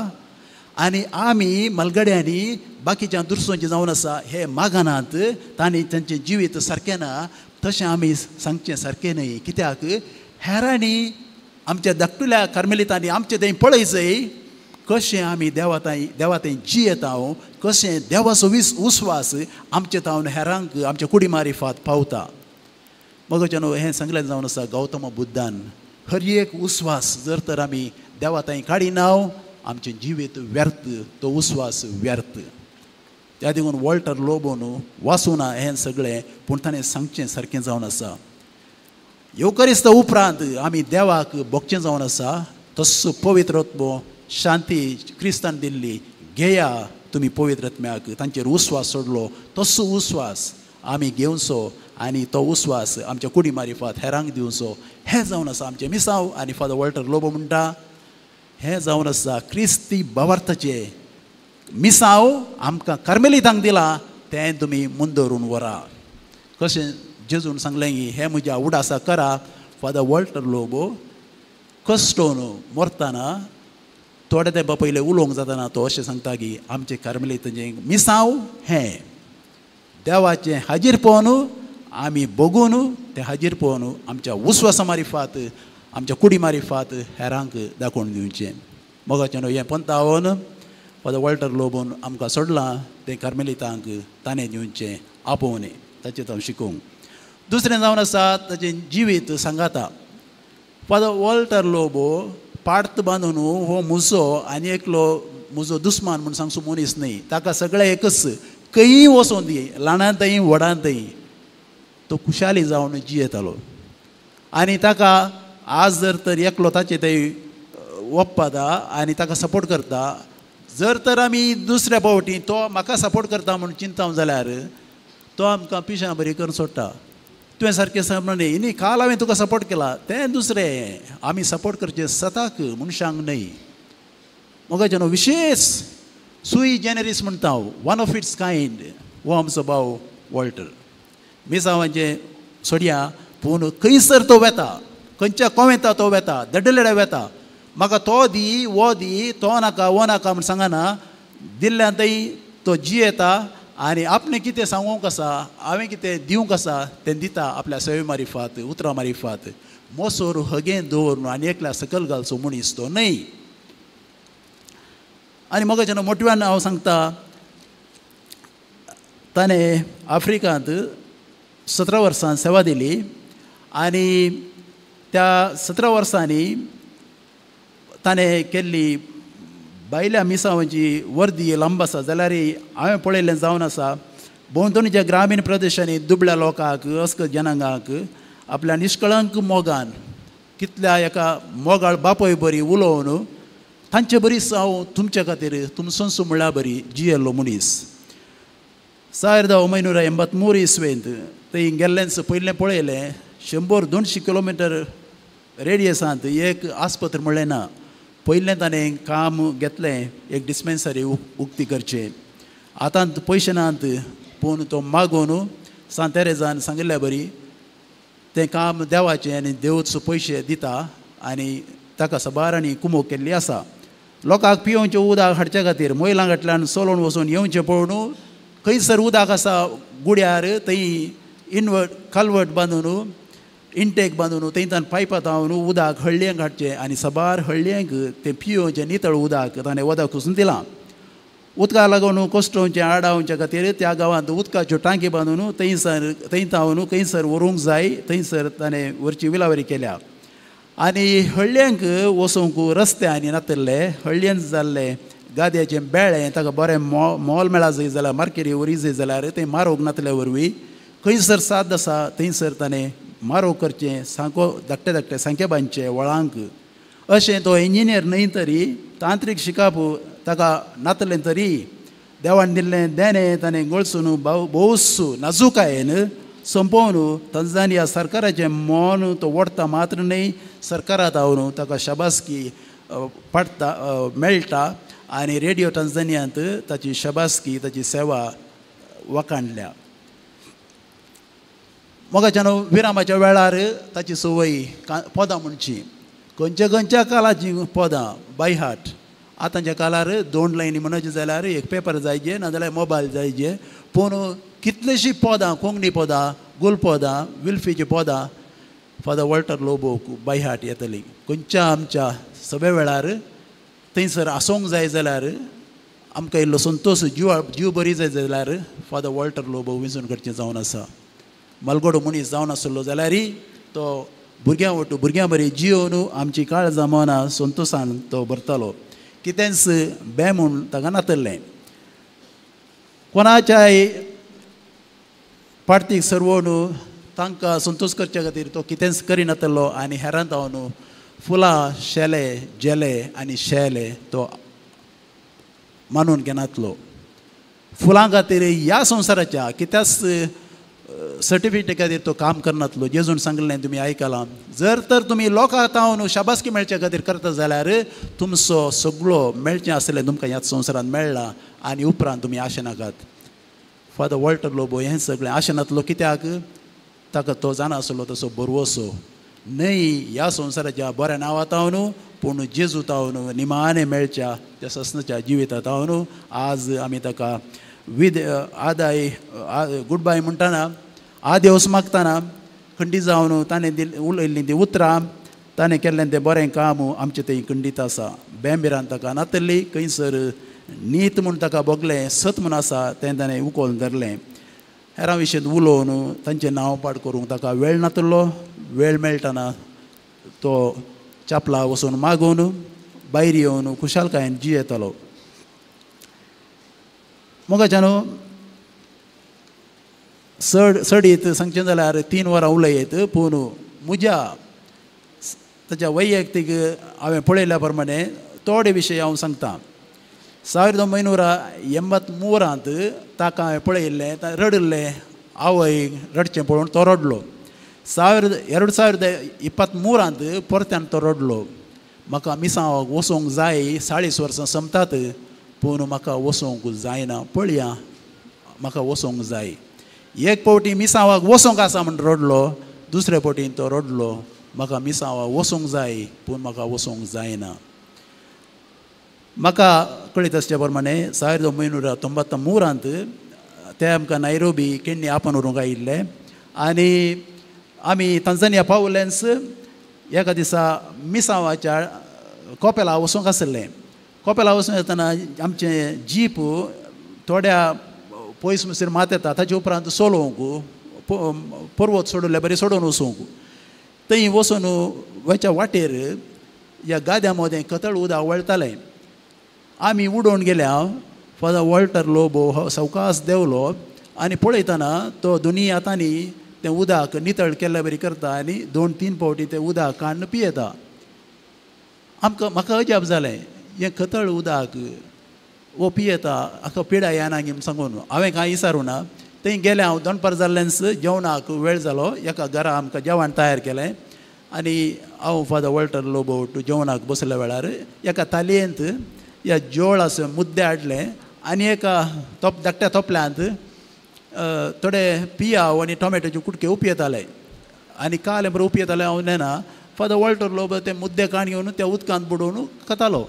आनी आमी मलगड्यांनी बाकीच्या दुसऱ्यांचे जावन आसा हे मागनात, तांणी तांचें जिवीत सारकें ना, तशें आमी सांगचें सारकें न्हय, कित्याक हेरांनी आमच्या धाकटुल्या कार्मेलितांनी आमचें थंय पळयचय कशें आमी देवा थंय जियेता, कशें देवाचो उस्वास आमचे तावन हेरांक आमच्या कुडी मारिफात पावता. मगोच्यान हें सांगलें जावन आसा गौतम बुद्धान, हर एक उस्वास जर तर आमी देवा थंय काडिना आमचें जिवीत व्यर्थ, तो उस्वास व्यर्थ. त्या देखून वॉल्टर लोबो न्हू वाचूना हें सगळें, पूण ताणें सांगचें सारकें जावन आसा. येवकरिस्त उपरांत आमी देवाक भोगचें जावन आसा. तस्सो पवित्र आत्मो शांती क्रिस्तान दिल्ली घेया तुमी पवित्र आत्म्याक, तांचेर उस्वास सोडलो तस्सो उस्वास आमी घेवचो आनी तो उस्वास आमच्या कुडी मारिफात हेरांक दिवचो. हें जावन आसा आमचें मिसांव. आनी फादर वॉल्टर लोबो म्हणटा हें जावन आसा क्रिस्ती भावार्थाचें मिसांव आमकां कार्मेलितांक दिलां तें तुमी मुंदरून व्हरा. कशें जेजून सांगलें की हें म्हज्या उडासा करा. फादर वॉल्टर लोबो कश्टोन मरतना थोडे तेंपा पयलें उलोवंक जाताना तो अशें सांगता की आमचें कार्मेलितांचें मिसांव हें देवाचें हाजीर पळोवन आमी बगून तें हाजीर पळोवन आमच्या उस्वासा मारिफात आमच्या कुडी मारिफात हेरांक दाखोवन दिवचें. मोगाचें न्हू हें पंतावन फादर वॉल्टर लोबोन आमकां सोडलां तें कार्मेलितांक ताणें दिवचें आपोवणें ताचें हांव शिकोवंक. दुसरें जावन आसा ताचें जिवीत सांगाता. फादर वॉल्टर लोबो पार्त बांदून हो म्हजो आनी एकलो म्हजो दुस्मान म्हूण सांगचो मनीस न्हय. ताका सगळें एकच, खंयी वचों दी, ल्हानांतय व्हडांतय तो खुशाली जावन जियेतालो. आनी ताका आज जर तर एकलो ताचे थंय वप्पाता आनी ताका सपोर्ट करता, जर तर आमी दुसऱ्या पावटी तो म्हाका सपोर्ट करता म्हूण चिंता जाल्यार तो आमकां पिशां बरी करून सोडटा. तुवें सारकें सांगलें न्ही, न्ही काल हांवें तुका सपोर्ट केला, तें दुसरें. आमी सपोर्ट करचें सताक, मनशांक न्हय. मोगाचें न्हू विशेश सुई जेनरीस म्हणटा हांव, वन ऑफ it's kind हो आमचो भाव वॉल्टर. मिसांवाचें सोडया, पूण खंयसर तो वेता, खंयच्या कोवेंता तो वेता, दड्डलेडा वेता, म्हाका तो दी वो दी, तो नाका वो नाका म्हूण सांगना. दिल्ल्यान थंय तो जियेता आनी आपणें कितें सांगूंक आसा, हांवें कितें दिवंक आसा तें दिता आपल्या सेवे मारिफात, उतरां मारिफात. मोसोर हगेन दवरून आनी एकल्या सकल घालचो मनीस तो न्हय. आनी म्हाका जेन्ना मोटव्यान हांव सांगता, ताणें आफ्रिकांत 17 वर्सां सेवा दिली आनी त्या 17 वर्सांनी ताणें केल्ली बायल्या मिसांवाची वर्दी लांब आसा जाल्यार हांवें पळयल्लें जावन आसा भोंवतणीच्या ग्रामीण प्रदेशांनी दुबळ्या लोकांक, अस्क जनांगांक आपल्या निश्कळंक मोगान कितल्या एका मोगाळ बापय बरी उलोवन तांचे बरीच हांव तुमच्या खातीर तुमसोनसो म्हणल्यार बरी जियेल्लो मनीस. 1983 इस्वेंत थंय गेल्लेंच पयलें पळयलें 100-200 किलोमिटर रेडियसांत एक आस्पत्र म्हणलें ना. पयलें ताणें काम घेतलें एक डिस्पेन्सरी उक्ती करचें. आतां पयशे नात पूण तो मागून सांत तेरेजान सांगिल्ल्या बरी तें काम देवाचें आनी देवच पयशे दिता आनी ताका साबार आनी कुमोक केल्ली आसा. लोकांक पिवोवचें उदक हाडच्या खातीर मैलां घाटल्यान चलोवन वचून येवचें पळोवन खंयसर उदक आसा गुड्यार थंय इनवर्ट कालवट बांदून इंटेक बांदून थंय ताणें पायपां धांवन उदक हळ्ळयांक हाडचें आनी साबार हळ्ळयांक तें पिवोवचें नितळ उदक ताणें उदक वचून दिलां. उदकाक लागून कोश्टोवचें आडावच्या खातीर त्या गांवांत उदकाच्यो टांकी बांदून थंयसर थंय धांवन खंयसर व्हरूंक जाय थंयसर ताणें व्हरची विलावरी केल्या. आनी हळ्ळयांक वचूंक रस्ते आनी नातिल्ले हळ्ळयेन जाल्ले गादयाचें बेळें ताका बरें मोल मेळा जाय जाल्यार मार्केटी व्हरी जाय जाल्यार तें मारोवंक नातले वरवीं खंयसर साद आसा थंयसर ताणें मारो करचें सांको धाकटे धाकटे सांके बांदचे वळांक. अशें तो इंजिनियर न्हय तरी तांत्रीक शिकप ताका नातलें तरी देवान दिल्लें देणें ताणें गळसून भोवस नाजुकायेन सोंपोवन तंजानिया सरकाराचें मन तो ओडटा मात्र न्हय सरकारांत हांव ताका शाबासकी पडटा मेळटा आनी रेडियो तंजानियांत ताची शाबासकी ताची सेवा वखाणल्या. मोगाच्यान विरामाच्या वेळार ताची संवय पदां म्हणची खंयच्या खंयच्या काळाचीं पदां बाय हार्ट. आतांच्या काळार 2 लायनी म्हणचे जाल्यार एक पेपर जायचे नाजाल्यार मोबायल जायचे, पूण कितलींशीं पदां कोंकणी पदां गोल पदां विल्फीचीं पदां फादर वॉल्टर लोबोक बाय हार्ट येतली. खंयच्या आमच्या सगळे वेळार थंयसर आसूंक जाय जाल्यार आमकां इल्लो संतोश जीव बरी जाय जाल्यार फादर वॉल्टर लोबो विंचून करचें जावन आसा. मलगोडो मनीस जावन आसलो जाल्यारय तो भुरग्यां वटू भुरग्यां बरी जियोन आमची काळजां मनां संतोसान तो भरतालो. कितेंच बें म्हूण ताका नातल्लें. कोणाच्याय पार्टीक सर्वोन तांकां संतोश करच्या खातीर तो कितेंच करिनातलो आनी हेरां जावन फुलां शेले जेले आनी शेले तो मानून घेनातलो. फुलां खातीर ह्या संवसाराच्या कित्याच सर्टिफिकेट खातीर तो काम करनातलो. जेजून सांगलें तुमी आयकलां, जर तर तुमी लोकां तावन शाबासकी मेळच्या खातीर करता जाल्यार तुमचो सगळो मेळचें आसलें तुमकां ह्याच संवसारांत मेळ्ळा आनी उपरांत तुमी आशे नाकात. फादर वॉल्टर लोबो हें सगळें आशे नातलो कित्याक ताका तो जाणा आसलो तसो बरवसो न्हय ह्या संवसाराच्या बऱ्या नांवा तावन पूण जेजू तावन निमाणें मेळच्या त्या ससनाच्या जिविता तावन आज आमी ताका विद आदाय गुड बाय म्हणटाना आदेवस मागतना खंडीत जावन ताणें दिल उलयल्लीं तीं उतरां ताणें केल्लें तें बरें काम आमचें थंय खंडीत आसा. बेंबिरान ताका नातल्ली खंयसर नीत म्हूण ताका भोगलें, सत म्हूण आसा तें ताणें उखोवन धरलें. हेरां विशीं उलोवन तांचें नांव पाड करूंक ताका वेळ नातलो. वेळ मेळटना तो चापला वचून मागून भायर येवन खुशालकायेन जियेतालो. मोगाच्यान चड चडीत सांगचें जाल्यार 3 वरां उलयत पूण म्हज्या ताच्या वैयक्तीक हांवें पळयल्या प्रमाणे थोडे विशय हांव सांगता. 1983 ताका हांवें पळयल्लें, रडिल्लें, आवय रडचें पळोवन तो रडलो. 2023 परत्यान तो रडलो. म्हाका मिसांवाक वचोंक जाय, 40 वर्सां सोंपतात पूण म्हाका वचोंक जायना, पळया म्हाका वचोंक जाय. एक फावटी मिसांवाक वचोंक आसा म्हूण रडलो, दुसरे फावटी तो रडलो म्हाका मिसांवाक वचोंक जाय पूण म्हाका वचोंक जायना. म्हाका कळीत आसच्या प्रमाणे 1993 ते आमकां नायरोबी केन्नी आपण व्हरूंक आयिल्ले आनी आमी तांजानिया पावलेंस एका दिसा मिसांवाच्या कोपेला वचूंक आसलें. कोपेला वचूंक येतना आमचें जीप थोड्या पयस म्हणसर मात येता, ताचे उपरांत सोलोवंक पर्वत सोडले बरें सोडून वचूंक थंय वचून वयच्या वाटेर ह्या गाद्या मदें कतळ उदक वळटालें. आमी उडोवन गेल्या फादर वॉल्टर लोबो हो सवकास देंवलो आनी पळयतना तो दोनी हातांनी तें उदक नितळ केल्ल्या बरी करता आनी 2-3 फावटी तें उदक काडून पियेता. आमकां म्हाका अजाप जालें, हें खतळ उदक वो पियेता हाका पिडा येना गी म्हूण सांगून हांवें कांय विचारूं ना. थंय गेलें हांव, दनपार जाल्ल्यान जेवणाक वेळ जालो. एका घरा आमकां जेवण तयार केलें आनी हांव फादर वॉल्टर लोबो जेवणाक बसल्या वेळार एका तालयेंत ह्या जोळ मुद्दे हाडले आनी एका धाकट्या तोपल्यांत थोडे पियाव आनी टोमॅटोचे कुटके उपयताले आनी कालें बरें उपयताले. हांव नेना फादर वॉल्टर लोबो ते मुद्दे काण घेवन त्या उदकांत बुडोवन खातालो.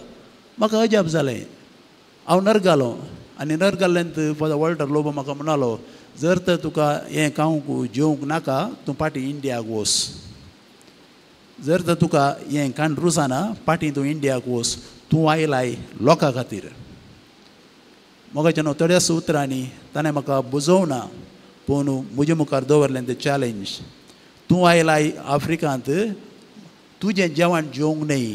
म्हाका अजाप जालें. हांव नरगालो आनी नरगाल्ल्यान फादर वॉल्टर लोबो म्हाका म्हणालो, जर तर तुका हें खावंक जेवंक नाका तूं फाटीं इंडियाक वच, जर तर तुका हें काण रुजाना फाटीं तूं इंडियाक वच, तूं आयलाय लोकां खातीर. मोगाच्या न्हू थोड्याच उतरांनी ताणें म्हाका बुजोवना पूण म्हजे मुखार दवरलें तें चॅलेंज, तूं आयलाय आफ्रिकांत तुजें जेवण जेवंक न्हय,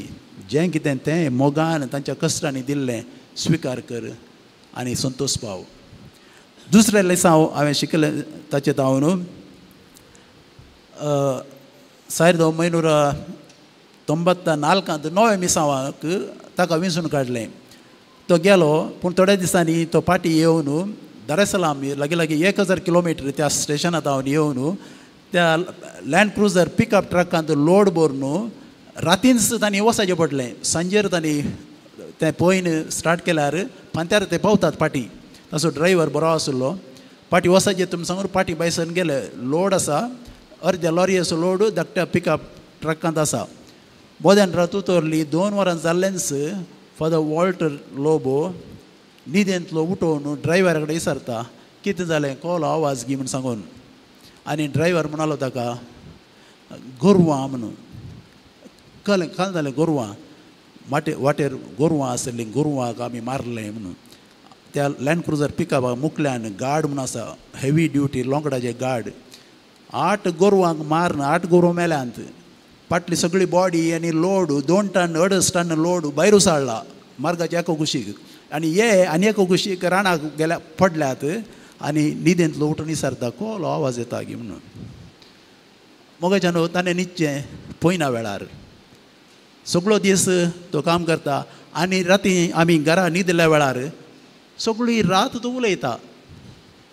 जें कितें तें मोगान तांच्या कश्टांनी दिल्लें स्विकार कर आनी संतोश पाव. दुसरें लेसांव हांवें शिकलें ताचें तावन 1994 नव्या मिसांवाक ताका विंचून काडलें. तो गेलो पूण थोड्या दिसांनी तो फाटीं येवन दारेसलाम लागीं लागीं 1000 किलोमिटर त्या स्टेशनांत हांव येवन त्या लँड क्रुजर पिकअप ट्रकांत लोड भरून रातीनच तांणी वचपाचें पडलें. सांजेर तांणी तें पयन स्टार्ट केल्यार पांत्यार ते पावतात फाटीं. ताचो ड्रायव्हर बरो आशिल्लो. फाटीं वचपाचें तुमी सांगून फाटीं बायसन गेले. लोड आसा अर्द्या लॉरयेचो लोड धाकट्या पिकअप ट्रकांत आसा. बोद्यान रात उतरली 2 वरां जाल्लेंच फादर वॉल्टर लोबो न्हिदेंतलो उठोवन ड्रायव्हरा कडेन विचारता कितें जालें, कोलो आवाज गी म्हूण सांगून. आनी ड्रायव्हर म्हणालो ताका गोरवां म्हणून. कळ्ळें काल जालें गोरवां वाटेर गोरवां आसलीं, गोरवांक आमी मारलें म्हणून. त्या लँड क्रुजर पिकअपाक मुकल्यान गार्ड म्हणून आसा, हेवी ड्युटी लोंकडाचे गार्ड, 8 गोरवांक मारून 8 गोरवां मेल्यांत. फाटली सगळी बॉडी आनी लोड 2 टन 2.5 टन लोड भायर उसळ्ळा मार्गाच्या एका कुशीक आनी हे आनी एका कुशीक रानाक गेल्या पडल्यात आनी न्हिदेंतलो उठून विचारता कोलो आवाज येता गी म्हणून. मोगाच्यान ताणें न्हिदचें पयना वेळार सगळो दीस तो काम करता आनी राती आमी घरा न्हिदल्या वेळार सगळी रात तो उलयता,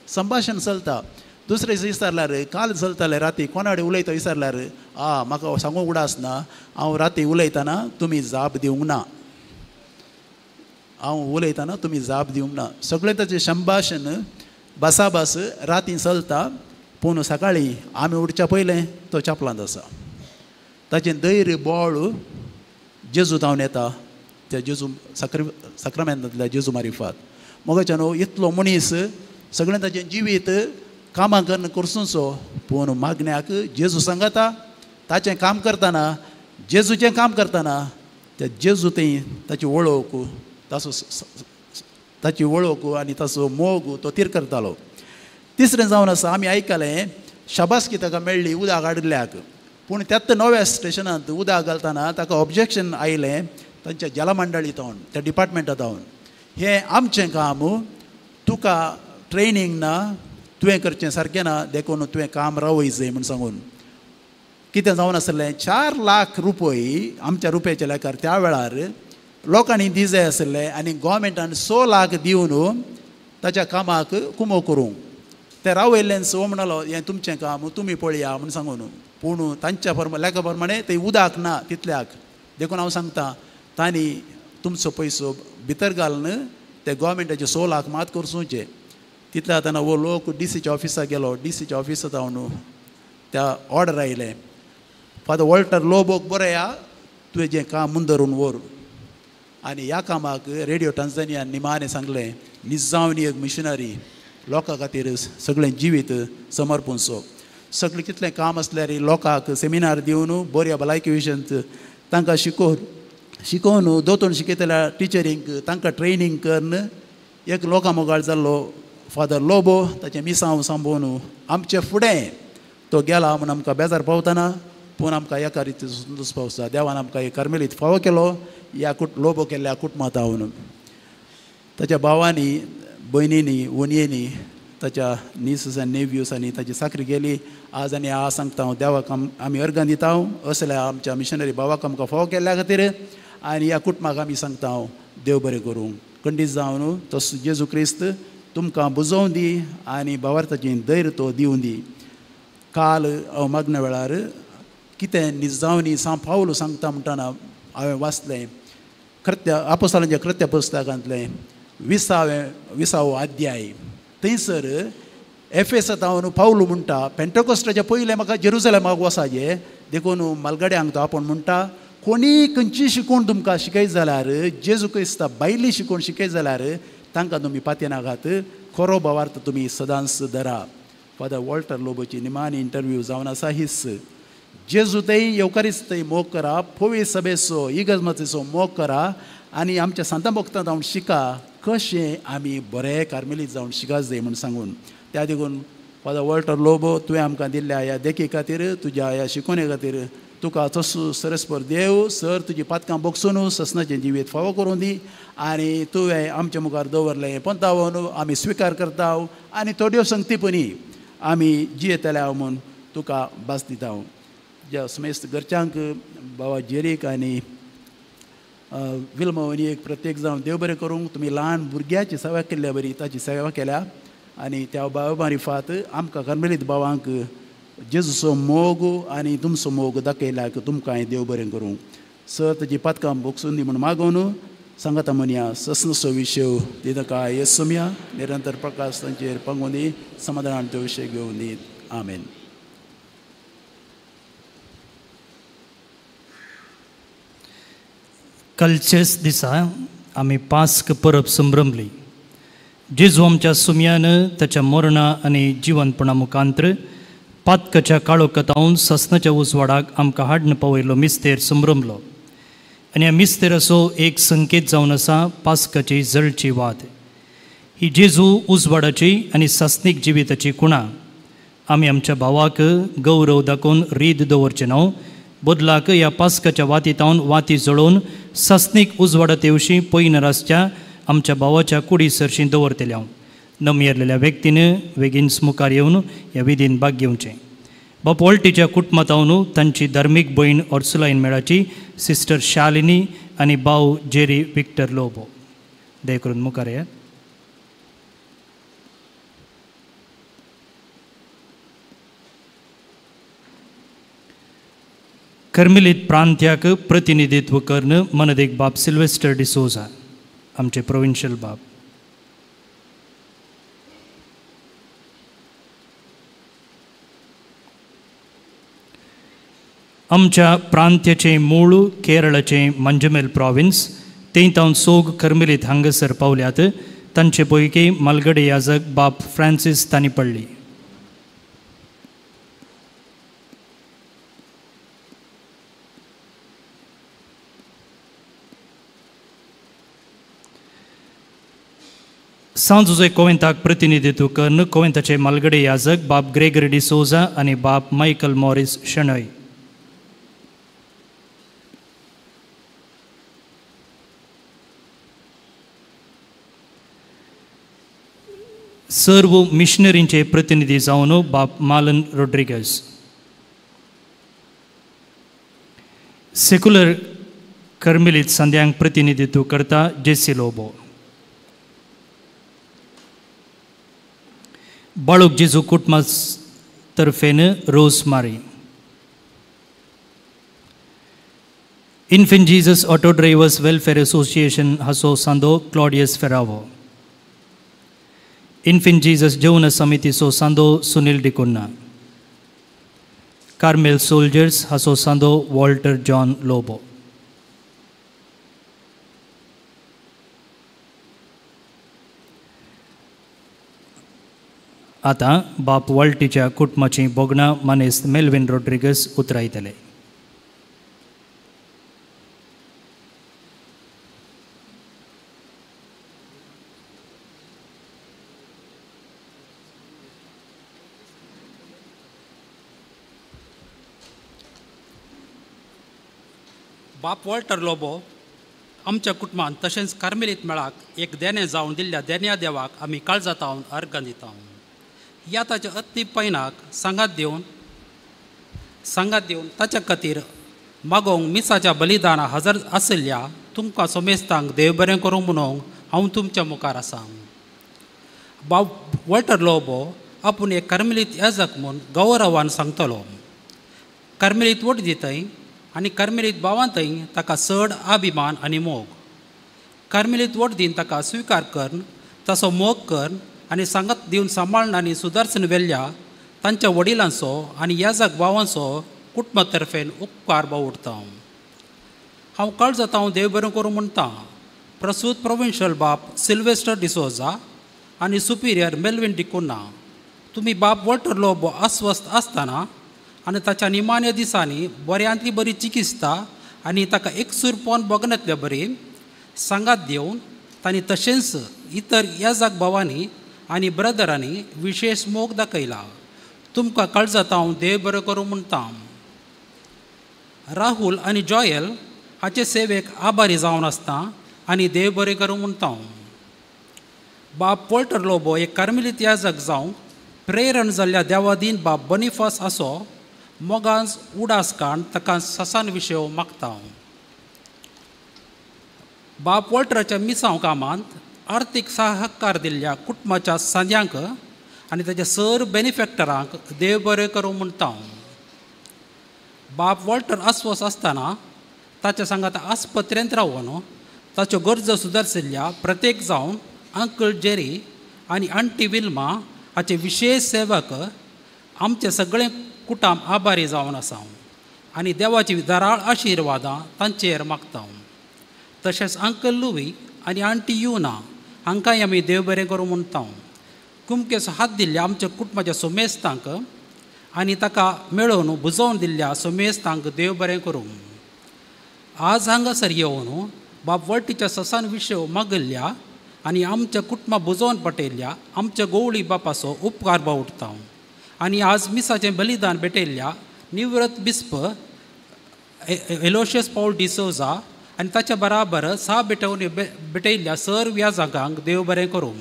संभाशण चलता. दुसरे दीस विचारल्यार काल चलताले राती कोणाडे उलयता विचारल्यार आ म्हाका सांगूंक उडास ना, हांव राती उलयतना तुमी जाप दिवंक ना, हांव उलयतना तुमी जाप दिवंक ना. सगळें ताचें संभाशण भासाभास राती चलता, पूण सकाळीं आमी उठच्या पयलें तो चपलांत आसा. ताचें धैर्य बळ जेजू धांवन येता त्या जेजू साक्रामेंतांतल्या जेजू मारिफात. मोगाच्या न्हू इतलो मनीस सगळें ताचें जिवीत कामां करून करसुचो, पूण मागण्याक जेजू सांगता ताचें काम करतना जेजूचें काम करतना त्या जेजू थंय ताची वळख ताचो ताची वळख आनी ताचो मोग तो तीर करतालो. तिसरें जावन आसा आमी आयकलें शाबासकी ताका मेळ्ळी उदक हाडिल्ल्याक, पूण त्याच नव्या स्टेशनांत उदक घालतना ताका ऑब्जेक्शन आयलें तांच्या जलमंडळी थावन त्या डिपार्टमेंटा थावन, हें आमचें काम, तुका ट्रेनींग ना, तुवें करचें सारकें ना, देखून तुवें काम रावय जाय म्हूण सांगून. कितें जावन आसलें 4 लाख रुपये आमच्या रुपयाच्या लेखार त्या वेळार लोकांनी दी जाय आसले आनी गोवोरमेंटान 6 लाख दिवन ताच्या कामाक कुमो करूंक ते रावयल्ल्यान सो म्हणलो हें तुमचें काम तुमी पळया म्हूण सांगून, पूण तांच्या लेखा प्रमाणे ते उदक ना तितल्याक, देखून हांव सांगता तांणी तुमचो पयसो भितर घालून ते गोवोरमेंटाचे 6 लाख मात करसूचे. तितल्या आतां हो लोक डीसीच्या ऑफिसाक गेलो, डीसीच्या ऑफिसा जावन त्या ऑर्डर आयलें फादर वॉल्टर लोबोक बरया तुवें जें काम मुंदरून व्हर. आनी ह्या कामाक रेडियो टांझानिया निमाने सांगलें निजावनी एक मिशनरी लोकां खातीर सगळें जिवीत समर्पूनसो सगळें कितलें काम आसल्यार लोकांक सेमिनार दिवन बऱ्या भलायकी विशयांत तांकां शिकोवन दोतोन शिकयतल्या टिचरींक तांकां ट्रेनींग करून एक लोकां मोगाळ जाल्लो फादर लोबो ताचें मिसांव सांबोवन आमचे फुडें तो गेला म्हूण आमकां बेजार पावतना, पूण आमकां एका रिती संतोश पावता देवान आमकां एक कार्मेलीत फावो केलो ह्या लोबो केल्ल्या कुटुंबांत. ताच्या भावांनी भयणींनी वनयेंनी ताच्या निसीस आनी नेव्यूस आनी ताची साकरी केली. आज आनी आज सांगता हांव देवाक आमी अर्गां दिता असल्या आमच्या मिशनरी भावाक आमकां फावो केल्ल्या खातीर आनी ह्या कुटुंबाक आमी सांगता हांव देव बरें करूंक खंडीत जावन तो जेजू क्रिस्त तुमकां बुजोवन दी आनी भावार्थाची धैर्य तो दिवन दी. काल हांव मागण्या वेळार कितें निजावनी सांव पावलो सांगता म्हणटना हांवें वाचलें कृत्य आपोस्तालांच्या कृत्य पुस्तकांतलें 20वो अध्याय. थंयसर एफेसांत हांव पावलो म्हणटा पेंटेकोस्टाच्या पयलें म्हाका जेरुजलेमाक वचाचें, देखून मालगड्यांक तो आपूण म्हणटा कोणी खंयची शिकोवन तुमकां शिकयत जाल्यार जेजू क्रिस्ता बायली शिकोवन शिकयत जाल्यार तांकां तुमी पातयेनाकात, खरो भावार्थ तुमी सदांच धरा. फादर वॉल्टर लोबोची निमाणी इंटरव्यू जावन आसा हीच जेजू थंय येवकारीच थंय मोग करा, पवित्र सभेचो इगर्जमाचेचो मोग करा आनी आमच्या सांतां भक्तां जावन शिका कशें आमी बरें कार्मेलीत जावन शिका जाय म्हूण सांगून. त्या देखून फादर वॉल्टर लोबो तुवें आमकां दिल्ल्या ह्या देखी खातीर तुज्या ह्या शिकोवणे खातीर तुका तसो सरस्पर देव सर तुजी पातकां बोगसून ससनाचें जिवीत फावो करूं दी आनी तुवें आमच्या मुखार दवरलें पंतावन आमी स्विकार करता आनी थोड्यो संगतीपणी आमी जियेतल्या म्हूण तुका भास दिता. ज्या समेस्त घरच्यांक बाबा जेरीक आनी विल्मा एक प्रत्येक जावन देव बरें करूंक तुमी ल्हान भुरग्याची सेवा केल्ल्या बरी ताची सेवा केल्या आनी त्या बाबा मारिफात आमकां कार्मेलीत भावांक जेजूचो मोग आनी तुमचो मोग दाखयल्याक तुमकां देव बरें करूंक सर ताची पातकां बोगसून दी म्हूण मागोवन सांगता म्हणया ससनसो विशय दिदका येसोमया निरंतर प्रकाश तांचेर पांगून दी समाधान तो विशय घेवन दी. आमेन. कालच्याच दिसा आमी पास्क परब संभ्रमली. जेजू आमच्या सुमयान ताच्या मरणा आनी जिवनपणा मुखांत्र पातकाच्या काळोखांत ससनाच्या उजवाडाक आमकां हाडून पावयलो मिस्तेर संभ्रमलो आनी ह्या मिस्तेराचो एक संकेत जावन आसा पास्काची जळची वाद. ही जेजू उजवाडाची आनी सासनीक जिविताची खुणा. आमी आमच्या भावाक गौरव दाखोवन रीत दवरचें न्हू बदलाक ह्या पास्काच्या वातीतावन वाती जळोवन सासणीक उजवाडा तेवशी पयनर आसच्या आमच्या भावाच्या कुडी सरशी दवरतले हांव. नमयेरलेल्या व्यक्तीन वेगीनच मुखार येवन ह्या विधीन भाग घेवचें. बाप वॉल्टीच्या कुटुंबांत तांची धार्मीक भयण ऑर्सुलायन मेळाची सिस्टर शालिनी आनी भाव जेरी विक्टर लोबो. दया करून मुखार येयात. कर्मेलीत प्रांत्याक प्रतिनिधित्व करून मनदेक बाप सिल्वेस्टर डिसोजा आमचे प्रोविन्शियल बाप. आमच्या प्रांत्याचें मूळ केरळाचें मंजमेल प्रॉविन्स थंय सोग कर्मेलीत हांगासर पावल्यात. तांचे पयकी मालगडे याजक बाप फ्रांसीस तानीपल्ली. सांत जुझे कोवेंताक प्रतिनिधित्व करून कोवेंताचे मालगडे याजक बाप ग्रेगरी डिसोजा आनी बाप मायकल मॉरिस शणय. सर्व मिशनरींचे प्रतिनिधी जावन बाप मालन रोड्रिगस. सेक्युलर कर्मेलीत संध्यांक प्रतिनिधित्व करता जेसी लोबो. बाळूक जेजू कुटुंबा तर्फेन Rose Mary. Infant Jesus auto drivers welfare association हाचो सांदो क्लॉडियस फेरावो. इन्फंट जीजस जेवण समितीचो सांदो सुनील डिकुन्ना. कार्मेल सोल्जर्स हाचो सांदो वॉल्टर जॉन लोबो. आतां बाप वॉल्टीच्या कुटुंबाचीं भोगणां मानेस्त मेल्विन रोड्रिगस उतरायतले. बाप वॉल्टर लोबो आमच्या कुटुंबान तशेंच कार्मेलीत मेळाक एक देणें जावन दिल्ल्या देण्या देवाक आमी काळजातावन अर्गां दिता. ह्या ताच्या अत्ती पैनाक सांगात दिवन ताच्या खातीर मागोवंक मिसाच्या बलिदाना हजर आशिल्ल्या तुमकां सोमेस्तांक देव बरें करूंक म्हणूंक हांव तुमच्या मुखार आसा. बाब वॉल्टर लोबो आपूण एक कार्मेलीत याजक म्हूण गौरवान सांगतलो. कार्मेलीत वोट दितय आनी कार्मेलीत भावांतय ताका चड अभिमान आनी मोग. कार्मेलीत वोट दिवन ताका स्विकार करून ताचो मोग करून आनी सांगात दिवन सांबाळून आनी सुदारसून व्हेल्ल्या तांच्या वडिलांचो आनी याजक भावांचो कुटुंबा तर्फेन उपकार बावुडटा. हांव काळजांत हांव देव बरें करूं म्हणटा. प्रसूत प्रोविन्शियल बाप सिल्वेस्टर डिसोजा आनी सुपिरियर मेल्विन डिकुन्हा तुमी बाप वॉल्टर लोबो अस्वस्थ आसतना आनी ताच्या निमाण्या दिसांनी बऱ्यांतली बरी चिकित्सा आनी ताका एकसूरपण बगनांतले बरी सांगात दिवन तांणी तशेंच इतर याजक भावांनी आनी ब्रदरांनी विशेश मोग दाखयला. तुमकां काळजांत हांव देव बरें करूं म्हणटा. राहुल आनी जॉयल हाचे सेवेक आभारी जावन आसता आनी देव बरें करूं म्हणटा. बाप वॉल्टर लोबो एक कार्मेलीत याजक जावंक प्रेरण जाल्ल्या देवादीन बाप बनिफास असो मोगांस उडास काण ताका ससान विशय मागता. बाप वॉल्टराच्या मिसांव कामांत आर्थीक सहकार दिल्ल्या कुटुंबाच्या सांद्यांक आनी ताच्या सर बेनिफॅक्टरांक देव बरें करूं म्हणटा. बाप वॉल्टर अस्वस्थ आसतना ताच्या सांगात आस्पत्रेंत रावन ताच्यो गरजो सुदारशिल्ल्या प्रत्येक जावन अंकल जेरी आनी आंटी विल्मा हाचे विशेश सेवक आमचे सगळे कुटुंब आभारी जावन आसा आनी देवाची दराळ आशिर्वादां तांचेर मागता. तशेंच अंकल लुवी आनी आंटी युना हांकांय आमी देव बरें करूं म्हणटा. कुमकेचो हात दिल्ल्या आमच्या कुटुंबाच्या सोमेस्तांक आनी ताका मेळोवन बुजोवन दिल्ल्या सोमेस्तांक देव बरें करूं. आज हांगासर येवन बाप वॉल्टीच्या ससान विशय मागिल्ल्या आनी आमच्या कुटुंबा बुजोवन पटयल्ल्या आमच्या गोवळी बापाचो उपकार बावुडटा आनी आज मिसाचें बलिदान भेटयल्ल्या निवृत्त बिस्प एलोशियस पावल डिसोजा आनी ताच्या बराबर सा भेटवणी भेटयल्ल्या सर व्याजांक देव बरें करूं.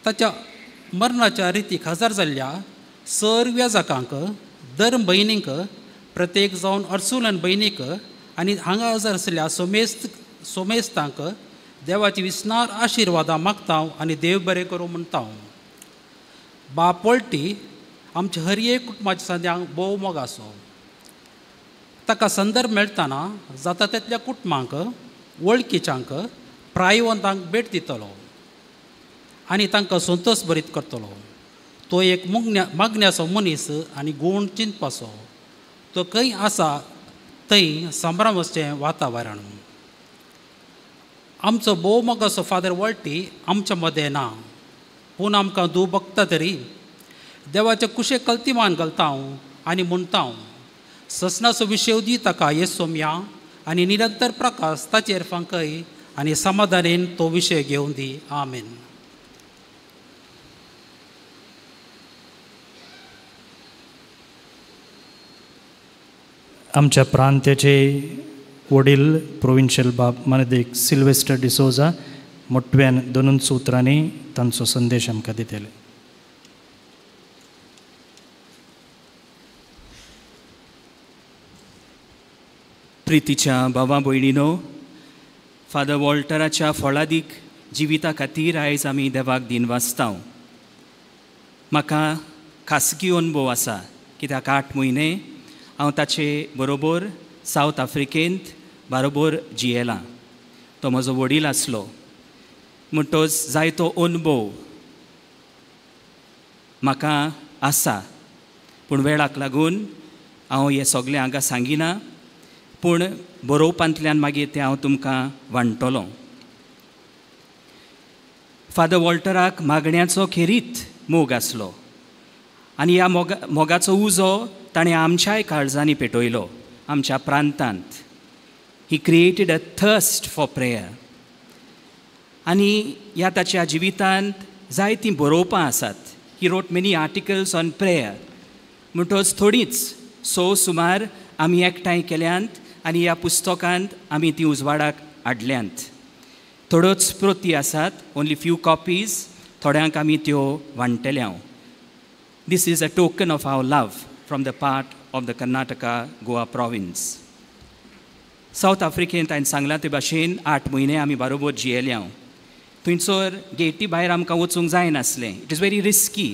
ताच्या मरणाच्या रितीक हजर जाल्ल्या सर व्याजाकांक धर्म भयणींक प्रत्येक जावन अर्सुलन भयणीक आनी हांगा हजर आशिल्ल्या सोमेस्तांक देवाची विस्नार आशिर्वादां मागता आनी देव बरें करूं म्हणटा. बाप वॉल्टी आमच्या हर एक कुटुंबाच्या संद्यांक भोव मोग आसो. ताका संदर्भ मेळटना जाता तितल्या कुटुंबांक वळखीच्यांक प्रायवंतांक भेट दितलो आनी तांकां संतोश भरीत करतलो. तो एक मागण्याचो मनीस आनी गूण चिंतपाचो. तो खंय आसा थंय संभ्रमाचें वातावरण. आमचो भोव मोगाचो फादर वॉल्टी आमच्या मदें ना, पूण आमकां दुबगता तरी देवाच्या कुशे कल्तिमान घालता आनी म्हणटा ससनाचो विशय दी ताका येसोम्या आनी निरंतर प्रकाश ताचेर फांकय आनी समाधानेन तो विशय घेवन दी. आमेन. आमच्या प्रांत्याचे वडील प्रोविन्शियल बाब मानदीक सिल्वेस्टर डिसोजा मोटव्यान दोनूच उतरांनी तांचो संदेश आमकां दितले. प्रितीच्या बाबा भयणीनो, फादर वॉल्टराच्या फळादीक जिविता खातीर आयज आमी देवाक दिनवासता. म्हाका खासगी अनुभव आसा कित्याक 8 म्हयने हांव ताचे बरोबर सावथ आफ्रिकेंत बरोबर जियेलां. तो म्हजो वडील आसलो म्हणटच जायतो अनुभव म्हाका आसा, पूण वेळाक लागून हांव हें सगळें हांगा सांगिना, पूण बरोवपांतल्यान मागीर तें हांव तुमकां वांट्टलो. फादर वॉल्टराक मागण्याचो खेरीत मोग आसलो आनी ह्या मोगाचो उजो ताणें आमच्याय काळजांनी पेटयलो. आमच्या प्रांतांत he created a thirst for prayer. आनी ह्या ताच्या जिवितांत जायतीं बरोवपां आसात. He wrote many articles on prayer. म्हणटच थोडींच 6 सुमार आमी एकठांय केल्यांत आनी ह्या पुस्तकांत आमी ती उजवाडाक हाडल्यांत. थोड्योच प्रती आसात, ओन्ली फ्यू कॉपीज, थोड्यांक आमी त्यो वांट्टल्या. This is a token of our love from the part of the Karnataka Goa province. South आफ्रिकेंत हांवें सांगलां ते भाशेन 8 म्हयने आमी बरोबर जियेल्या. थंयसर गेटी भायर आमकां वचूंक जायनासलें. It is very risky,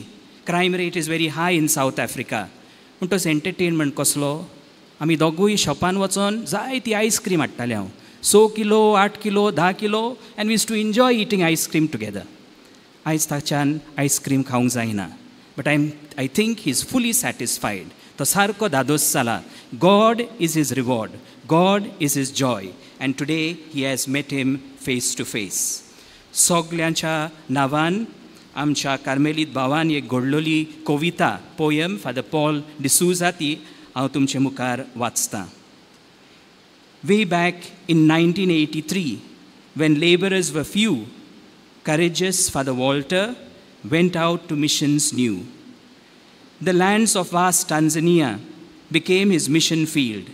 crime rate is very high in South Africa. म्हणटच एंटरटेनमेंट कसलो, आमी दोगूय शॉपान वचोन जायती आयस्क्रीम हाडटाले. हांव 6 kilo, 8 kilo, 10 kilo and we used to enjoy eating ice cream together. आयज ताच्यान आयस्क्रीम खावंक जायना, but I think he is fully satisfied. तो सारको धादोस जाला. God is his reward, God is his joy, and today he has met him face to face. सगल्यांच्या नांवान आमच्या कार्मेलीत भावान एक घडलोली कविता, पोयम, फादर पॉल डिसूजा, ती हांव तुमचे मुखार वाचतां. Way back in 1983, when labourers were few, courageous Father Walter went out to missions new. The lands of vast Tanzania became his mission field.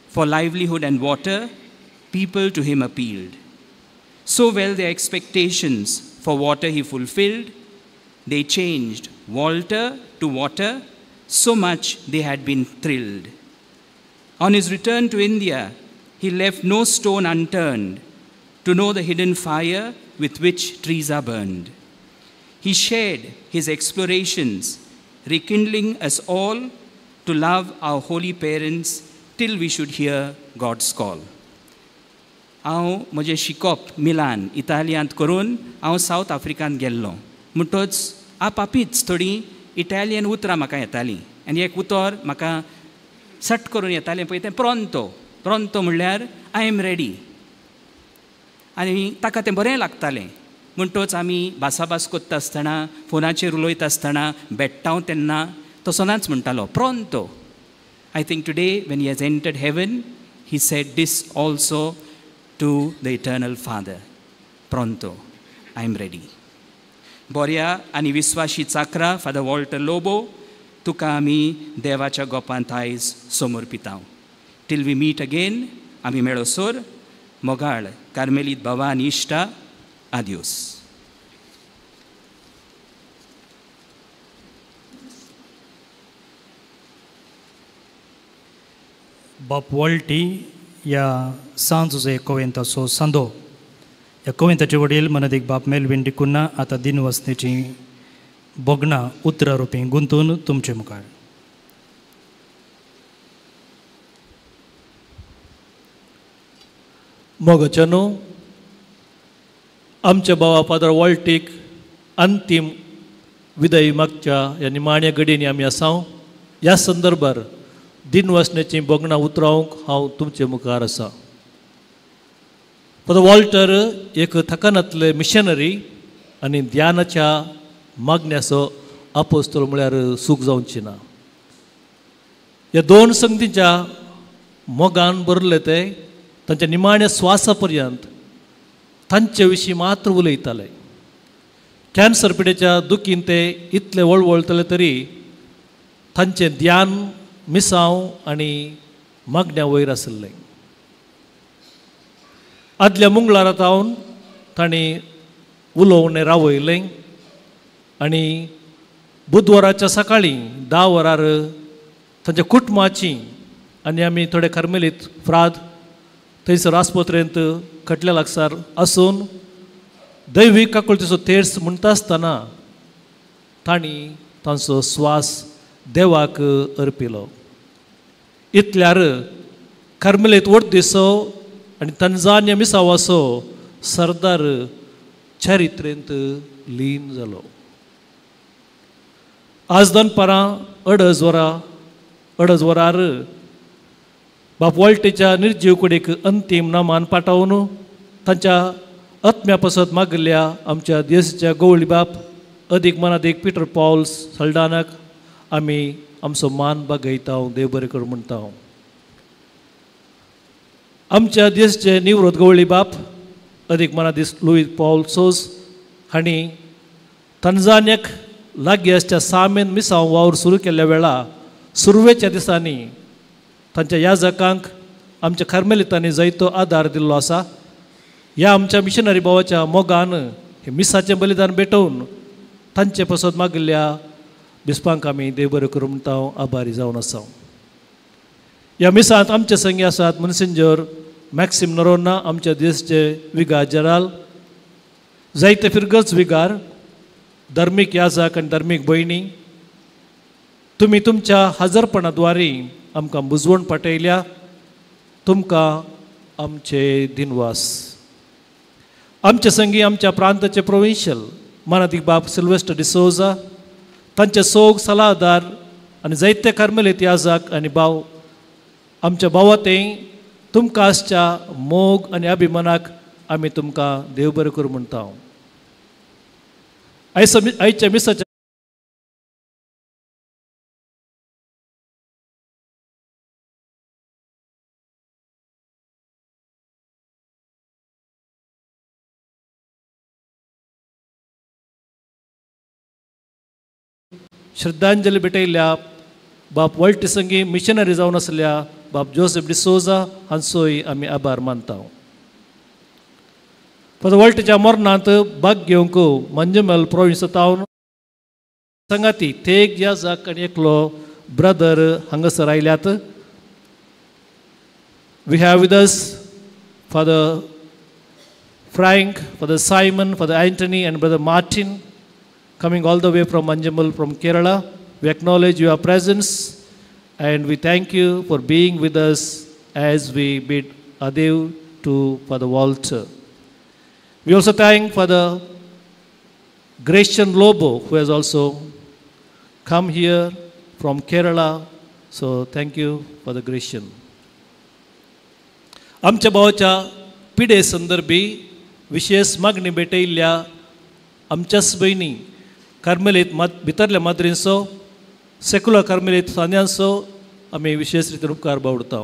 For livelihood and water, people to him appealed. So well their expectations for water he fulfilled, they changed Walter to water, so much they had been thrilled. On his return to India, he left no stone unturned to know the hidden fire with which trees are burned. He shared his explorations, rekindling us all to love our holy parents till we should hear God's call. हांव म्हजें शिकप मिलान इटालियांत करून हांव सावथ आफ्रिकांत गेल्लो. म्हणटच आपापीच थोडीं इटालियन उतरां म्हाका येतालीं आनी एक उतर म्हाका सट करून येतालें पळय तें प्रोंतो. प्रोंतो म्हणल्यार I am ready. आनी ताका तें बरें लागतालें. म्हणटच आमी भासाभास करता आसतना, फोनाचेर उलयता आसतना, भेट्टा तेन्ना तो सदांच म्हणटालो pronto. I think today when he has entered heaven he said this also to the eternal father, pronto, I am ready. बोऱ्या आनी विस्वाशी चाकरा फादर वॉल्टर लोबो, तुका आमी देवाच्या गोपांत आयज समर्पितांव. टील we meet again, आमी मेळोसर मोगाळ कार्मेलीत भावा आनी इश्टा, आदियोस. बाप वॉल्टी ह्या सांजुजे कोवेंताचो सांदो. ह्या कोवेंताचे वडील मनदीक बाप मेलवीन डिकुन्ना आतां दिनवसनेची भोगणां उतरां रुपी गुंतून तुमचे मुखार. मोगाच्यानो, आमच्या बाबा फादर वॉल्टीक अंतीम विदाई मागच्या ह्या निमाण्या घडयेनी आमी आसाव. ह्या संदर्भार दिनवासण्याची भोगणां उतरावंक हांव तुमचे मुखार आसा. फादर वॉल्टर एक थकानांतले मिशनरी आनी ध्यानाच्या मागण्याचो आपोस्तोल म्हळ्यार सूख जावची ना. ह्या दोन संगतीच्या मोगान भरले ते तांच्या निमाण्या स्वासा पर्यंत तांचे विशीं मात्र उलयताले. कॅन्सर पिडेच्या दुखीन ते इतले वळवळतले तरी तांचें ध्यान मिसांव आनी मागण्या वयर आशिल्लें. आदल्या मंगळारा तावन तांणी उलोवणें रावयलें आनी बुधवाराच्या सकाळीं 10 वरार तांच्या कुटुंबाची आनी आमी थोडे कार्मेलीत फ्राद थंयसर आस्पत्रेंत खटल्या लागसार आसून दैवीक काकुळतीचो तेर्स म्हणटा आसतना तांणी तांचो स्वास देवाक अर्पिलो. इतल्यार कार्मेलीत वडदिसो आनी तंजान्य मिसावाचो सरदार चरित्रेंत लीन जालो. आज दनपारां 2:30 वरार बाप वॉल्टीच्या निर्जीव कुडीक अंतीम नामान पाठोवन तांच्या आत्म्या पासत मागिल्ल्या आमच्या देशाच्या गवळी बाप अदीक मनादीक पिटर पॉल सल्डानाक आमी आमचो मान बागयता, देव बरें कर म्हणटा. आमच्या देशचे निवृत्त गवळी बाप अदीक मनादीस लुईस पॉल सोज हांणी तंजान्याक लागीं आसच्या सामेन मिसांव वावर सुरू केल्ल्या वेळा सुरवेच्या दिसांनी तांच्या याजकांक आमच्या कार्मेलितांनी जायतो आदार दिल्लो आसा. ह्या आमच्या मिशनरी भावाच्या मोगान हे मिसाचें बलिदान भेटोवन तांचे पासत मागिल्ल्या बिस्पांक आमी देव बरें करूं म्हणटा, आभारी जावन आसा. ह्या मिसांत आमचे संगी आसात मुनसिंजोर मॅक्सिम नरोन्ना, आमच्या देशचे विगार जेराल, जायते फिरगज विगार, धार्मीक याजक आनी धार्मीक भयणी. तुमी तुमच्या हजरपणाद्वारे आमकां बुजवण पाठयल्या, तुमकां आमचे दिनवास. आमचे संगी आमच्या प्रांताचे प्रोविन्शियल मानादीक बाप सिल्वेस्टर डिसोजा, तांचे सोग सलाहदार आनी जायते कार्मेलीत याजक आनी भाव आमच्या भावा ते तुमकां आसच्या मोग आनी अभिमानाक आमी तुमकां देव बरें करूं म्हणटा. आयच्या मिसाच्या श्रद्धांजली भेटयल्ल्या बाप वॉल्टी संगी मिशनरी जावन आसल्या बाप जोसेफ डिसोजा हांचोय आमी आभार मानता. फादर वॉल्टीच्या मरणांत भाग घेवंक मंजमल प्रोविन्स तावन संगाती तेग याजक आनी एकलो ब्रदर हांगासर आयल्यात. We have with us Father Frank, Father Simon, Father Anthony and Brother Martin coming all the way from Manjamal from Kerala. We acknowledge your presence and we thank you for being with us as we bid adieu to Father Walter. We also thank Father Gratian Lobo, who has also come here from Kerala. So thank you, Father Gratian. आमच्या भावाच्या पिडे संदर्भी विशेष मागणी भेटयल्ल्या आमच्याच भयणी कार्मेलीत भितरल्या माद्रींचो, सेक्युलर कार्मेलीत सांद्यांचो आमी विशेष रितीन उपकार बावडता.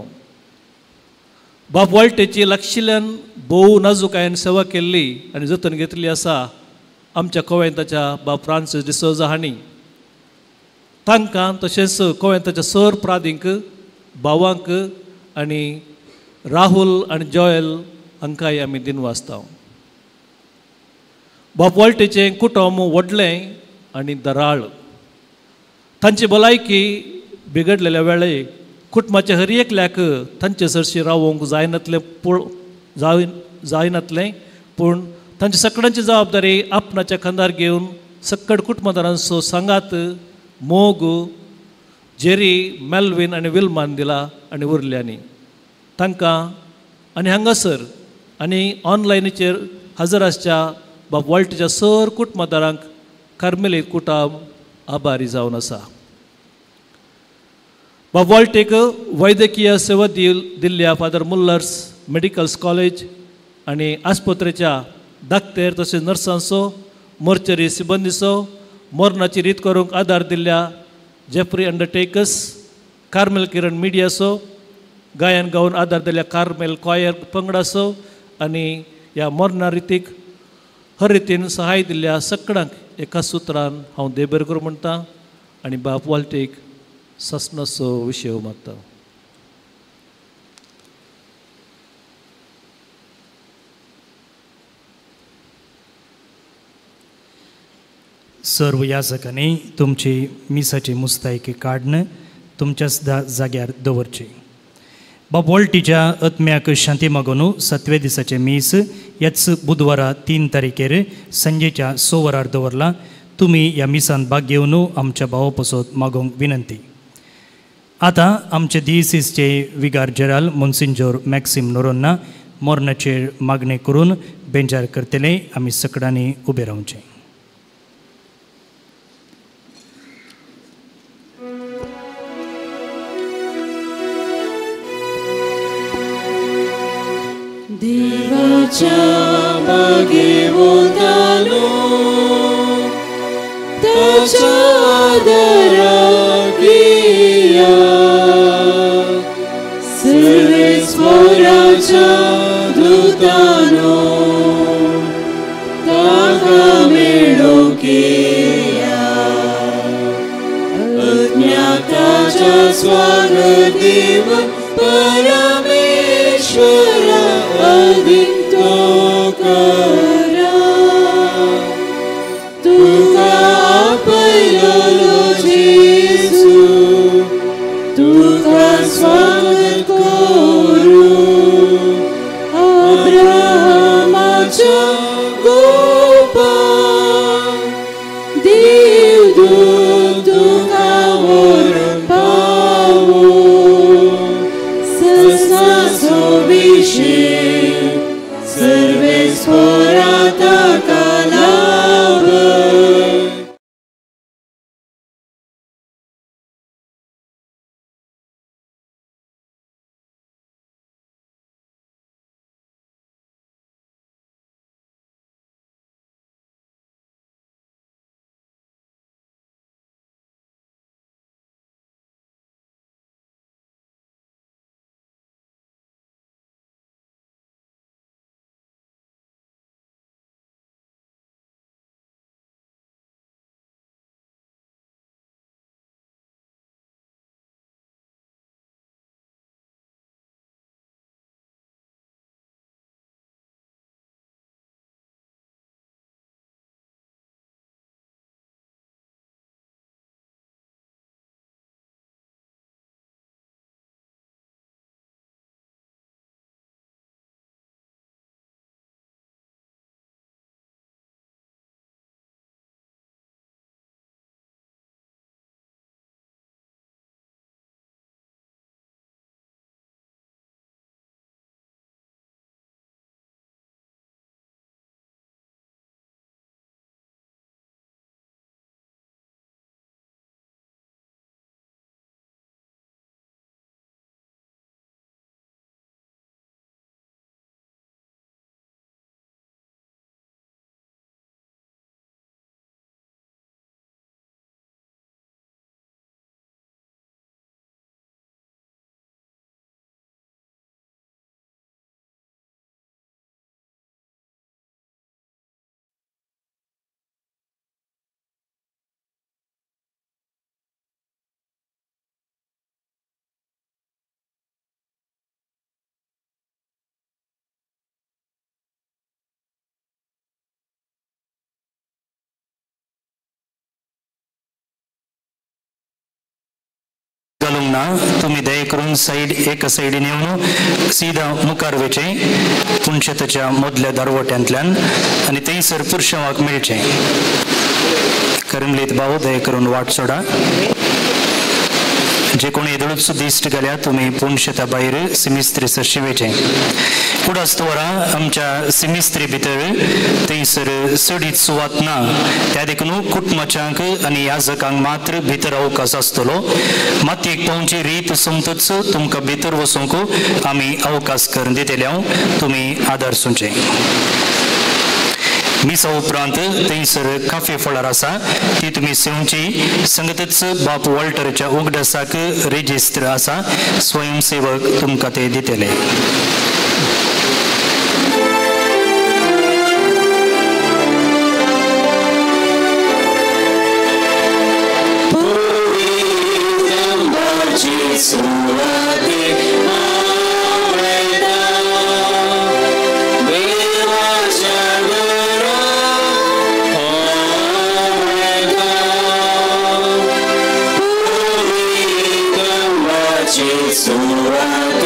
बाप वॉल्टेची लागशिल्ल्यान भोव नाजूकायेन सेवा केल्ली आनी जतन घेतली आसा आमच्या कोवेंताच्या बाप फ्रांसीस डिसोजा हांणी. तांकां तशेंच कोवेंताच्या सर प्रादींक भावांक आनी राहुल आनी जॉयल हांकांय आमी दिनवासता. बाप वॉल्टीचें कुटुंब व्हडलें आनी दराळ. तांची भलायकी बिगडलेल्या वेळे कुटुंबाच्या हर एकल्याक तांचे सरशी रावोंक जायनातलें जायनातलें पूण तांची सगळ्यांची जबाबदारी आपणाच्या खांदार घेवन सक्कड कुटुंबदारांचो सांगात मोग जेरी मेल्विन आनी विल्मान दिला आनी उरल्यांनी तांकां आनी हांगासर आनी ऑनलायनीचेर हजर आसच्या बाब वॉल्टीच्या सर कुटुंबदारांक कार्मेलीत कुटुंब आभारी जावन आसा. बाब वॉल्टीक वैद्यकीय सेवा दिल्ल्या फादर मुल्लर्स मेडिकल्स कॉलेज आनी आस्पत्रेच्या डाक्टर तशेंच नर्सांचो मोर्चरी सिबंदीचो मरणाची रीत करूंक आदार दिल्ल्या जेफ्री अंडरटेकर्स कार्मेल किरण मिडियाचो गायन गावन आदार दिल्ल्या कार्मेल कॉयर पंगडाचो आनी ह्या मरणा रितीक हर रितीन सहाय दिल्ल्या सगळ्यांक एका सुत्रान हांव देबर करूं म्हणटा आनी बाप वॉल्टीक ससनाचो विशय मागता. सर्व याजकांनी तुमची मिसाची मुस्तायकी काडून तुमच्याच जाग्यार दवरची. बाब वॉल्टीच्या आत्म्याक शांती मागून सातव्या दिसाचें मीस ह्याच बुधवारा 3 तारखेर सांजेच्या 6 वरार दवरला. तुमी ह्या मिसान भाग घेवन आमच्या भावा पसत मागूंक विनंती. आतां आमचे दियसीसचे विगार जेराल मोन्सिंजोर मॅक्सिम नोरोन्ना मरणाचेर मागणें करून बेंजार करतले. आमी सगळ्यांनी उबें रावचें. देवाच्या मागेवतालो ताच्या आदराक येया सर्वेस्पराच्या दुतानो ताका मेळोंक येया आत्म्याक ताच्या स्वागत दिवन परमेश्वरा अदिक तो करा. जावंक ना. तुमी दया करून सायड एका सायडीन येवन सीधा मुखार वयचें पुणशेताच्या मदल्या दारवट्यांतल्यान आनी थंयसर पुरशांवाक मेळचें. करमलीत भाऊ दया करून वाट सोडा. जे कोणी येदोळूच दिश्ट घाल्या तुमी पुणशेता भायर सिमिस्त्री सरशी वयचें. कुडास्तवरा आमच्या सिमिस्त्री भितर थंयसर चडीत सुवात ना, त्या देखून कुटुंबाच्यांक आनी याजकांक मात्र भितर अवकाश आसतलो. मातयेक पावची रीत सोमतच तुमकां भितर वचूंक आमी अवकाश करून दितले. हांव तुमी आदार सुचें. मिसा उपरांत थंयसर काफे फळार आसा ती तुमी सेवची. संगतच बाप वॉल्टरच्या उगडासाक रेजिस्त्र आसा, स्वयंसेवक तुमकां ते दितले. Stuka.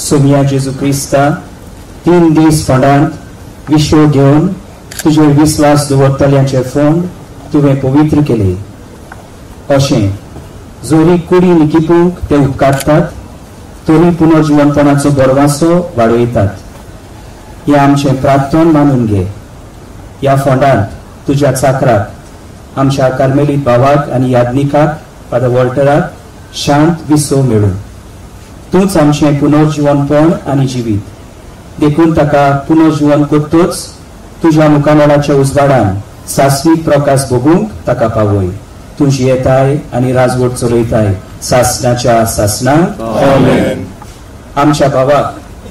सोमिया जेजू क्रिस्ता 3 दीस फोंडांत विश्व घेवन तुजेर विस्वास दवरतल्यांचे फोंड तुवें पवित्र केले. अशें जोरी कुडी निकिपूंक ते उपकारतात तरी पुनर्जिवनपणाचो बरवासो वाडयतात. हें आमचें प्रार्थन मानून घे. ह्या फोंडांत तुज्या चाकराक आमच्या कार्मेलीत भावाक आनी यादनिकाक फादर वॉल्टराक शांत विसव मेळूं. तूंच आमचें पुनर्जिवनपण आनी जिवीत देखून ताका पुनर्जिवन करतोच तुज्या मुखामळाच्या उजवाडान सासणीक प्रकाश भोगूंक ताका पावय. तूं जियेताय आनी राजवट चलयताय सासणाच्या सासणाक. आमेन. आमच्या भावाक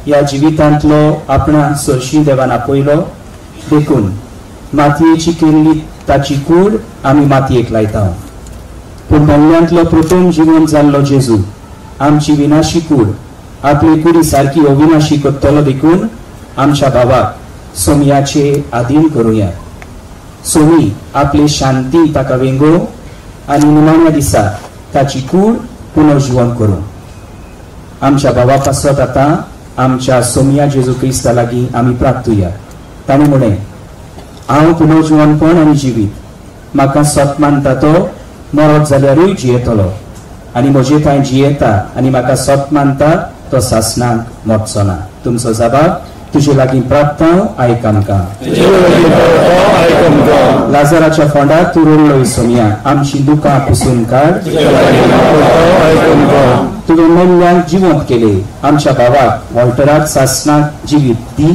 ह्या जिवितांतलो आपणा सरशी देवान आपयलो देखून मातयेची केल्ली ताची कूड आमी मातयेक लायता. पूण मेल्ल्यांतलो प्रथम जिवन जाल्लो जेजू आमची विनाशी कूड आपली कुडी सारकी अविनाशी करतलो देखून आमच्या भावाक सोमयाचे आधीन करुया. सोमी आपली शांती ताका वेंगो आनी निमाण्या दिसा ताची कूड पुनर्जिवन करूं. आमच्या भावा पासत आतां आमच्या सोमया जेजू क्रिस्ता लागीं आमी प्राप्तुया. ताणें म्हणलें, हांव पुनर्जिवनपण आनी जिवीत, म्हाका सत मानता तो मरत जाल्यारूय जियेतलो आनी म्हजे थंय जियेता आनी म्हाका सत मानता तो सासणाक मरचो ना. तुमचो जबाब तुजे लागीं प्राप्त आयक आमकां. लाजराच्या फोंडार तूं रडलोय सोमया, आमची दुकां पुसून काड. तुवें मेल्ल्यांक जिवंत केले, आमच्या भावाक वॉल्टराक सासणाक जिवीत दी.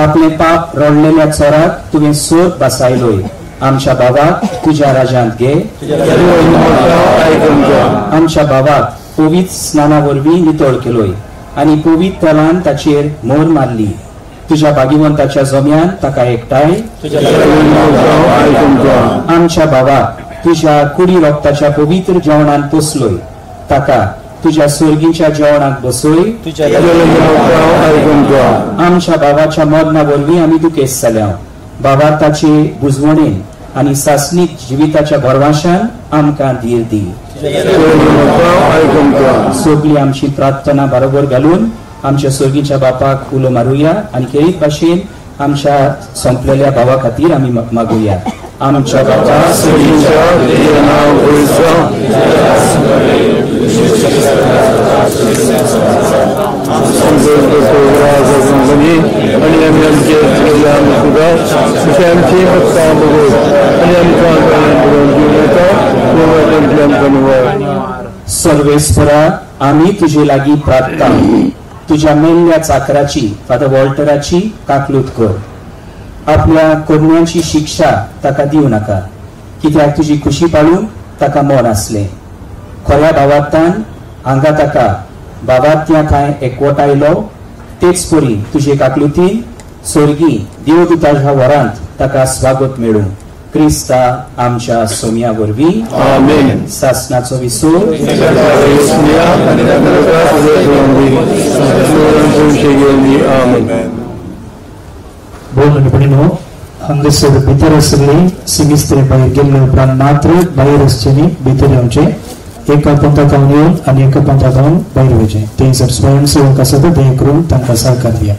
आपले पाप रडलेल्या चोराक तुवें सोद बसायलोय, आमच्या भावाक तुज्या राज्यांत घे. आमच्या भावाक पवित्र स्नाना वरवीं नितळ केलोय आनी पवित्र तेलान ताचेर मोर मारली. तुज्या भागिवंताच्या जम्यान ताका एकठांय. आमच्या भावाक तुज्या कुडी रक्ताच्या पवित्र जेवणान पोसलोय, ताका तुज्या सर्गीच्या जेवणाक बसय. आमच्या भावाच्या मरणा वरवीं आमी दुखेस्त जाल्या. बाबा ताचे बुजवणेन आनी सासणीक जिविताच्या भरवाशान आमकां धीर दी. सगळी आमची प्रार्थना बरोबर घालून आमच्या सर्गीच्या बापाक उलो मारुया आनी खेरीत भाशेन आमच्या सोंपलेल्या भावा खातीर आमी मागुया. आमच्या बापा सर्वेस्परा, आमी तुजे लागीं प्रार्थना तुज्या मेल्ल्या चाकराची फादर वॉल्टराची काकलूत कर. आपल्या करण्यांची शिक्षा ताका दिवं नाका, कित्याक तुजी खुशी पाळून ताका मन आसलें. खऱ्या भावार्थान हांगा ताका भावार्थ्यां थंय एकवटायलो, तेच परी तुजे काकलुतीन स्वर्गी देवदूताच्या वरांत ताका स्वागत मेळूं. क्रिस्ता आमच्या सोम्या वरवीं. आमेन. सासनाचो विसर बोल भयणीनो, हांगासर भितर आसले सिमिस्त्रे भायर गेल्ले उपरांत मात्र भायर वचचें न्ही, भितर येवचें. एका पंथाक येवन आनी एका पंथाक भायर वयचें. ते जर स्वयंसेवक आसा तर ते करून तांकां सहकार दिया.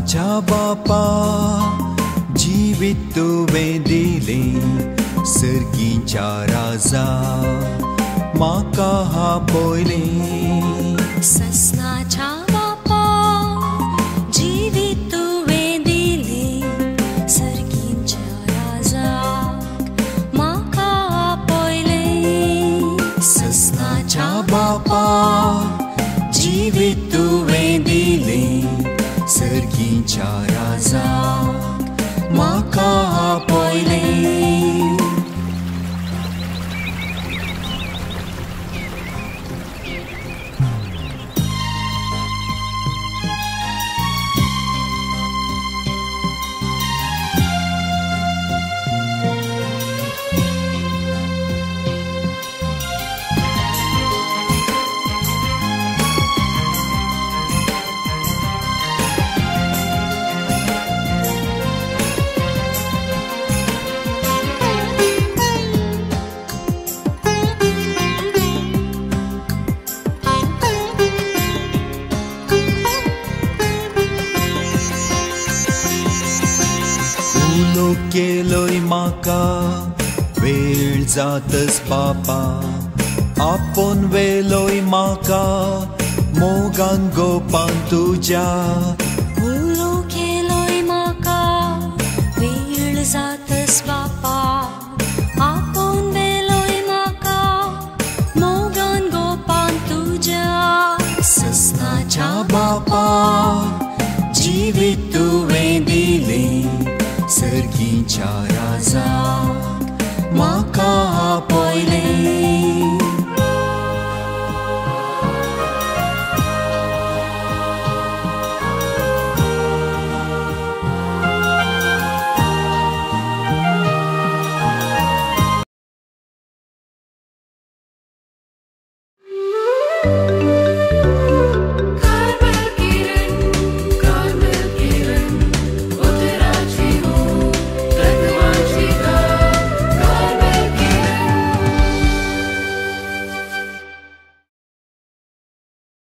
सस्नाच्या बापा जिवीत तुवें दिलें सर्गीच्या राजा म्हाका आपयलें. सस्नाच्या बापा जिवीत तुवें दिलें सर्गीच्या राजाक म्हाका आपयलें. सस्नाच्या बापा जिवीत तुवें दिलें सर्गीच्या राजाक म्हाका आपयलें. केलोय म्हाका वेळ जातस बापा आपोवन वेलोय म्हाका मोगान गोपान तुज्या. उलो केलोय म्हाका वेळ जातस बापा आपोवन वेलोय म्हाका मोगान गोपान तुज्या. सस्नाच्या बापा जिवीत तुवें दिलें सर्गीच्या राजाक म्हाका आपयलें.